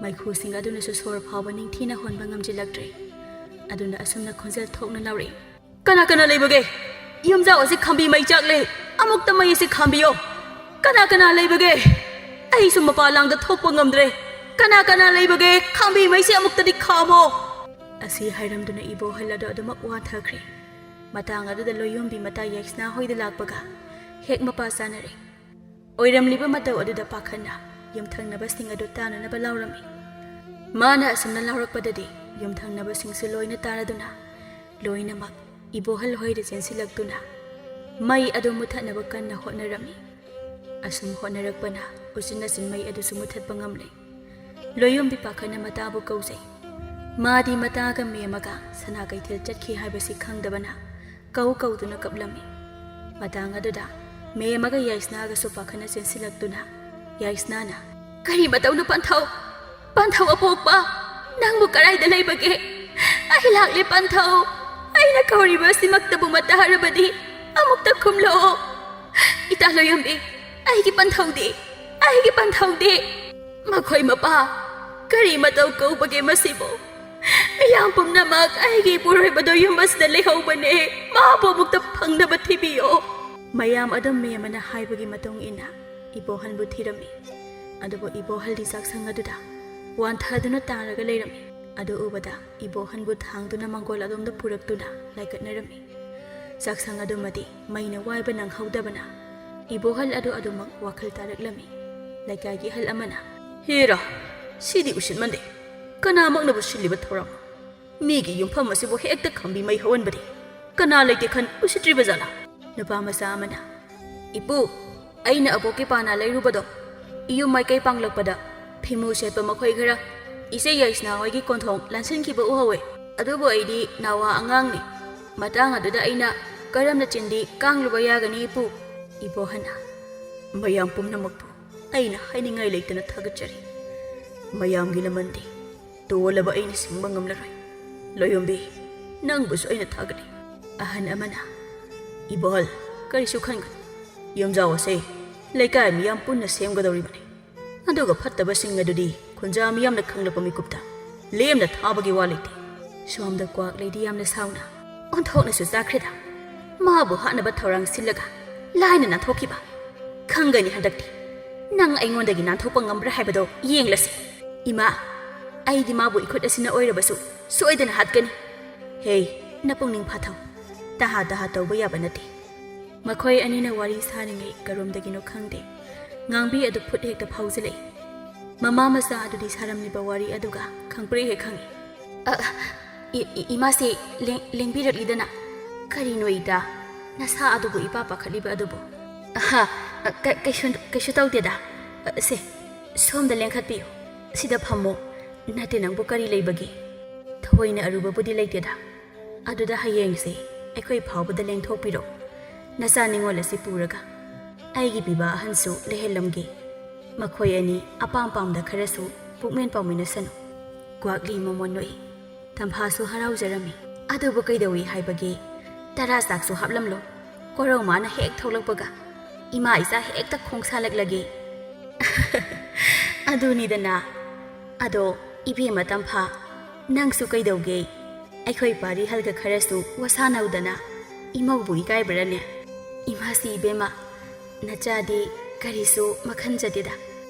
ꯃꯩꯈꯨꯁꯤꯡ ꯑꯗꯨꯅꯁꯨ ꯁꯣꯔ ꯐꯥꯎꯕ ꯅꯤꯡꯊꯤꯅ ꯍꯣꯟꯕ ꯉꯝꯖꯤꯜꯂꯛꯇ꯭ꯔꯦ꯫ ꯑꯗꯨꯅ ꯑꯁꯨꯝꯅ ꯈꯣꯟꯖꯦꯜ ꯊꯣꯛꯅ ꯂꯥꯎꯔꯛꯏ, "ꯀꯅꯥ ꯀꯅꯥ ꯂꯩꯕꯒꯦ? ꯌꯨꯝꯖꯥꯎ ꯑꯁꯤ ꯈꯥꯝꯕꯤ ꯃꯩ ꯆꯥꯛꯂꯦ꯫ ꯑꯃꯨꯛꯇ ꯃꯩ ꯑꯁꯤ ꯈꯥꯝꯕꯤꯌꯣ꯫ ꯀꯅꯥ ꯀꯅꯥ ꯂꯩꯕꯒꯦ? ꯑꯩꯁꯨ ꯃꯄꯥ ꯂꯥꯡꯗ ꯊꯣꯛꯄ ꯉꯝꯗ꯭ꯔꯦ꯫ ꯀꯅꯥ ꯀꯅꯥ ꯂꯩꯕꯒꯦ? ꯈꯥꯝꯕꯤ ꯃꯩꯁꯦ ꯑꯃꯨꯛꯇꯗꯤ ꯈꯥꯝꯃꯣ!" ꯑꯁꯤ ꯍꯥꯏꯔꯝꯗꯨꯅ ꯏꯕꯣꯍꯜ ꯑꯗꯣ ꯑꯗꯨꯃꯛ ꯋꯥꯟꯊꯈ꯭ꯔꯦ꯫ ꯃꯇꯥꯡ ꯑꯗꯨꯗ ꯂꯣꯌꯣꯝꯕꯤ ꯃꯇꯥ ꯌꯥꯏꯁꯅꯥ ꯍꯣꯏꯗ ꯂꯥꯛꯄꯒ ꯍꯦꯛ ꯃꯄꯥ ꯆꯥꯅꯔꯦ꯫ ꯑꯣꯏꯔꯝꯂꯤꯕ ꯃꯇꯧ ꯑꯗꯨꯗ ꯄꯥꯈꯠꯅ ꯌꯨꯝꯊꯪꯅꯕꯁꯤꯡ ꯑꯗꯨ ꯇꯥꯅꯅꯕ ꯂꯥꯎꯔꯝꯃꯤ꯫ ꯃꯥꯅ ꯑꯁꯨꯝꯅ ꯂꯥꯎꯔꯛꯄꯗꯗꯤ ꯌꯨꯝꯊꯪꯅꯕꯁꯤꯡꯁꯨ ꯂꯣꯏꯅ ꯇꯥꯔꯗꯨꯅ ꯂꯣꯏꯅꯃꯛ ꯏꯕꯣꯍꯜ ꯍꯣꯏꯗ ꯆꯦꯟꯁꯤꯜꯂꯛꯇꯨꯅ ꯃꯩ ꯑꯗꯨ ꯃꯨꯊꯠꯅꯕ ꯀꯟꯅ ꯍꯣꯠꯅꯔꯝꯃꯤ꯫ ꯑꯁꯨꯝ ꯍꯣꯠꯅꯔꯛꯄꯅ ꯎꯆꯤꯟ ꯅꯥꯆꯤꯟ ꯃꯩ ꯑꯗꯨꯁꯨ ꯃꯨꯊꯠꯄ ꯉꯝꯂꯦ꯫ ꯂꯣꯌꯣꯝꯕꯤ ꯄꯥꯈꯠꯅ ꯃꯇꯥꯕꯨ ꯀꯧꯖꯩ꯫ ꯃꯥꯗꯤ ꯃꯇꯥꯒ ꯃꯦꯝꯃꯒ ꯁꯅꯥ ꯀꯩꯊꯦꯜ ꯆꯠꯈꯤ ꯍꯥꯏꯕꯁꯤ ꯈꯪꯗꯕꯅ ꯀꯧ ꯀꯧꯗꯨꯅ ꯀꯞꯂꯝꯃꯤ꯫ ꯃꯇꯥꯡ ꯑꯗꯨꯗ ꯃꯦꯝꯃꯒ ꯌꯥꯏꯁꯅꯥꯒꯁꯨ ꯄꯥꯈꯠꯅ ꯆꯦꯟꯁꯤꯜꯂꯛꯇꯨꯅ ꯌꯥꯏꯁꯅꯥꯅ, "ꯀꯔꯤ ꯃꯇꯧꯅꯣ ꯄꯟꯊꯧ? ꯄꯟꯊꯧ ꯑꯄꯣꯛꯄ, ꯅꯪꯕꯨ ꯀꯗꯥꯏꯗ ꯂꯩꯕꯒꯦ? ꯑꯩ ꯂꯥꯛꯂꯦ ꯄꯟꯊꯧ꯫ ꯑꯩꯅ ꯀꯧꯔꯤꯕ ꯑꯁꯤꯃꯛꯇꯕꯨ ꯃꯇꯥꯔꯕꯗꯤ ꯑꯃꯨꯛꯇ ꯈꯨꯝꯂꯛꯑꯣ꯫ ꯏꯇꯥ ꯂꯣꯌꯣꯝꯕꯤ, ꯑꯩꯒꯤ ꯄꯟꯊꯧꯗꯤ, ꯑꯩꯒꯤ ꯄꯟꯊꯧꯗꯤ!" "ꯃꯈꯣꯏ ꯃꯄꯥ, ꯀꯔꯤ ꯃꯇꯧ ꯀꯧꯕꯒꯦ ꯃꯁꯤꯕꯨ? ꯃꯤꯌꯥꯝ ꯄꯨꯝꯅꯃꯛ ꯑꯩꯒꯤ ꯏꯄꯨꯔꯣꯏꯕꯗꯣ ꯌꯨꯝ ꯑꯁꯤꯗ ꯂꯩꯍꯧꯕꯅꯦ꯫ ꯃꯥꯕꯨ ꯑꯃꯨꯛꯇ ꯐꯪꯅꯕ ꯊꯤꯕꯤꯌꯣ!" ꯃꯌꯥꯝ ꯑꯗꯨꯝ ꯃꯦꯝꯃꯅ ꯍꯥꯏꯕꯒꯤ ꯃꯇꯨꯡ ꯏꯟꯅ ꯏꯕꯣꯍꯜꯕꯨ ꯊꯤꯔꯝꯃꯤ꯫ ꯑꯗꯨꯕꯨ ꯏꯕꯣꯍꯜꯗꯤ ꯆꯥꯛꯁꯪ ꯑꯗꯨꯗ ꯋꯥꯟꯊꯗꯨꯅ ꯇꯥꯔꯒ ꯂꯩꯔꯝꯃꯤ꯫ ꯑꯗꯨ ꯎꯕꯗ ꯏꯕꯣꯍꯜꯕꯨ ꯊꯥꯡꯗꯨꯅ ꯃꯪꯒꯣꯜ ꯑꯗꯣꯝꯗ ꯄꯨꯔꯛꯇꯨꯅ ꯂꯥꯏꯀꯠꯅꯔꯝꯃꯤ꯫ ꯆꯥꯛꯁꯪ ꯑꯗꯨꯃꯗꯤ ꯃꯩꯅ ꯋꯥꯏꯕ ꯅꯪꯍꯧꯗꯕꯅ ꯏꯕꯣꯍꯜ ꯑꯗꯨ ꯑꯗꯨꯃꯛ ꯋꯥꯈꯜ ꯇꯥꯔꯛꯂꯝꯃꯤ꯫ ꯂꯩꯀꯥꯏꯒꯤ ꯑꯍꯜ ꯑꯃꯅ, "ꯍꯦꯔꯥ, ꯁꯤꯗꯤ ꯎꯁꯤꯠꯃꯟꯗꯦ꯫ ꯀꯅꯥꯃꯛꯅꯕꯨ ꯁꯤꯜꯂꯤꯕ ꯊꯧꯔꯝ? ꯃꯤꯒꯤ ꯌꯨꯝꯐꯝ ꯑꯁꯤꯕꯨ ꯍꯦꯛꯇ ꯈꯥꯝꯕꯤ ꯃꯩ ꯍꯧꯍꯟꯕꯗꯤ ꯀꯅꯥ ꯂꯩꯇꯦ ꯈꯟ ꯎꯁꯤꯠꯇ꯭ꯔꯤꯕ ꯖꯥꯠꯂꯥ?" ꯅꯨꯄꯥ ꯃꯆꯥ ꯑꯃꯅ, "ꯏꯄꯨ, ꯑꯩꯅ ꯑꯕꯣꯛꯀꯤ ꯄꯥꯅꯥ ꯂꯩꯔꯨꯕꯗꯣ ꯏꯌꯨꯝ ꯃꯥꯏꯀꯩ ꯄꯥꯡꯂꯛꯄꯗ ꯐꯤꯃꯨ ꯁꯦꯠꯄ ꯃꯈꯣꯏ ꯈꯔ ꯏꯆꯦ ꯌꯥꯏꯁꯅꯥ ꯍꯣꯏꯒꯤ ꯀꯣꯟꯊꯣꯡ ꯂꯥꯟꯁꯤꯟꯈꯤꯕ ꯎꯍꯧꯋꯦ꯫ ꯑꯗꯨꯕꯨ ꯑꯩꯗꯤ ꯅꯥꯋꯥ ꯑꯉꯥꯡꯅꯤ꯫ ꯃꯇꯥꯡ ꯑꯗꯨꯗ ꯑꯩꯅ ꯀꯔꯝꯅ ꯆꯤꯟꯗꯤ ꯀꯥꯡꯂꯨꯕ ꯌꯥꯒꯅꯤ, ꯏꯄꯨ? ꯏꯕꯣꯍꯜꯅ, ꯃꯌꯥꯝ ꯄꯨꯝꯅꯃꯛꯄꯨ ꯑꯩꯅ ꯍꯥꯏꯅꯤꯡꯉꯥꯏ ꯂꯩꯇꯅ ꯊꯥꯒꯠꯆꯔꯤ꯫ ꯃꯌꯥꯝꯒꯤ ꯂꯃꯟꯗꯤ ꯇꯣꯜꯂꯕ ꯑꯩꯅ ꯁꯤꯡꯕ ꯉꯝꯂꯔꯣꯏ꯫ ꯂꯣꯌꯣꯝꯕꯤ, ꯅꯪꯕꯨꯁꯨ ꯑꯩꯅ ꯊꯥꯒꯠꯂꯤ꯫ ꯑꯍꯟ ꯑꯃꯅ, ꯏꯕꯣꯍꯜ, ꯀꯔꯤꯁꯨ ꯈꯟꯒꯅꯨ꯫ ꯌꯨꯝꯖꯥꯎ ꯑꯁꯦ ꯂꯩꯀꯥꯏ ꯃꯤꯌꯥꯝ ꯄꯨꯟꯅ ꯁꯦꯝꯒꯗꯧꯔꯤꯕꯅꯤ꯫ ꯑꯗꯨꯒ ꯐꯠꯇꯕꯁꯤꯡ ꯑꯗꯨꯗꯤ ꯈꯨꯟꯖꯥ ꯃꯤꯌꯥꯝꯅ ꯈꯪꯂꯛꯄ ꯃꯤꯀꯨꯞꯇ ꯂꯦꯝꯅ ꯊꯥꯕꯒꯤ ꯋꯥ ꯂꯩꯇꯦ꯫ ꯁꯣꯝꯗ ꯀ꯭ꯋꯥꯛꯂꯩꯗꯤ ꯌꯥꯝꯅ ꯁꯥꯎꯅ, ꯑꯣꯟꯊꯣꯛꯅꯁꯨ ꯆꯥꯈ꯭ꯔꯦꯗ꯫ ꯃꯥꯕꯨ ꯍꯥꯠꯅꯕ ꯊꯧꯔꯥꯡ ꯁꯤꯜꯂꯒ ꯂꯥꯏꯅ ꯅꯥꯟꯊꯣꯛꯈꯤꯕ꯫ ꯈꯪꯒꯅꯤ ꯍꯟꯗꯛꯇꯤ꯫ ꯅꯪ ꯑꯩꯉꯣꯟꯗꯒꯤ ꯅꯥꯟꯊꯣꯛꯄ ꯉꯝꯕ꯭ꯔꯥ ꯍꯥꯏꯕꯗꯣ ꯌꯦꯡꯂꯁꯤ꯫ ꯏꯃꯥ, ꯑꯩꯗꯤ ꯃꯥꯕꯨ ꯏꯈꯨꯠ ꯑꯁꯤꯅ ꯑꯣꯏꯔꯕꯁꯨ ꯁꯣꯏꯗꯅ ꯍꯥꯠꯀꯅꯤ꯫ ꯍꯦ, ꯅꯄꯨꯛꯅꯤꯡ ꯐꯥꯊꯧ꯫ ꯇꯍꯥ ꯇꯍꯥ ꯇꯧꯕ ꯌꯥꯕ ꯅꯠꯇꯦ꯫ ꯃꯈꯣꯏ ꯑꯅꯤꯅ ꯋꯥꯔꯤ ꯁꯥꯔꯤꯉꯩ ꯀꯔꯣꯝꯗꯒꯤꯅꯣ ꯈꯪꯗꯦ, ꯉꯥꯡꯕꯤ ꯑꯗꯨ ꯐꯨꯠ ꯍꯦꯛꯇ ꯐꯥꯎꯖꯤꯜꯂꯛꯏ꯫ ꯃꯃꯥ ꯃꯆꯥ ꯑꯗꯨꯗꯤ ꯁꯥꯔꯝꯂꯤꯕ ꯋꯥꯔꯤ ꯑꯗꯨꯒ ꯈꯪꯄ꯭ꯔꯦꯛ ꯍꯦꯛ ꯈꯪꯏ꯫ "ꯑ, ꯏ-, ꯏ-, ꯏꯃꯥꯁꯤ ꯂꯦꯡ-, ꯂꯦꯡꯕꯤꯔꯛꯂꯤꯗꯅ?" "ꯀꯔꯤꯅꯣ ꯏꯇꯥ? ꯅꯁꯥ ꯑꯗꯨꯕꯨ ꯏꯄꯥ ꯄꯥꯈꯠꯂꯤꯕ ꯑꯗꯨꯕꯨ?" "ꯑꯍ, ꯑ, ꯀ-, ꯀꯩꯁꯨ, ꯀꯩꯁꯨ ꯇꯧꯗꯦꯗ꯫ ꯑ, ꯁꯦ, ꯁꯣꯝꯗ ꯂꯦꯡꯈꯠꯄꯤꯌꯨ꯫ ꯁꯤꯗ ꯐꯝꯃꯣ꯫ ꯅꯠꯇꯦ, ꯅꯪꯕꯨ ꯀꯔꯤ ꯂꯩꯕꯒꯦ? ꯊꯣꯏꯅ ꯑꯔꯨꯕꯕꯨꯗꯤ ꯂꯩꯇꯦꯗ꯫ ꯑꯗꯨꯗ ꯍꯌꯦꯡꯁꯦ ꯑꯩꯈꯣꯏ ꯐꯥꯎꯕꯗ ꯂꯦꯡꯊꯣꯛꯄꯤꯔꯣ꯫ ꯅꯆꯥ ꯅꯤꯉꯣꯜ ꯑꯁꯤ ꯄꯨꯔꯒ ꯑꯩꯒꯤ ꯄꯤꯕ ꯑꯍꯟꯁꯨ ꯂꯩꯍꯜꯂꯝꯒꯦ꯫ ꯃꯈꯣꯏ ꯑꯅꯤ ꯑꯄꯥꯝ ꯄꯥꯝꯗ ꯈꯔꯁꯨ ꯄꯨꯛꯃꯦꯟ ꯄꯥꯎꯃꯤꯟꯅꯁꯅꯨ꯫" ꯀ꯭ꯋꯥꯛꯂꯤ ꯃꯃꯣꯟ ꯅꯣꯛꯏ꯫ ꯇꯝꯐꯥꯁꯨ ꯍꯔꯥꯎꯖꯔꯝꯃꯤ꯫ "ꯑꯗꯨꯕꯨ ꯀꯩꯗꯧꯏ ꯍꯥꯏꯕꯒꯦ? ꯇꯔꯥ ꯆꯥꯛꯁꯨ ꯍꯥꯞꯂꯝꯂꯣ꯫" ꯀꯣꯔꯧ ꯃꯥꯅ ꯍꯦꯛ ꯊꯣꯛꯂꯛꯄꯒ ꯏꯃꯥ ꯏꯆꯥ ꯍꯦꯛꯇ ꯈꯣꯡꯁꯥꯜꯂꯛꯂꯒꯦ꯫ "ꯑꯗꯨꯅꯤꯗꯅ꯫ ꯑꯗꯣ ꯏꯕꯦꯝꯃ ꯇꯝꯐꯥ, ꯅꯪꯁꯨ ꯀꯩꯗꯧꯒꯦ? ꯑꯩꯈꯣꯏ ꯄꯥꯔꯤꯍꯜꯒ ꯈꯔꯁꯨ ꯋꯥꯁꯥꯅꯧꯗꯅ꯫ ꯏꯃꯧꯕꯨ ꯏꯀꯥꯏꯕ꯭ꯔꯅꯦ?" "ꯏꯃꯥꯁꯤ ꯏꯕꯦꯝꯃ, ꯅꯆꯥꯗꯤ ꯀꯔꯤꯁꯨ ꯃꯈꯟꯖꯗꯦꯗ꯫"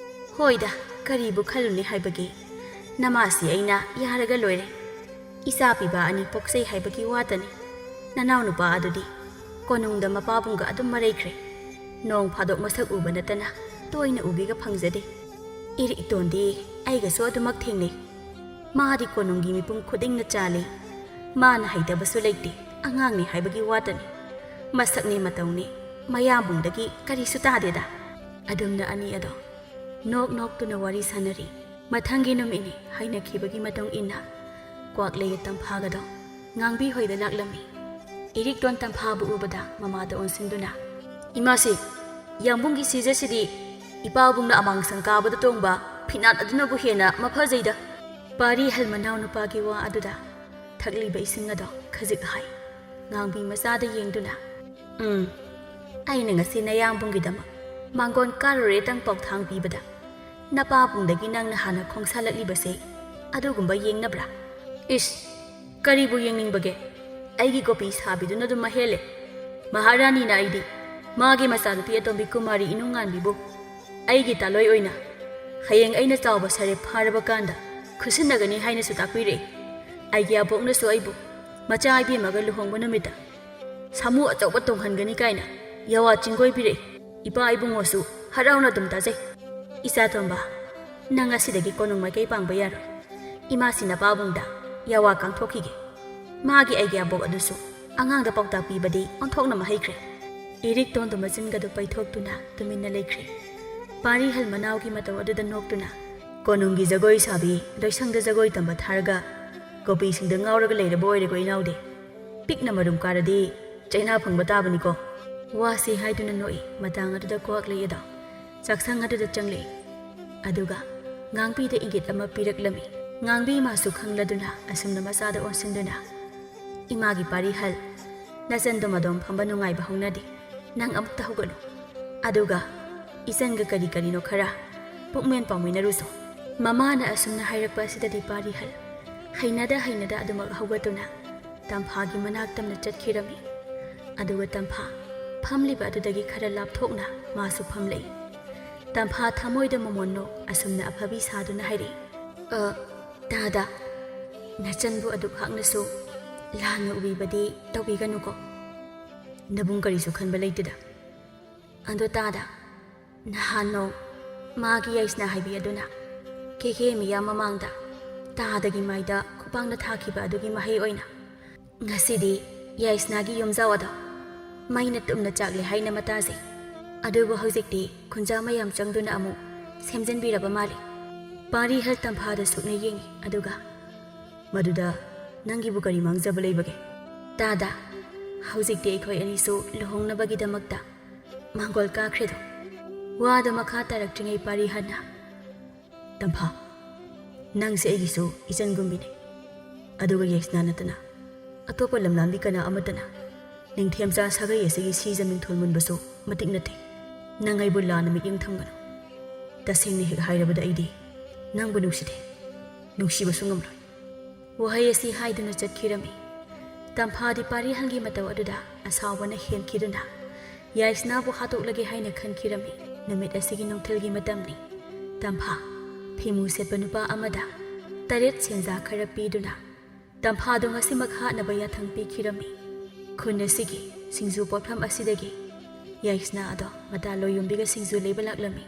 "ꯍꯣꯏꯗ, ꯀꯔꯤꯕꯨ ꯈꯜꯂꯨꯅꯤ ꯍꯥꯏꯕꯒꯦ? ꯅꯃꯥꯁꯤ ꯑꯩꯅ ꯌꯥꯔꯒ ꯂꯣꯏꯔꯦ꯫ ꯏꯆꯥ ꯄꯤꯕ ꯑꯅꯤ ꯄꯣꯛꯆꯩ ꯍꯥꯏꯕꯒꯤ ꯋꯥꯇꯅꯤ꯫ ꯅꯅꯥꯎꯅꯨꯄꯥ ꯑꯗꯨꯗꯤ ꯀꯣꯅꯨꯡꯗ ꯃꯄꯥꯕꯨꯡꯒ ꯑꯗꯨꯝ ꯃꯔꯩꯈ꯭ꯔꯦ꯫ ꯅꯣꯡ ꯐꯥꯗꯣꯛ ꯃꯁꯛ ꯎꯕ ꯅꯠꯇꯅ ꯇꯣꯏꯅ ꯎꯒꯦꯒ ꯐꯪꯖꯗꯦ꯫ ꯏꯔꯤꯛꯇꯣꯟꯗꯤ ꯑꯩꯒꯁꯨ ꯑꯗꯨꯃꯛ ꯊꯦꯡꯅꯩ꯫ ꯃꯥꯗꯤ ꯀꯣꯅꯨꯡꯒꯤ ꯃꯤꯄꯨꯝ ꯈꯨꯗꯤꯡꯅ ꯆꯥꯜꯂꯤ꯫ ꯃꯥꯅ ꯍꯩꯇꯕꯁꯨ ꯂꯩꯇꯦ, ꯑꯉꯥꯡꯅꯤ ꯍꯥꯏꯕꯒꯤ ꯋꯥꯇꯅꯤ꯫ ꯃꯁꯛꯅꯦ ꯃꯇꯧꯅꯦ ꯃꯌꯥꯝꯕꯨꯡꯗꯒꯤ ꯀꯔꯤꯁꯨ ꯇꯥꯗꯦꯗ꯫" ꯑꯗꯨꯝꯅ ꯑꯅꯤ ꯑꯗꯣ ꯅꯣꯛ ꯅꯣꯛꯇꯨꯅ ꯋꯥꯔꯤ ꯁꯥꯟꯅꯔꯤ꯫ ꯃꯊꯪꯒꯤ ꯅꯨꯃꯤꯠꯅꯤ꯫ ꯍꯥꯏꯅꯈꯤꯕꯒꯤ ꯃꯇꯨꯡ ꯏꯟꯅ ꯀ꯭ꯋꯥꯛꯂꯩꯒ ꯇꯝꯐꯥꯒꯗꯣ ꯉꯥꯡꯕꯤ ꯍꯣꯏꯗ ꯂꯥꯛꯂꯝꯃꯤ꯫ ꯏꯔꯤꯛꯇꯣꯟ ꯇꯝꯐꯥꯕꯨ ꯎꯕꯗ ꯃꯃꯥꯗ ꯑꯣꯟꯁꯤꯟꯗꯨꯅ, "ꯏꯃꯥꯁꯤ, ꯌꯥꯝꯕꯨꯡꯒꯤ ꯁꯤꯖꯁꯤꯗꯤ ꯏꯄꯥꯕꯨꯡꯅ ꯑꯃꯥꯡꯁꯪ ꯀꯥꯕꯗ ꯇꯣꯡꯕ ꯐꯤꯅꯥꯠ ꯑꯗꯨꯅꯕꯨ ꯍꯦꯟꯅ ꯃꯐꯖꯩꯗ꯫" ꯄꯥꯔꯤꯍꯜ ꯃꯅꯥꯎ ꯅꯨꯄꯥꯒꯤ ꯋꯥ ꯑꯗꯨꯗ ꯊꯛꯂꯤꯕ ꯏꯁꯤꯡ ꯑꯗꯣ ꯈꯖꯤꯛ ꯍꯥꯏ꯫ ꯉꯥꯡꯕꯤ ꯃꯆꯥꯗ ꯌꯦꯡꯗꯨꯅ, "ꯎꯝ, ꯑꯩꯅ ꯉꯁꯤ ꯅꯌꯥꯝꯕꯨꯡꯒꯤꯗꯃꯛ ꯃꯥꯡꯒꯣꯟ ꯀꯥꯔꯨꯔꯦ ꯇꯪ ꯄꯥꯎꯊꯥꯡ ꯄꯤꯕꯗ ꯅꯄꯥꯕꯨꯡꯗꯒꯤ ꯅꯪꯅ ꯍꯥꯟꯅ ꯈꯣꯡꯁꯥꯜꯂꯛꯂꯤꯕꯁꯦ ꯑꯗꯨꯒꯨꯝꯕ ꯌꯦꯡꯅꯕ꯭ꯔꯥ? ꯏꯁ, ꯀꯔꯤꯕꯨ ꯌꯦꯡꯅꯤꯡꯕꯒꯦ? ꯑꯩꯒꯤ ꯒꯣꯄꯤ ꯁꯥꯕꯤꯗꯨꯅ ꯑꯗꯨꯝ ꯃꯍꯦꯜꯂꯦ꯫ ꯃꯍꯥꯔꯥꯅꯤꯅ ꯑꯩꯗꯤ ꯃꯥꯒꯤ ꯃꯆꯥꯅꯨꯄꯤ ꯑꯇꯣꯝꯕꯤ ꯀꯨꯃꯥꯔꯤ ꯏꯅꯨꯡꯉꯥꯟꯕꯤꯕꯨ ꯑꯩꯒꯤ ꯇꯥꯂꯣꯏ ꯑꯣꯏꯅ ꯍꯌꯦꯡ ꯑꯩꯅ ꯆꯥꯎꯕ ꯁꯔꯦꯞ ꯐꯥꯔꯕ ꯀꯥꯟꯗ ꯈꯨꯠꯁꯤꯟꯅꯒꯅꯤ ꯍꯥꯏꯅꯁꯨ ꯇꯥꯛꯄꯤꯔꯛꯏ꯫ ꯑꯩꯒꯤ ꯑꯕꯣꯛꯅꯁꯨ ꯑꯩꯕꯨ ꯃꯆꯥ ꯏꯕꯦꯝꯃꯒ ꯂꯨꯍꯣꯡꯕ ꯅꯨꯃꯤꯠꯇ ꯁꯥꯃꯨ ꯑꯆꯧꯕ ꯇꯣꯡꯍꯟꯒꯅꯤ ꯀꯥꯏꯅ ꯌꯥꯋꯥ ꯆꯤꯡꯒꯣꯏꯕꯤꯔꯛꯏ꯫ ꯏꯄꯥ ꯏꯕꯨꯡꯉꯣꯁꯨ ꯍꯔꯥꯎꯅ ꯑꯗꯨꯝ ꯇꯥꯖꯩ꯫ ꯏꯆꯥ ꯇꯣꯝꯕ, ꯅꯪ ꯉꯁꯤꯗꯒꯤ ꯀꯣꯅꯨꯡ ꯃꯥꯏꯀꯩ ꯄꯥꯡꯕ ꯌꯥꯔꯣꯏ꯫ ꯏꯃꯥꯁꯤ ꯅꯄꯥꯕꯨꯡꯗ ꯌꯥꯋꯥ ꯀꯥꯡꯊꯣꯛꯈꯤꯒꯦ꯫ ꯃꯥꯒꯤ ꯑꯩꯒꯤ ꯑꯕꯣꯛ ꯑꯗꯨꯁꯨ ꯑꯉꯥꯡꯗ ꯄꯥꯎꯇꯥꯛ ꯄꯤꯕꯗꯤ ꯑꯣꯟꯊꯣꯛꯅ ꯃꯍꯩꯈ꯭ꯔꯦ꯫" ꯏꯔꯤꯛꯇꯣꯟꯗꯨ ꯃꯆꯤꯟꯒꯗꯨ ꯄꯩꯊꯣꯛꯇꯨꯅ ꯇꯨꯃꯤꯟꯅ ꯂꯩꯈ꯭ꯔꯦ꯫ ꯄꯥꯔꯤꯍꯜ ꯃꯅꯥꯎꯒꯤ ꯃꯇꯧ ꯑꯗꯨꯗ ꯅꯣꯛꯇꯨꯅ, "ꯀꯣꯅꯨꯡꯒꯤ ꯖꯒꯣꯏ ꯁꯥꯕꯤ ꯂꯣꯏꯁꯪꯗ ꯖꯒꯣꯏ ꯇꯝꯕ ꯊꯥꯔꯒ ꯒꯣꯄꯤꯁꯤꯡꯗ ꯉꯥꯎꯔꯒ ꯂꯩꯔꯕ ꯑꯣꯏꯔꯦꯀꯣ ꯏꯅꯥꯎꯗꯤ꯫ ꯄꯤꯛꯅ ꯃꯔꯨꯝ ꯀꯥꯔꯗꯤ ꯆꯩꯅꯥ ꯐꯪꯕ ꯇꯥꯕꯅꯤꯀꯣ꯫" ꯋꯥꯁꯤ ꯍꯥꯏꯗꯨꯅ ꯅꯣꯛꯏ꯫ ꯃꯇꯥꯡ ꯑꯗꯨꯗ ꯀ꯭ꯋꯥꯛꯂꯩ ꯑꯗꯣ ꯆꯥꯛꯁꯪ ꯑꯗꯨꯗ ꯆꯪꯂꯛꯏ꯫ ꯑꯗꯨꯒ ꯉꯥꯡꯕꯤꯗ ꯏꯪꯒꯤꯠ ꯑꯃ ꯄꯤꯔꯛꯂꯝꯃꯤ꯫ ꯉꯥꯡꯕꯤ ꯃꯥꯁꯨ ꯈꯪꯂꯗꯨꯅ ꯑꯁꯨꯝꯅ ꯃꯆꯥꯗ ꯑꯣꯟꯁꯤꯟꯗꯨꯅ, "ꯏꯃꯥꯒꯤ ꯄꯥꯔꯤꯍꯜ, ꯅꯆꯟꯗꯣ ꯃꯗꯣꯝ ꯐꯝꯕ ꯅꯨꯡꯉꯥꯏꯕ ꯍꯧꯅꯗꯦ꯫ ꯅꯪ ꯑꯃꯨꯛꯇ ꯍꯧꯒꯠꯂꯨ꯫ ꯑꯗꯨꯒ ꯏꯆꯟꯒ ꯀꯔꯤ ꯀꯔꯤꯅꯣ ꯈꯔ ꯄꯨꯛꯃꯦꯟ ꯄꯥꯎꯃꯤꯟꯅꯔꯨꯁꯣ꯫" ꯃꯃꯥꯅ ꯑꯁꯨꯝꯅ ꯍꯥꯏꯔꯛꯄ ꯑꯁꯤꯗꯗꯤ ꯄꯥꯔꯤꯍꯜ ꯍꯩꯅꯗ ꯍꯩꯅꯗ ꯑꯗꯨꯃꯛ ꯍꯧꯒꯠꯇꯨꯅ ꯇꯝꯐꯥꯒꯤ ꯃꯅꯥꯛ ꯇꯝꯅ ꯆꯠꯈꯤꯔꯝꯃꯤ꯫ ꯑꯗꯨꯒ ꯇꯝꯐꯥ ꯐꯝꯂꯤꯕ ꯑꯗꯨꯗꯒꯤ ꯈꯔ ꯂꯥꯞꯊꯣꯛꯅ ꯃꯥꯁꯨ ꯐꯝꯂꯛꯏ꯫ ꯇꯝꯐꯥ ꯊꯃꯣꯏꯗ ꯃꯃꯣꯟ ꯅꯣꯛ ꯑꯁꯨꯝꯅ ꯑꯐꯕꯤ ꯁꯥꯗꯨꯅ ꯍꯥꯏꯔꯛꯏ, "ꯑ, ꯇꯥꯗ, ꯅꯆꯟꯕꯨ ꯑꯗꯨꯛ ꯍꯥꯛꯅꯁꯨ ꯂꯥꯟꯅ ꯎꯕꯤꯕꯗꯤ ꯇꯧꯕꯤꯒꯅꯨꯀꯣ꯫" "ꯅꯕꯨꯡ ꯀꯔꯤꯁꯨ ꯈꯟꯕ ꯂꯩꯇꯦꯗ꯫" "ꯑꯗꯣ ꯇꯥꯗ, ꯅꯍꯥꯟ ꯅꯣꯡ ꯃꯥꯒꯤ ꯌꯥꯏꯁꯅꯥ ꯍꯥꯏꯕꯤ ꯑꯗꯨꯅ ꯀꯦꯀꯦ ꯃꯤꯌꯥꯝ ꯃꯃꯥꯡꯗ ꯇꯥꯗꯒꯤ ꯃꯥꯏꯗ ꯈꯨꯄꯥꯛꯅ ꯊꯥꯈꯤꯕ ꯑꯗꯨꯒꯤ ꯃꯍꯩ ꯑꯣꯏꯅ ꯉꯁꯤꯗꯤ ꯌꯥꯏꯁꯅꯥꯒꯤ ꯌꯨꯝꯖꯥꯎ ꯑꯗꯣ ꯃꯩꯅ ꯇꯨꯝꯅ ꯆꯥꯛꯂꯦ ꯍꯥꯏꯅ ꯃꯇꯥꯖꯩ꯫ ꯑꯗꯨꯕꯨ ꯍꯧꯖꯤꯛꯇꯤ ꯈꯨꯟꯖꯥ ꯃꯌꯥꯝ ꯆꯪꯗꯨꯅ ꯑꯃꯨꯛ ꯁꯦꯝꯖꯤꯟꯕꯤꯔꯕ ꯃꯥꯜꯂꯤ꯫ ꯄꯥꯔꯤꯍꯜ ꯇꯝꯐꯥꯗ ꯁꯨꯛꯅ ꯌꯦꯡꯏ, ꯑꯗꯨꯒ, "ꯃꯗꯨꯗ ꯅꯪꯒꯤꯕꯨ ꯀꯔꯤ ꯃꯥꯡꯖꯕ ꯂꯩꯕꯒꯦ?" "ꯇꯥꯗ, ꯍꯧꯖꯤꯛꯇꯤ ꯑꯩꯈꯣꯏ ꯑꯅꯤꯁꯨ ꯂꯨꯍꯣꯡꯅꯕꯒꯤꯗꯃꯛꯇ ꯃꯥꯡꯒꯣꯜ ꯀꯥꯈ꯭ꯔꯦꯗꯣ?" ꯋꯥꯗꯣ ꯃꯈꯥ ꯇꯥꯔꯛꯇ꯭ꯔꯤꯉꯩ ꯄꯥꯔꯤꯍꯜꯅ, "ꯇꯝꯐꯥ, ꯅꯪꯁꯦ ꯑꯩꯒꯤꯁꯨ ꯏꯆꯟꯒꯨꯝꯕꯤꯅꯦ꯫ ꯑꯗꯨꯒ ꯌꯥꯏꯁꯅꯥ ꯅꯠꯇꯅ ꯑꯇꯣꯞꯄ ꯂꯝꯂꯥꯟꯕꯤ ꯀꯅꯥ ꯑꯃꯠꯇꯅ ꯅꯤꯡꯊꯦꯝꯆꯥ ꯁꯥꯒꯩ ꯑꯁꯤꯒꯤ ꯁꯤꯖ ꯃꯤꯡꯊꯣꯜ ꯃꯨꯟꯕꯁꯨ ꯃꯇꯤꯛ ꯅꯠꯇꯦ꯫ ꯅꯪ ꯑꯩꯕꯨ ꯂꯥꯟꯅ ꯃꯤꯠꯌꯦꯡ ꯊꯝꯒꯅꯨ꯫ ꯇꯁꯦꯡꯅ ꯍꯦꯛ ꯍꯥꯏꯔꯕꯗ ꯑꯩꯗꯤ ꯅꯪꯕꯨ ꯅꯨꯡꯁꯤꯗꯦ꯫ ꯅꯨꯡꯁꯤꯕꯁꯨ ꯉꯝꯂꯣꯏ꯫" ꯋꯥꯍꯩ ꯑꯁꯤ ꯍꯥꯏꯗꯨꯅ ꯆꯠꯈꯤꯔꯝꯃꯤ꯫ ꯇꯝꯐꯥꯗꯤ ꯄꯥꯔꯤꯍꯜꯒꯤ ꯃꯇꯧ ꯑꯗꯨꯗ ꯑꯁꯥꯎꯕꯅ ꯍꯦꯟꯈꯤꯗꯨꯅ ꯌꯥꯏꯁꯅꯥꯕꯨ ꯍꯥꯠꯇꯣꯛꯂꯒꯦ ꯍꯥꯏꯅ ꯈꯟꯈꯤꯔꯝꯃꯤ꯫ ꯅꯨꯃꯤꯠ ꯑꯁꯤꯒꯤ ꯅꯨꯡꯊꯤꯜꯒꯤ ꯃꯇꯝꯅꯤ꯫ ꯇꯝꯐꯥ, ꯐꯤꯃꯨ ꯁꯦꯠꯄ ꯅꯨꯄꯥ ꯑꯃꯗ ꯇꯔꯦꯠ ꯁꯦꯟꯖꯥ ꯈꯔ ꯄꯤꯗꯨꯅ ꯇꯝꯐꯥꯗꯨ ꯉꯁꯤꯃꯛ ꯍꯥꯠꯅꯕ ꯌꯥꯊꯪ ꯄꯤꯈꯤꯔꯝꯃꯤ꯫ ꯈꯨꯟ ꯑꯁꯤꯒꯤ ꯁꯤꯡꯖꯨ ꯄꯣꯠꯐꯝ ꯑꯁꯤꯗꯒꯤ ꯌꯥꯏꯁꯅꯥ ꯑꯗꯣ ꯃꯇꯥ ꯂꯣꯌꯣꯝꯕꯤꯒ ꯁꯤꯡꯖꯨ ꯂꯩꯕ ꯂꯥꯛꯂꯝꯃꯤ꯫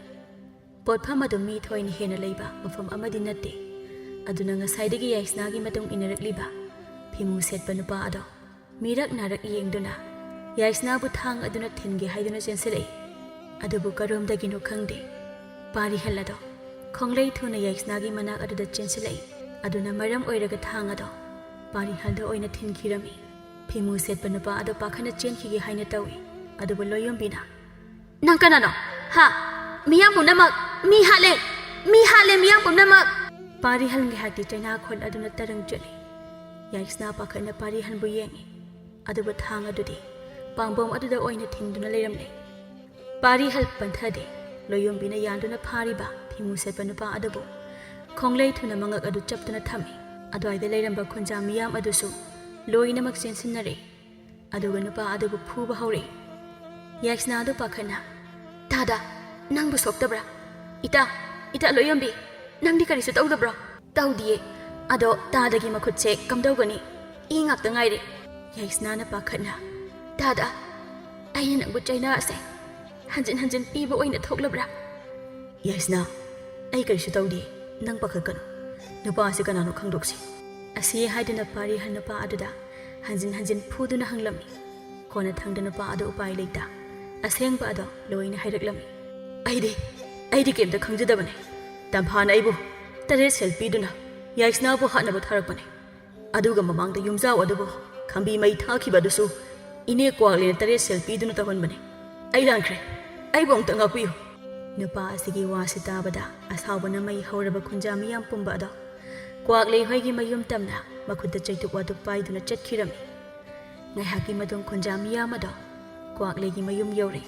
ꯄꯣꯠꯐꯝ ꯑꯗꯨ ꯃꯤ ꯊꯣꯏꯅ ꯍꯦꯟꯅ ꯂꯩꯕ ꯃꯐꯝ ꯑꯃꯗꯤ ꯅꯠꯇꯦ꯫ ꯑꯗꯨꯅ ꯉꯁꯥꯏꯗꯒꯤ ꯌꯥꯏꯁꯅꯥꯒꯤ ꯃꯇꯨꯡ ꯏꯟꯅꯔꯛꯂꯤꯕ ꯐꯤꯃꯨ ꯁꯦꯠꯄ ꯅꯨꯄꯥ ꯑꯗꯣ ꯃꯤꯔꯛ ꯅꯥꯔꯛ ꯌꯦꯡꯗꯨꯅ ꯌꯥꯏꯁꯅꯥꯕꯨ ꯊꯥꯡ ꯑꯗꯨꯅ ꯊꯤꯟꯒꯦ ꯍꯥꯏꯗꯨꯅ ꯆꯦꯟꯁꯤꯜꯂꯛꯏ꯫ ꯑꯗꯨꯕꯨ ꯀꯔꯣꯝꯗꯒꯤꯅꯣ ꯈꯪꯗꯦ, ꯄꯥꯔꯤꯍꯜ ꯑꯗꯣ ꯈꯣꯡꯂꯩ ꯊꯨꯅ ꯌꯥꯏꯁꯅꯥꯒꯤ ꯃꯅꯥꯛ ꯑꯗꯨꯗ ꯆꯦꯟꯁꯤꯜꯂꯛꯏ꯫ ꯑꯗꯨꯅ ꯃꯔꯝ ꯑꯣꯏꯔꯒ ꯊꯥꯡ ꯑꯗꯣ ꯄꯥꯔꯤꯍꯜꯗ ꯑꯣꯏꯅ ꯊꯤꯟꯈꯤꯔꯝꯃꯤ꯫ ꯐꯤꯃꯨ ꯁꯦꯠꯄ ꯅꯨꯄꯥ ꯑꯗꯣ ꯄꯥꯈꯠꯅ ꯆꯦꯟꯈꯤꯒꯦ ꯍꯥꯏꯅ ꯇꯧꯏ꯫ ꯑꯗꯨꯕꯨ ꯂꯣꯌꯣꯝꯕꯤꯅ, "ꯅꯪ ꯀꯅꯥꯅꯣ? ꯍꯥ? ꯃꯤꯌꯥꯝ ꯄꯨꯝꯅꯃꯛ, ꯃꯤ ꯍꯥꯠꯂꯦ! ꯃꯤ ꯍꯥꯠꯂꯦ, ꯃꯤꯌꯥꯝ ꯄꯨꯝꯅꯃꯛ!" ꯄꯥꯔꯤꯍꯜ ꯉꯥꯏꯍꯥꯛꯇꯤ ꯆꯩꯅꯥꯈꯣꯜ ꯑꯗꯨꯅ ꯇꯔꯪ ꯆꯠꯂꯤ꯫ ꯌꯥꯏꯁꯅꯥ ꯄꯥꯈꯠꯅ ꯄꯥꯔꯤꯍꯜꯕꯨ ꯌꯦꯡꯉꯤ꯫ ꯑꯗꯨꯕꯨ ꯊꯥꯡ ꯑꯗꯨꯗꯤ ꯄꯥꯝꯕꯣꯝ ꯑꯗꯨꯗ ꯑꯣꯏꯅ ꯊꯤꯡꯗꯨꯅ ꯂꯩꯔꯝꯂꯦ꯫ ꯄꯥꯔꯤꯍꯜ ꯄꯟꯊꯗꯦ꯫ ꯂꯣꯌꯣꯝꯕꯤꯅ ꯌꯥꯟꯗꯨꯅ ꯐꯥꯔꯤꯕ ꯐꯤꯃꯨ ꯁꯦꯠꯄ ꯅꯨꯄꯥ ꯑꯗꯨꯕꯨ ꯈꯣꯡꯂꯩ ꯊꯨꯅ ꯃꯉꯛ ꯑꯗꯨ ꯆꯞꯇꯨꯅ ꯊꯝꯃꯤ꯫ ꯑꯗꯨꯋꯥꯏꯗ ꯂꯩꯔꯝꯕ ꯈꯨꯟꯖꯥ ꯃꯤꯌꯥꯝ ꯑꯗꯨꯁꯨ ꯂꯣꯏꯅꯃꯛ ꯆꯦꯟꯁꯤꯟꯅꯔꯦ꯫ ꯑꯗꯨꯒ ꯅꯨꯄꯥ ꯑꯗꯨꯕꯨ ꯐꯨꯕ ꯍꯧꯔꯛꯏ꯫ ꯌꯥꯏꯁꯅꯥ ꯑꯗꯨ ꯄꯥꯈꯠꯅ, "ꯇꯥꯗ, ꯅꯪꯕꯨ ꯁꯣꯛꯇꯕ꯭ꯔꯥ? ꯏꯇꯥ, ꯏꯇꯥ ꯂꯣꯌꯣꯝꯕꯤ, ꯅꯪꯗꯤ ꯀꯔꯤꯁꯨ ꯇꯧꯗꯕ꯭ꯔꯣ?" "ꯇꯧꯗꯤꯌꯦ꯫ ꯑꯗꯣ ꯇꯥꯗꯒꯤ ꯃꯈꯨꯠꯁꯦ ꯀꯝꯗꯧꯒꯅꯤ? ꯏ ꯉꯥꯛꯇ ꯉꯥꯏꯔꯦ꯫" ꯌꯥꯏꯁꯅꯥꯅ ꯄꯥꯈꯠꯅ, "ꯇꯥꯗ, ꯑꯩꯅ ꯅꯪꯕꯨ ꯆꯩꯅꯥꯁꯦ ꯍꯟꯖꯤꯟ ꯍꯟꯖꯤꯟ ꯄꯤꯕ ꯑꯣꯏꯅ ꯊꯣꯛꯂꯕ꯭ꯔꯥ?" "ꯌꯥꯏꯁꯅꯥ, ꯑꯩ ꯀꯔꯤꯁꯨ ꯇꯧꯗꯦ꯫ ꯅꯪ ꯄꯥꯈꯠꯀꯅꯨ꯫ ꯅꯨꯄꯥ ꯑꯁꯤ ꯀꯅꯥꯅꯣ ꯈꯪꯗꯣꯛꯁꯤ꯫" ꯑꯁꯤ ꯍꯥꯏꯗꯨꯅ ꯄꯥꯔꯤꯍꯜ ꯅꯨꯄꯥ ꯑꯗꯨꯗ ꯍꯟꯖꯤꯟ ꯍꯟꯖꯤꯟ ꯐꯨꯗꯨꯅ ꯍꯪꯂꯝꯃꯤ꯫ ꯀꯣꯟꯅꯊꯪꯗ ꯅꯨꯄꯥ ꯑꯗꯨ ꯎꯄꯥꯏ ꯂꯩꯇ ꯑꯁꯦꯡꯕ ꯑꯗꯣ ꯂꯣꯏꯅ ꯍꯥꯏꯔꯛꯂꯝꯃꯤ꯫ "ꯑꯩꯗꯤ, ꯑꯩꯗꯤ ꯀꯩꯝꯇ ꯈꯪꯖꯗꯕꯅꯦ꯫ ꯇꯝꯐꯥꯅ ꯑꯩꯕꯨ ꯇꯔꯦꯠ ꯁꯦꯜ ꯄꯤꯗꯨꯅ ꯌꯥꯏꯁꯅꯥꯕꯨ ꯍꯥꯠꯅꯕ ꯊꯥꯔꯛꯄꯅꯦ꯫ ꯑꯗꯨꯒ ꯃꯃꯥꯡꯗ ꯌꯨꯝꯖꯥꯎ ꯑꯗꯨꯕꯨ ꯈꯝꯕꯤ ꯃꯩ ꯊꯥꯈꯤꯕ ꯑꯗꯨꯁꯨ ꯏꯅꯦ ꯀ꯭ꯋꯥꯛꯂꯦꯅ ꯇꯔꯦꯠ ꯁꯦꯜ ꯄꯤꯗꯨꯅ ꯇꯧꯍꯟꯕꯅꯦ꯫ ꯑꯩ ꯂꯥꯟꯈ꯭ꯔꯦ꯫ ꯑꯩꯕꯨ ꯑꯃꯨꯛꯇ ꯉꯥꯛꯄꯤꯌꯨ꯫ ꯅꯨꯄꯥ ꯑꯁꯤꯒꯤ ꯋꯥꯁꯤ ꯇꯥꯕꯗ ꯑꯁꯥꯎꯕꯅ ꯃꯩ ꯍꯧꯔꯕ ꯈꯨꯟꯖꯥ ꯃꯤꯌꯥꯝ ꯄꯨꯝꯕ ꯑꯗꯣ ꯀ꯭ꯋꯥꯛꯂꯩ ꯍꯣꯏꯒꯤ ꯃꯌꯨꯝ ꯇꯝꯅ ꯃꯈꯨꯠꯇ ꯆꯩꯇꯨꯞ ꯋꯥꯇꯨꯞ ꯄꯥꯏꯗꯨꯅ ꯆꯠꯈꯤꯔꯝꯃꯤ꯫ ꯉꯥꯏꯍꯥꯛꯀꯤ ꯃꯇꯨꯡ ꯈꯨꯟꯖꯥ ꯃꯤꯌꯥꯝ ꯑꯗꯣ ꯀ꯭ꯋꯥꯛꯂꯩꯒꯤ ꯃꯌꯨꯝ ꯌꯧꯔꯦ꯫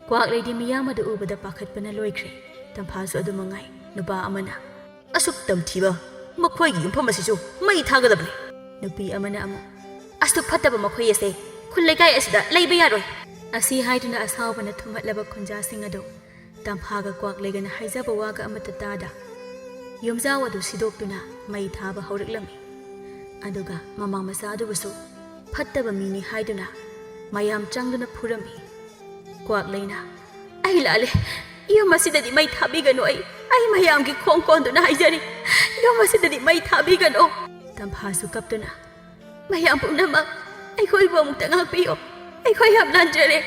ꯀ꯭ꯋꯥꯛꯂꯩꯗꯤ ꯃꯤꯌꯥꯝ ꯑꯗꯨ ꯎꯕꯗ ꯄꯥꯈꯠꯄꯅ ꯂꯣꯏꯈ꯭ꯔꯦ꯫ ꯇꯝꯐꯥꯁꯨ ꯑꯗꯨ ꯃꯉꯥꯏ꯫ ꯅꯨꯄꯥ ꯑꯃꯅ, "ꯑꯁꯨꯛ ꯇꯝꯊꯤꯕ ꯃꯈꯣꯏꯒꯤ ꯌꯨꯝꯐꯝ ꯑꯁꯤꯁꯨ ꯃꯩ ꯊꯥꯒꯗꯕꯅꯤ"꯫ ꯅꯨꯄꯤ ꯑꯃꯅ ꯑꯃꯨꯛ, "ꯑꯁꯨꯛ ꯐꯠꯇꯕ ꯃꯈꯣꯏ ꯑꯁꯦ ꯈꯨꯜ ꯂꯩꯀꯥꯏ ꯑꯁꯤꯗ ꯂꯩꯕ ꯌꯥꯔꯣꯏ"꯫ ꯑꯁꯤ ꯍꯥꯏꯗꯨꯅ ꯑꯁꯥꯎꯕꯅ ꯊꯨꯝꯍꯠꯂꯕ ꯈꯨꯟꯖꯥꯁꯤꯡ ꯑꯗꯨ ꯇꯝꯐꯥꯒ ꯀ꯭ꯋꯥꯛꯂꯩꯒꯅ ꯍꯥꯏꯖꯕ ꯋꯥꯒ ꯑꯃꯠꯇ ꯇꯥꯗ ꯌꯨꯝꯖꯥꯎ ꯑꯗꯨ ꯁꯤꯗꯣꯛꯇꯨꯅ ꯃꯩ ꯊꯥꯕ ꯍꯧꯔꯛꯂꯝꯃꯤ꯫ ꯑꯗꯨꯒ ꯃꯃꯥ ꯃꯆꯥ ꯑꯗꯨꯕꯨꯁꯨ ꯐꯠꯇꯕ ꯃꯤꯅꯤ ꯍꯥꯏꯗꯨꯅ ꯃꯌꯥꯝ ꯆꯪꯗꯨꯅ ꯐꯨꯔꯝꯃꯤ꯫ ꯀ꯭ꯋꯥꯛꯂꯩꯅ, "ꯑꯩ ꯂꯥꯜꯂꯦ꯫ ꯌꯨꯝ ꯑꯁꯤꯗꯗꯤ ꯃꯩ ꯊꯥꯕꯤꯒꯅꯨ꯫ ꯑꯩ, ꯑꯩ ꯃꯌꯥꯝꯒꯤ ꯈꯣꯡ ꯀꯣꯟꯗꯨꯅ ꯍꯥꯏꯖꯔꯤ꯫ ꯌꯨꯝ ꯑꯁꯤꯗꯗꯤ ꯃꯩ ꯊꯥꯕꯤꯒꯅꯨ"꯫ ꯇꯝꯐꯥꯁꯨ ꯀꯞꯇꯨꯅ, "ꯃꯌꯥꯝ ꯄꯨꯝꯅꯃꯛ, ꯑꯩꯈꯣꯏꯕꯨ ꯑꯃꯨꯛꯇ ꯉꯥꯛꯄꯤꯌꯨ꯫ ꯑꯩꯈꯣꯏ ꯌꯥꯝ ꯂꯥꯟꯖꯔꯦ"꯫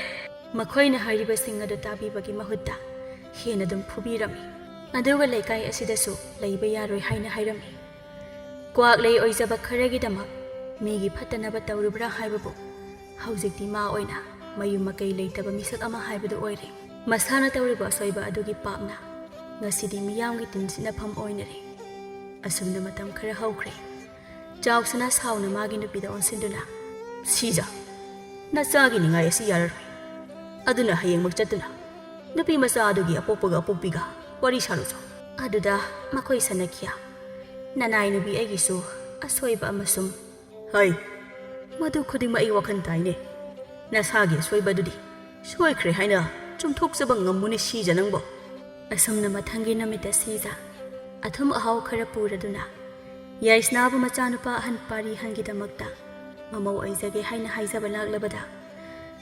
ꯃꯈꯣꯏꯅ ꯍꯥꯏꯔꯤꯕꯁꯤꯡ ꯑꯗꯨ ꯇꯥꯕꯤꯕꯒꯤ ꯃꯍꯨꯠꯇ ꯍꯦꯟꯅ ꯑꯗꯨꯝ ꯐꯨꯕꯤꯔꯝꯃꯤ꯫ ꯑꯗꯨꯒ ꯂꯩꯀꯥꯏ ꯑꯁꯤꯗꯁꯨ ꯂꯩꯕ ꯌꯥꯔꯣꯏ ꯍꯥꯏꯅ ꯍꯥꯏꯔꯝꯃꯤ꯫ ꯀ꯭ꯋꯥꯛꯂꯩ ꯑꯣꯏꯖꯕ ꯈꯔꯒꯤꯗꯃꯛ ꯃꯤꯒꯤ ꯐꯠꯇꯅꯕ ꯇꯧꯔꯨꯕ꯭ꯔꯥ ꯍꯥꯏꯕꯕꯨ ꯍꯧꯖꯤꯛꯇꯤ ꯃꯥ ꯑꯣꯏꯅ ꯃꯌꯨꯝ ꯃꯀꯩ ꯂꯩꯇꯕ ꯃꯤꯁꯛ ꯑꯃ ꯍꯥꯏꯕꯗꯨ ꯑꯣꯏꯔꯦ꯫ ꯃꯁꯥꯅ ꯇꯧꯔꯤꯕ ꯑꯁꯣꯏꯕ ꯑꯗꯨꯒꯤ ꯄꯥꯞꯅ ꯉꯁꯤꯗꯤ ꯃꯤꯌꯥꯝꯒꯤ ꯇꯤꯟꯁꯤꯠꯅꯐꯝ ꯑꯣꯏꯅꯔꯦ꯫ ꯑꯁꯨꯝꯅ ꯃꯇꯝ ꯈꯔ ꯍꯧꯈ꯭ꯔꯦ꯫ ꯆꯥꯎꯁꯅꯥ ꯁꯥꯎꯅ ꯃꯥꯒꯤ ꯅꯨꯄꯤꯗ ꯑꯣꯟꯁꯤꯟꯗꯨꯅ, "ꯁꯤꯖ, ꯅꯆꯥꯒꯤ ꯅꯤꯡꯉꯥꯏ ꯑꯁꯤ ꯌꯥꯔꯔꯣꯏ꯫ ꯑꯗꯨꯅ ꯍꯌꯦꯡꯃꯛ ꯆꯠꯇꯨꯅ ꯅꯨꯄꯤ ꯃꯆꯥ ꯑꯗꯨꯒꯤ ꯑꯄꯣꯛꯄꯒ ꯑꯄꯣꯛꯄꯤꯒ ꯋꯥꯔꯤ ꯁꯥꯔꯨꯆꯣ"꯫ ꯑꯗꯨꯗ ꯃꯈꯣꯏ ꯁꯅꯈꯤꯌꯥ, "ꯅꯅꯥꯏ ꯅꯨꯄꯤ ꯑꯩꯒꯤꯁꯨ ꯑꯁꯣꯏꯕ ꯑꯃꯁꯨꯡ"꯫ "ꯍꯩ, ꯃꯗꯨ ꯈꯨꯗꯤꯡꯃꯛ ꯑꯩ ꯋꯥꯈꯜ ꯇꯥꯏꯅꯦ꯫ ꯅꯁꯥꯒꯤ ꯑꯁꯣꯏꯕꯗꯨꯗꯤ ꯁꯣꯏꯈ꯭ꯔꯦ ꯍꯥꯏꯅ ꯆꯨꯝꯊꯣꯛꯆꯕ ꯉꯝꯃꯨꯅꯦ ꯁꯤꯖ ꯅꯪꯕꯣ"꯫ ꯑꯁꯨꯝꯅ ꯃꯊꯪꯒꯤ ꯅꯨꯃꯤꯠꯇ ꯁꯤꯖ ꯑꯊꯨꯝ ꯑꯍꯥꯎ ꯈꯔ ꯄꯨꯔꯗꯨꯅ ꯌꯥꯏꯁꯅꯥꯕꯨ ꯃꯆꯥꯅꯨꯄꯥ ꯑꯍꯟ ꯄꯥꯔꯤꯍꯟꯒꯤꯗꯃꯛꯇ ꯃꯃꯧ ꯑꯣꯏꯖꯒꯦ ꯍꯥꯏꯅ ꯍꯥꯏꯖꯕ ꯂꯥꯛꯂꯕꯗ,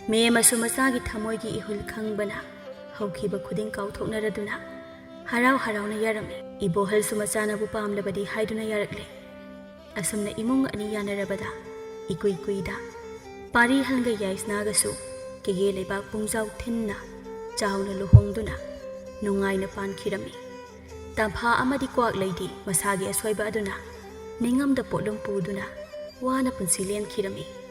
ꯃꯦꯝ ꯑꯃꯁꯨ ꯃꯆꯥꯒꯤ ꯊꯃꯣꯏꯒꯤ ꯏꯍꯨꯜ ꯈꯪꯕꯅ ꯍꯧꯈꯤꯕ ꯈꯨꯗꯤꯡ ꯀꯥꯎꯊꯣꯛꯅꯔꯗꯨꯅ ꯍꯔꯥꯎ ꯍꯔꯥꯎꯅ ꯌꯥꯔꯝꯃꯤ꯫ ꯏꯕꯣꯍꯜꯁꯨ ꯃꯆꯥꯅꯕꯨ ꯄꯥꯝꯂꯕꯗꯤ ꯍꯥꯏꯗꯨꯅ ꯌꯥꯔꯛꯂꯦ꯫ ꯑꯁꯨꯝꯅ ꯏꯃꯨꯡ ꯑꯅꯤ ꯌꯥꯅꯔꯕꯗ ꯏꯀꯨꯏ ꯀꯨꯏꯗ ꯄꯥꯔꯤꯍꯟꯒ ꯌꯥꯏꯁꯅꯥꯒꯁꯨ ꯀꯦꯒꯦ ꯂꯩꯕꯥꯛ ꯄꯨꯡꯖꯥꯎ ꯊꯤꯟꯅ ꯆꯥꯎꯅ ꯂꯨꯍꯣꯡꯗꯨꯅ ꯅꯨꯡꯉꯥꯏꯅ ꯄꯥꯟꯈꯤꯔꯝꯃꯤ꯫ ꯇꯝꯐꯥ ꯑꯃꯗꯤ ꯀ꯭ꯋꯥꯛꯂꯩꯗꯤ ꯃꯁꯥꯒꯤ ꯑꯁꯣꯏꯕ ꯑꯗꯨꯅ ꯅꯤꯡꯉꯝꯗ ꯄꯣꯠꯂꯨꯝ ꯄꯨꯗꯨꯅ ꯋꯥꯅ ꯄꯨꯟꯁꯤ ꯂꯦꯟꯈꯤꯔꯝꯃꯤ꯫